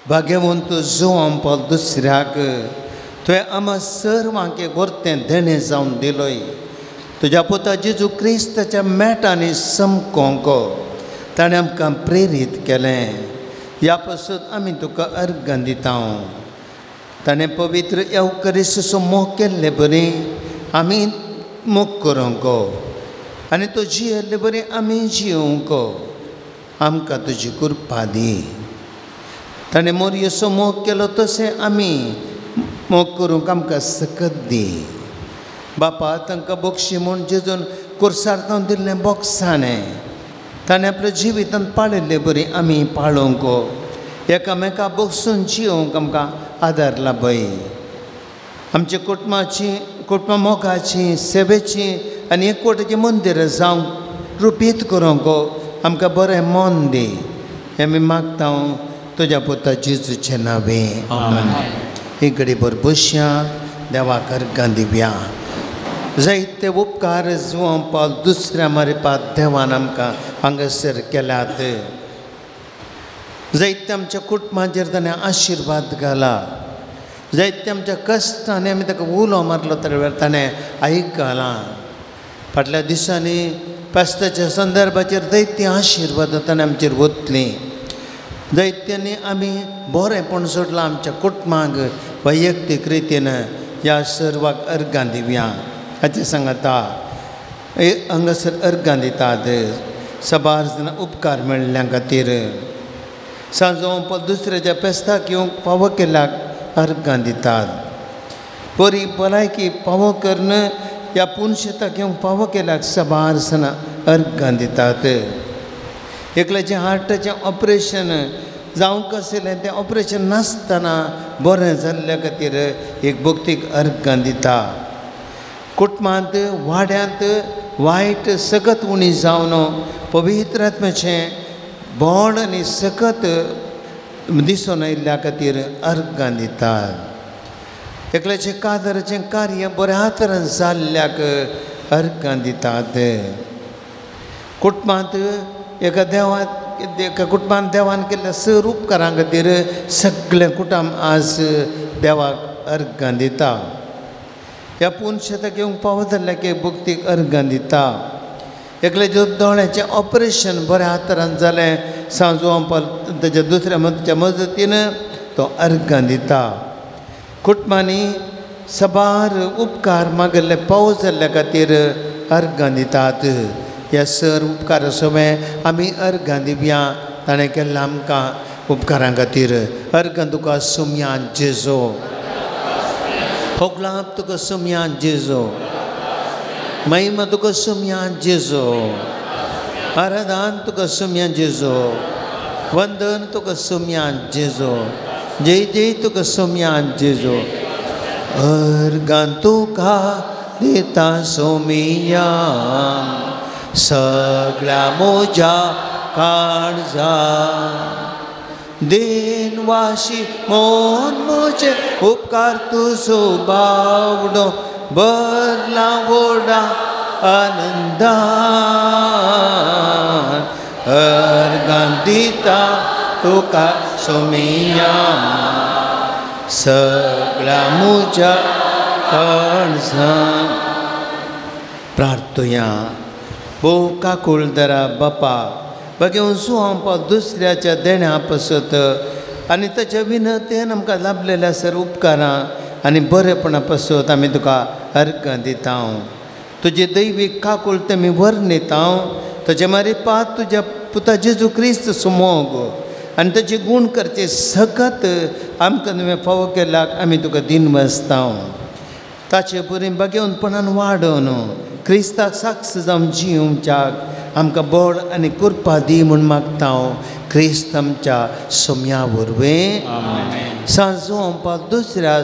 भाग्यवंत जुवान पावल दुसऱ्याक तुवें आमा सर्वांक गोरतें देणें जावन दिलोय. तुज्या पुता जेजू क्रिस्ताच्या मेटांनी समकोंक ताणें आमकां प्रेरीत केलें. ह्या पासून आमी तुका अर्गां दिता. ताणें पवित्र येवकरिस्तचो मोग केल्ले बरी आमी मोग करूंक आनी तो जियेल्ले बरी आमी जियोवंक आमकां तुजी कृपा दी. ताणें मोरयेचो मोग केलो तशें आमी मोग करूंक आमकां सकत दी. बापा, तांकां बक्षी म्हूण जेजून कोर्सार तावन दिल्लें बोक्साणें ताणें आपल्या जिवितांत पाळिल्ले बरी आमी पाळोवंक, एकामेका बक्षून जियोवंक आमकां आदार लाभय. आमच्या कुटुंबाची, कुटुंबा मोगाची, सेवेची आनी एकवटाची मंदिरां जावंक रुपीत करूंक आमकां बरें मन दी. हें आमी मागता तुज्या पुता जेजूचे नांवे. आमेन. ही घडीभर बसया, देवाक अर्गां दिवया. जायते उपकार जुवान पावल दुसऱ्या मारिपात देवान आमकां हांगासर केल्यात. जायते आमच्या कुटुंबाचेर ताणें आशिर्वाद घाला. जायते आमच्या कश्टांनी आमी ताका उलो मारलो तर वेळार ताणें आयकलां. फाटल्या दिसांनी पास्ताच्या संदर्भाचेर दैत्य आशिर्वाद ताणें आमचेर वतलीं. दैत्यांनी आमी बरेंपण सोडलां आमच्या कुटुंबांक वैयक्तीक रितीन. ह्या सर्वाक अर्गां दिवया हाचें सांगता हांगासर अर्गां दितात सबार जाणां उपकार मेळिल्ल्या खातीर. सांजो दुसऱ्याच्या पेस्ताक येवंक फावो केल्याक अर्गां दितात. बरी भलायकी फावो करून ह्या पुनशेताक येवंक फावो केल्याक सबार जाणां अर्गां दितात. एकल्याचें हार्टाचें ऑपरेशन जावंक आशिल्लें तें ऑपरेशन नासतना बरें जाल्ल्या खातीर एक भक्तीक अर्गां दिता. कुटुंबांत वाड्यांत वायट सकत उणी जावन पवित्र आत्म्याचें बोड आनी सकत दिसून आयिल्ल्या खातीर अर्गां दितात. एकल्याचें कादराचें कार्य बऱ्या तरेन जाल्ल्याक अर्गां दितात. कुटुंबांत एका देवान एका कुटुंबान देवान केल्ल्या सर उपकारां खातीर सगळें कुटुंब आज देवाक अर्गां दिता. ह्या पुनशेताक येवंक पावत जाल्ल्याक एक भक्तीक अर्गां दिता. एकल्याच्या दोळ्याचें ऑपरेशन बऱ्या तरान जालें सांजो ताच्या दुसऱ्या मदच्या मजतीन तो अर्गां दिता. कुटुंबांनी सबार उपकार मागिल्ले पावस जाल्ल्या खातीर अर्गां दितात. ह्या सर उपकार सगळें आमी अर्गां दिवया ताणें केल्ल्या आमकां उपकारां खातीर. अर्गां तुका सुमयान जेजो, होगलाप तुका सुमयान जेजो, महिमा तुका सुमयान जेजो, आराधन तुका सुमयान जेजो, वंदन तुका सुमयान जेजो, जय जय तुका सुमयान जेजो. अर्गां तुका दिता सोमिया सगळ्या म्हज्या काळजा देनवाशी मोन म्हजे उपकार तुजो बावडो भरला व्हडा आनंदान. अर्गां दिता तुका सोमिया सगळ्या म्हज्या काळजा. प्रार्थुया. भोव काकुळदरा बापा बघेवन सुहांपा दुसऱ्याच्या देण्या पासत आनी ताच्या विनतेन आमकां लाभलेल्या सर उपकारां आनी बरेपणा पासत आमी तुका अर्गां दिता. तुजी दैवीक काकुळ ते आमी वर्णिता. ताचे मारी पात तुज्या पुता जेजू क्रिस्त सुमोग आनी ताचे गूण करचे सकत आमकां तुवें फावो केल्याक आमी तुका दिनवासता. ताचे बरी बगेवनपणान वाडोवन क्रिस्ताक साक्ष जावन जिवच्याक आमकां बळ आनी कृपा दी म्हूण मागता. क्रिस्त आमच्या सोम्या वरवीं. सांजो आमकां दुसऱ्या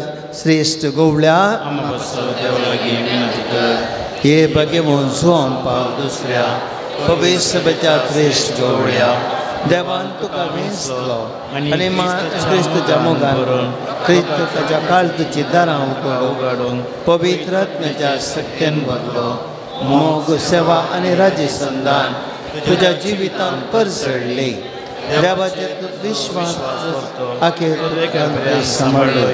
श्रेश्ठ गोवळ्या हे बगेवन आमकां दुसऱ्या पवित्र श्रेश्ठ गोवळ्या देवान तुका वेंचलो आनी क्रिस्तच्या मोगान क्रिस्त ताच्या काळजाची दारां उगडून पवित्र आत्म्याच्या शक्तीन भरलो. मोग सेवा आनी राज्यसंधान तुज्या जिवितांत परजळ्ळी. देवाचेर तूं विश्वास आखेर सांबाळ्ळो.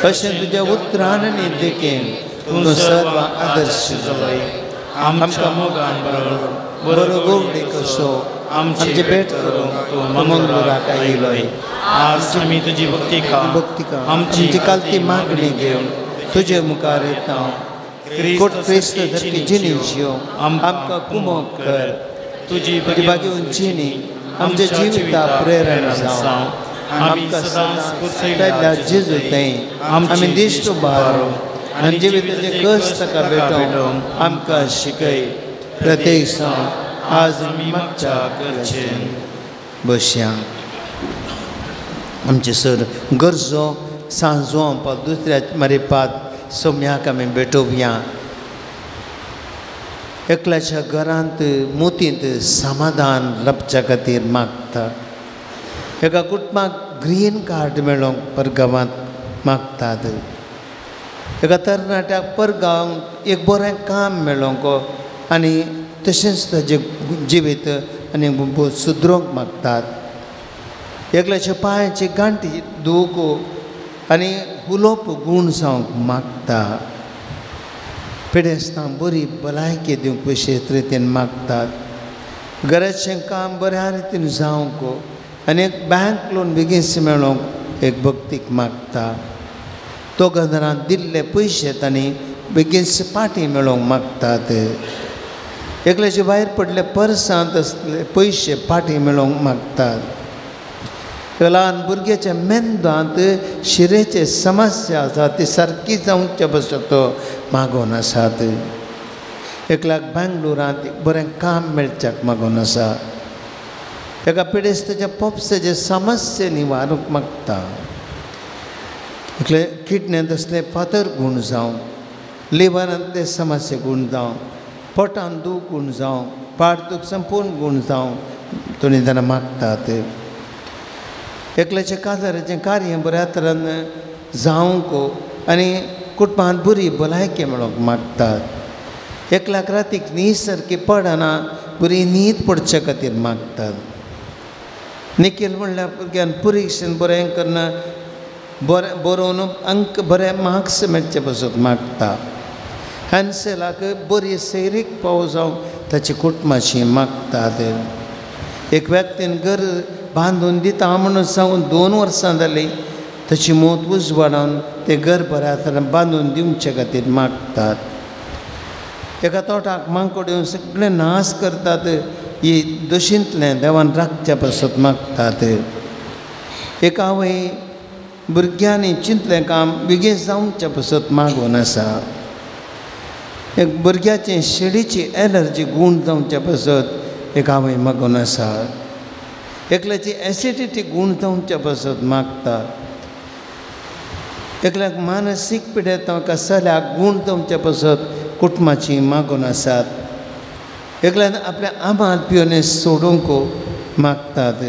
अशें तुज्या उतरान आनी देखीन तूं सर्व आदर्श जालोय. आमकां मोगान बरो गोवडी कसो आमची भेट करूंक तूं मंगळूराक आयलोय. आज आमी तुजी भक्तिका आमची कालती मागणी घेवन तुजे मुखार येता. क्रिस्त सारकी जिणेच्यो आमकां कुमक कर. तुजी बागेवन जिणी आमच्या जिविता प्रेरणा जावं. आमकां सदांच जेजू थंय आमी दिश्ट उबारो आनी जिविताचे कश्ट ताका भेटोवंक आमकां शिकय. प्रत्येक सावन आज आमी मागच्या गरजेन बसया. आमचे सर गरजो सांजो आमकां दुसऱ्या मारिपात सोम्याक आमी भेटोवया. एकल्याच्या घरांत मोतींत समाधान लभच्या खातीर मागता. एका कुटुंबाक ग्रीन कार्ड मेळोवंक परगांवांत मागतात. एका तरणाट्याक परगांवांत एक बरें काम मेळोवंक आनी तशेंच ताजें जिवीत आनी सुदरोवंक मागतात. एकल्याच्या पांयाची गांठी दूख आनी उलोवप गूण जावंक मागता. पिडेस्तां बरी भलायकी दिवंक विशेश रितीन मागतात. घराचें काम बऱ्या रितीन जावंक आनी एक बँक लोन बेगीन मेळोवंक एक भक्तीक मागता. दोगां जाणां दिल्ले पयशे तांणी बेगीन पाटी मेळोवंक मागतात. एकल्याचे भायर पडले पर्सांत आसले पयशे पाटी मेळोवंक मागतात. ल्हान भुरग्याच्या मेंदवांत शिरेचे समस्या आसा ती सारकी जावचे पासत मागून आसात. एकल्याक बेंगलोरांत बरें काम मेळच्याक मागून आसा. एका पिडेस्ताच्या पोपसाचे समस्या निवारूंक मागता. एकले किडनेंत आसले फातर गूण जावं, लिवरांतले समस्या गूण जावं, पोटान दूख गूण जावं, पाट दूख संपूर्ण गूण जावं थोडीं जाणां मागतात. एकल्याचें काजाराचें कार्य बऱ्या तरान जावंक आनी कुटुंबांत बरी भलायकी मेळोवंक मागतात. एकल्याक रातीक न्हीद सारकी पडना, बरी न्हीद पडचे खातीर मागतात. निखील म्हणल्यार भुरग्यान परिक्षण बरें करून बरें बरोवन अंक बरे मार्क्स मेळचे पासत मागता. हॅन्सेलाक बरी सैरीक पावो जावंक ताची कुटुंबाची मागतात. एक व्यक्तीन घर बांदून दिता म्हणून सांगून 2 वर्सां जालीं ताची मौत उजवाडावन ते घर बऱ्या तरेन बांदून दिवचे खातीर मागतात. एका तोटाक मांकोड येवन सगळें नाश करतात, ही दोशींतलें देवान राखच्या पासत मागतात. एक आवय भुरग्यांनी चिंतलें काम बेगीन जावच्या पासत मागून आसा. एक भुरग्याचे शेडीची एलर्जी गूण जावच्या पासत एक आवय मागून आसा. एकल्याची एसिडिटी गूण जावच्या पासत मागता. एकल्याक मानसीक पिडेत एका सल्याक गूण जावच्या पासत कुटुंबाची मागून आसात. एकल्यान आपल्या आमाल पिवने सोडूंक मागतात.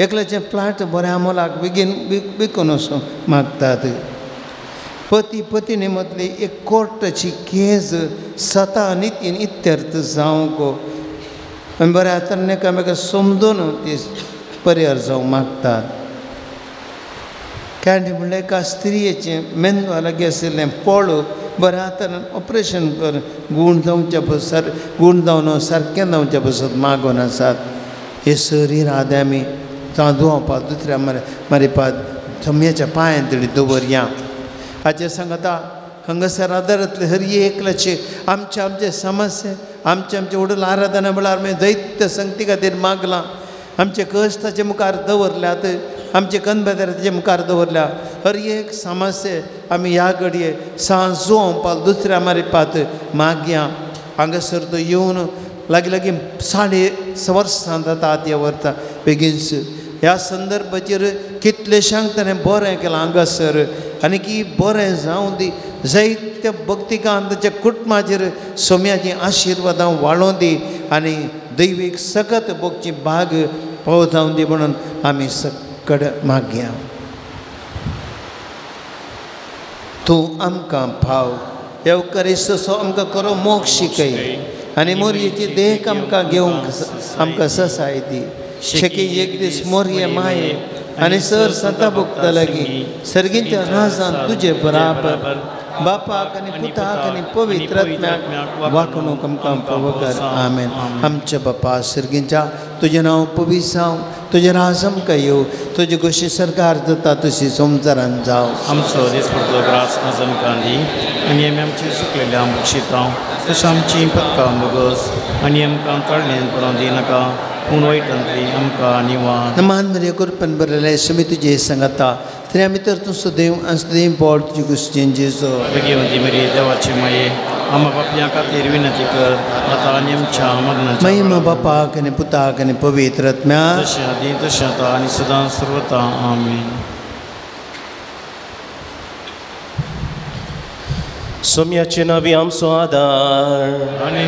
एकल्याचें फ्लॅट बऱ्या मोलाक बेगीन विकून वचूंक मागतात. पती पतीनी मदली एक कोर्टाची केस सता नितीन इत्यर्थ जावंक आनी बऱ्या तरेन एकामेका समजून ती परिहार जावंक मागतात. कॅन्डी म्हणल्यार एका स्त्रियेचें मेंदवा लागीं आशिल्लें पोळ बऱ्या तरेन ऑपरेशन कर गूण जावच्या पासत गूण जावन सारकें जावच्या पासत मागून आसात. हे शरीर आदी आमी चांदुवपाक दुसऱ्या मारिपाद थंब्याच्या पांयान तरी दवरया. हाचे सांगता हांगासर आदारांतले हर एकल्याचे आमचे आमचे समस्या आमचे आमचे वडील आराधना म्हळ्यार आमी दैत्य संगती खातीर मागलां. आमचे कश्ट ताचे मुखार दवरल्यात, आमचे कनबेदार ताचे मुखार दवरल्या. हर एक समस्या आमी ह्या घडये सांजोवपाक दुसऱ्या मारिपात मागया. हांगासर तो येवन लागीं लागीं 4.5 वर्सां जाता आतां व्हरता बेगीनच. ह्या संदर्भाचेर कितलेशांक ताणें बरें केलां हांगासर आनी की बरें जावं दी. जायत्या भक्तिकान ताच्या कुटुंबाचेर सोम्याचीं आशिर्वादां वाळोवन दी आनी दैवीक सकत भोगची भाग पावो जावं दी म्हणून आमी सकड मागया. तूं आमकां पाव येवकरिस्तसो आमकां खरो मोग शिकय आनी मोरयेची देख आमकां घेवंक आमकां ससाय दी. शेकी एक दीस मोरये माये आनी सर संता भोगता लागीं सर्गींच्या राजान तुजे बराबर बापाक आनी पुताक आनी पवित्र आत्म्याक वागणूक आमकां पावकर. आमेन. आमच्या बापा सर्गींच्या तुजें नांव पवित्र जावं, तुजें राज आमकां येवं, तुजी गोशी सरकार जाता तशी संवसारान जावं. आमचो दिसपडतो ग्रास आज आमकां दी आनी आमी आमची सुकलेल्या बक्षितां तशें आमची पदकां बोगस आनी आमकां तळण्यान पडोवंक दिनाका पूण वायटांतली आमकां निवार. मान मरिया कृपेन भरिल्लें सुमी तुजें सांगता स्त्रियां भितर तूं सदैव आनी सदैव पोट तुजी कुस्तीन जेजू. भगवती मरी देवाची माये आमा पापयां खातीर विनंती कर आतां आनी आमच्या मरणाच्या महिमा बापाक आनी पुताक आनी पवित्र आत्म्याक तशें आदी तशें आतां आनी सदां सर्वता. आमेन. सोम्याचे नावी आमचो आदार आनी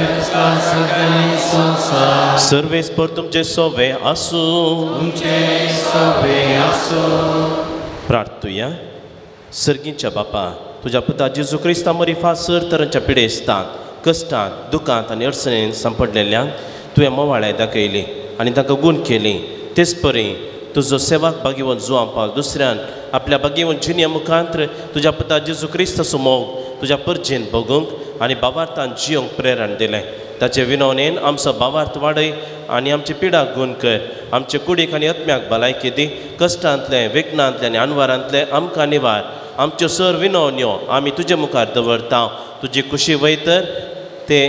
संवसार सर्वेस्पर तुमचे सोवे आसूं. तुमचे सोवे आसूं. प्रार्थुया. सर्गींच्या बापा तुज्या पुता जेजू क्रिस्ता मरी फासर तरांच्या पिडेस्तांक कश्टांत दुखांत आनी अडचणीन सांपडलेल्यांक तुवें मोवाळाय दाखयली आनी तांकां गूण केली. तेच परी तुजो सेवाक बागेवन जुवांपाक दुसऱ्यान आपल्या बागेवन जिणये मुखांत तुज्या पुता जेजू क्रिस्ताचो मोग तुज्या परजेन भोगूंक आनी भावार्थान जियोंक प्रेरण दिलें. ताचे विनवणेन आमचो भावार्थ वाडय आनी आमची पिडा गुण कर. आमचे कुडीक आनी आत्म्याक भलायकी दी. कश्टांतलें, विघ्नांतलें आनी अनवारांतलें आमकां निवार. आमच्यो सर विनवण्यो आमी तुजे मुखार दवरता. तुजी खुशी वयतर ते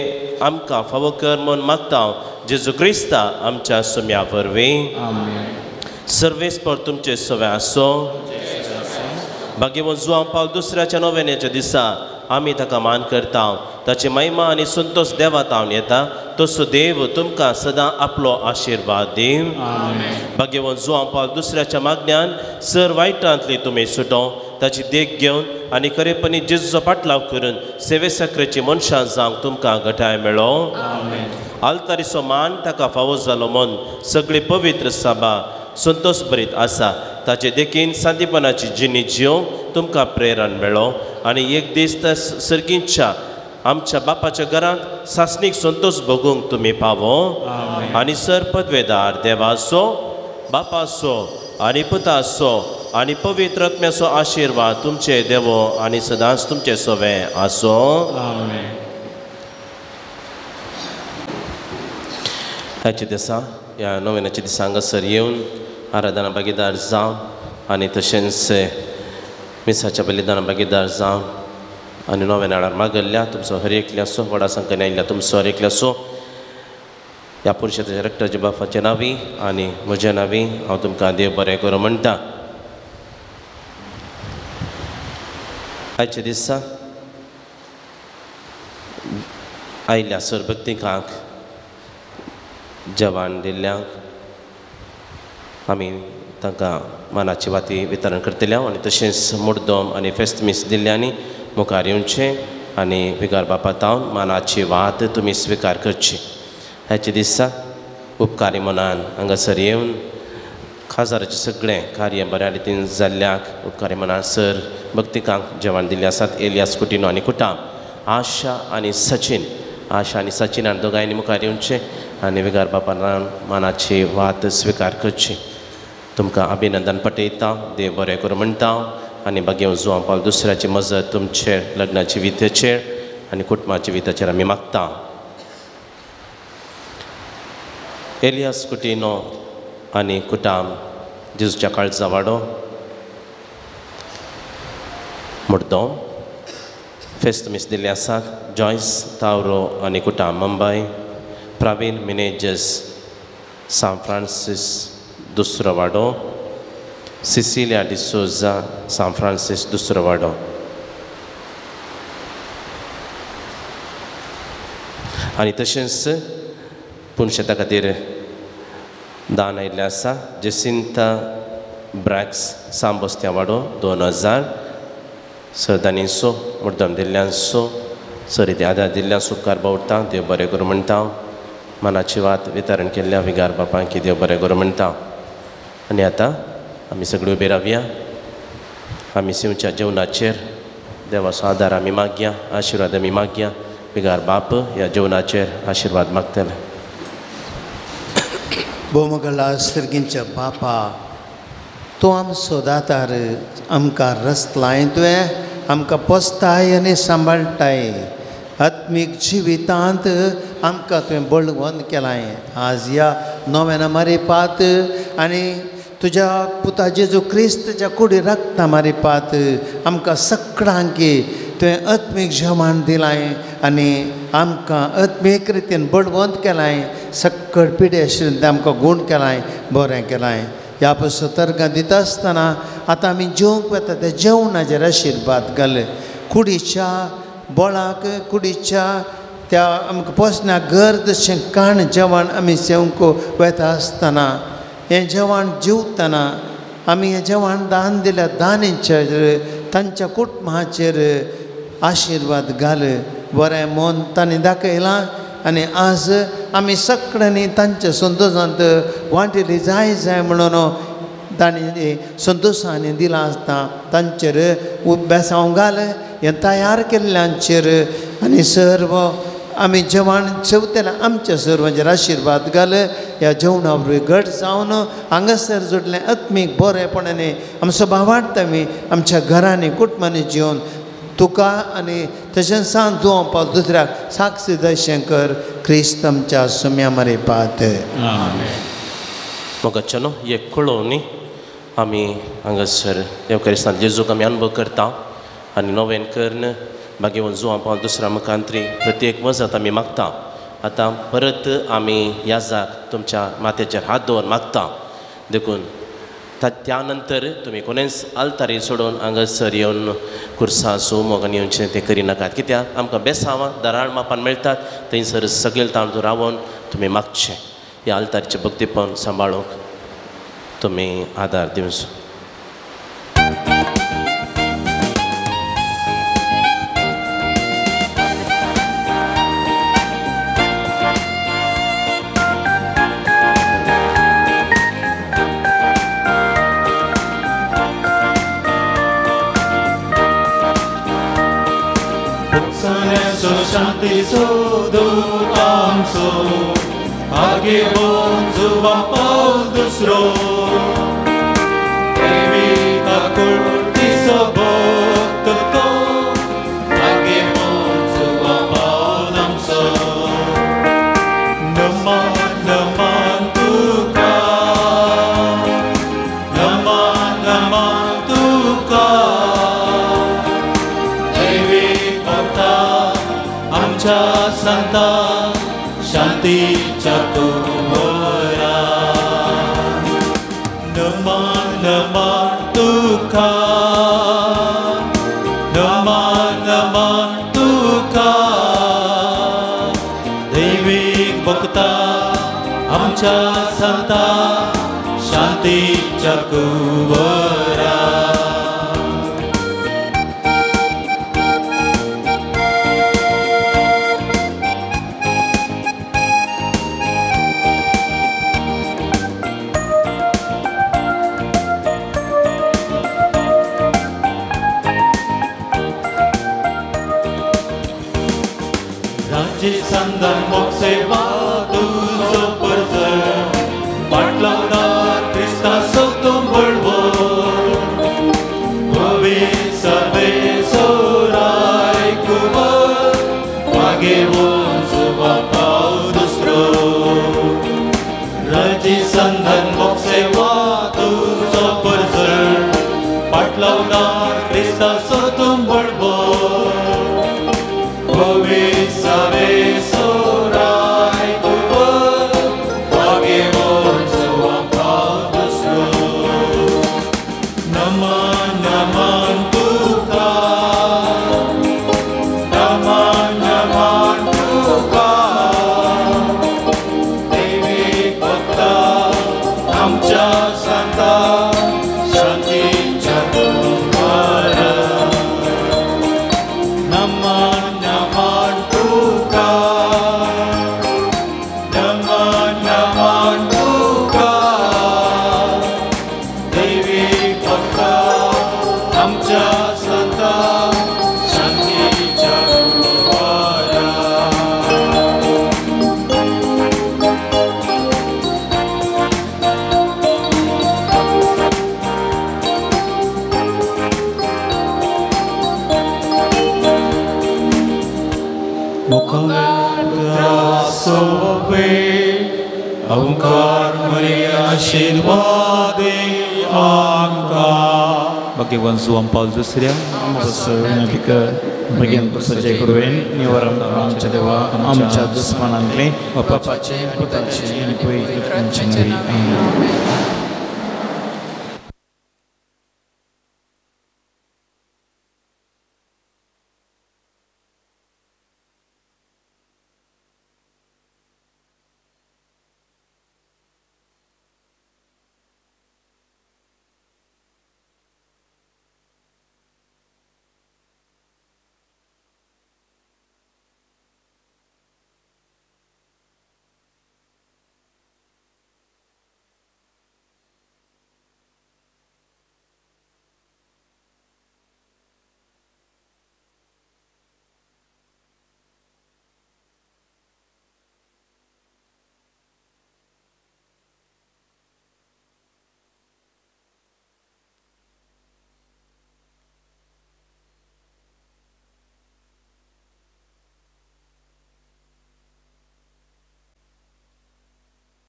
आमकां फावो कर म्हूण मागता जेजू क्रिस्ता आमच्या सुम्या वरवीं. सर्वेस्पर तुमचे सवे आसो. भाग्यवंत जुवांव पावल दुसऱ्याच्या नोवेन्याच्या दिसा आमी ताका मान करता. ताची महिमा आनी संतोष देवा तावन येता. तसो देव तुमकां सदां आपलो आशिर्वाद दी. भाग्यवंत जुवांव पावल दुसऱ्याच्या मागण्यान सर वायटांतली तुमी सुटो. ताची देख घेवन आनी खरेपणी जेजूचो पाटलाव करून सेवे साकरेची मनशां जावंक तुमकां घटाय मेळो. आल्तारीचो मान ताका फावो जालो म्हूण सगळी पवित्र सभा संतोष भरीत आसा. ताचे देखीन सांदीपणाची जिणी जिवंक तुमकां प्रेरण मेळो आनी एक दीस त्या सर्गींच्या आमच्या बापाच्या घरांत सासणीक संतोष भोगूंक तुमी पावो. आनी सर पदवेदार देवाचो, बापाचो आनी पुताचो आनी पवित्र आत्म्याचो आशिर्वाद तुमचे देवो आनी सदांच तुमचे सवे आसो. ह्याचे दिसा ह्या नोवेनाच्या दिसा हांगासर येवन आराधना भागीदार जावन आनी तशेंच मिसाच्या बलिदाना भागीदार जावन आनी नोवेनाळार मागल्ल्या तुमचो हर एकल्याचो, व्हडा संख्येन आयिल्ल्या तुमचो हर एकल्याचो ह्या पुरुषाच्या रक्ताच्या बापाच्या नांवी आनी म्हज्या नांवी हांव तुमकां देव बरें करूं म्हणटा. आयच्या दिसा आयिल्ल्या सरभक्तिकांक जेवण दिल्ल्यांक आमी तांकां मानाची वाती वितरण करतले आनी तशेंच मुड्डोम आनी फेस्तमीस दिल्ल्यांनी मुखार येवचें आनी विगार बापा तावन मानाची वात तुमी स्विकार करची. ह्याच्या दिसा उपकारी मनान हांगासर येवन खाजाराचें सगळें कार्य बऱ्या रितीन जाल्ल्याक उपकारी मनान सर भक्तिकांक जेवण दिल्लें आसात. एलियास कुटिनो आनी कुटाम, आशा आनी सचीन, आशा आनी सचिन आनी दोगांयनी मुखार येवचें आनी विगार बापान मानाची वात स्विकार करची. तुमकां अभिनंदन पटयता. देव बरें करूं म्हणटा आनी भाग्यवंत जुवांव पावल दुसऱ्याची मजत तुमचेर, लग्नाची वितेचेर आनी कुटुंबाच्या विताचेर आमी मागता. एलियास कुटिनो आनी कुटाम, जेजूच्या काळजा वाडो, मुड्डोम, फेस्तमीस दिल्ले आसात. जॉयस तावरो आनी कुटाम, मुंबय. प्रवीण मिनेजस, सान फ्रांसीस दुसरो वाडो. सिसिलिया डिसोजा, सान फ्रांसीस दुसरो वाडो. आनी तशेंच पुनशेता खातीर दान आयिल्लें आसा. जेसिंता ब्रॅक्स, सांबोस्त्या वाडो, 2000. सरदानीचो मुड्डम दिल्ल्यांचो सरिते आदार दिल्ल्या उपकार बावडटा. देव बरें करूं म्हणटा. मनाची वात वितरण केल्ल्या विगार बापांक देव बरें करूं म्हणटा. आनी आतां आमी सगळीं उबी रावया. आमी शिंवच्या जेवणाचेर देवाचो आदार आमी मागया, आशिर्वाद आमी मागया. विगार बाप ह्या जेवणाचेर आशिर्वाद मागतले. भोवमगला सर्गींच्या बापा, तूं आमचो दातार, आमकां रसलाय तुवें, आमकां पोसताय आनी सांबाळटाय. आत्मीक जिवितांत आमकां तुवें बळवंत केलाय. आज ह्या नोवेना मारिपात आनी तुज्या पुता जेजू क्रिस्तच्या कुडी रक्ता मारिपात आमकां सगळ्यांकी तुवें आत्मीक जेवण दिलाय आनी आमकां आत्मीक रितीन बळवंत केलाय. सक्कड पिडे आशिल्ले तें आमकां गूण केलाय, बरें केलाय. ह्या पासून तर्कां दिता आसतना आतां आमी जेवंक वता त्या जेवणाचेर आशिर्वाद घाल. कुडीच्या बळाक, कुडीच्या त्या आमकां पोसण्या गर्द अशें काण जेवण आमी जेवंक वता आसतना, हें जेवण जेवतना आमी हें जेवण दान दिल्या दानीचेर, तांच्या कुटुंबाचेर आशिर्वाद घाल. बरें मन तांणी दाखयलां आनी आज आमी सगळ्यांनी तांच्या संतोशांत वांटिल्ली जाय जाय म्हणून तांणी संतोशांनी दिलां आसता. तांचेर बेसांव घाल हें तयार केल्ल्यांचेर आनी सर्व आमी जेवण जेवतले आमच्या सर्वांचेर आशिर्वाद घाल. ह्या जेवणा वरवीं घट जावन हांगासर जोडलें आत्मीक बरेपणांनी आमचो भावार्थ आमी आमच्या घरांनी कुटुंबांनी जेवन तुका आनी तशेंच सांग जुवां पावल दुसऱ्याक साक्षी दर्शन कर क्रिस्त आमच्या सुम्या मरे पात. मोगाच्यानो एक कळोवणी आमी हांगासर देव क्रिस्तांत जेजूक आमी अनुभव करता आनी नोवेन करून मागीर जुवां पावल दुसऱ्या मुखांतरी प्रत्येक वजत आमी मागता. आतां परत आमी याजाक तुमच्या माथ्याचेर हात दवरून मागता. देखून त्या नंतर तुमी कोणेंच आल्तारी सोडून हांगासर येवन कुर्सां आसूं मोगान येवचें तें करिनाकात. कित्याक आमकां बेसांवां दराळ मापान मेळटात थंयसर सगळे तांदूळ रावन तुमी मागचें. ह्या आल्तारीचें भक्तीपण सांबाळूंक तुमी आदार दिवचो. शांतीचो दूत आमचो आगेवन जुवां पावल दुसरो देवी काकुळटीचो भक्त तो आगेवन जुवां पावल आमचो. नमन नमन तुका नमन नमन तुका देवी भक्ता आमच्या संता शांतीच्या कुंवरा. नमन नमन तुका नमन नमन तुका दैवीक भक्ता आमच्या संता शांतीच्या कुंवरा. संदन मोक्षेवा तुजो परजळ पाटलावदार क्रिस्ताचो तूं बळवो भवी सभे सोराय कुंवर मागेवन जुवां पावल दुसरो राजी संदन मोक्षेवा तुजो परजळ पाटलावदार क्रिस्ताचो तूं बळवो भवी सभे सोराय कुंवर मागेवन जुवां पावल दुसरो. नमन नमन तुका नमन नमन तुका देवी भक्ता आमच्या संता शांतीच्या कुंवरा. नमन नमन तुका नमन नमन तुका देवी भक्ता आमच्या संता शांतीच्या कुंवरा. ओंकार मरे आशीर्वादे आमकां. भगवान जुवां पावल दुसऱ्या भगेन पुरसाचे कुरवेन निवर आमच्या देवा आमच्या दुस्मानांतले बापाचे पुताचे आनी पवित्र आत्म्याचे नांवान.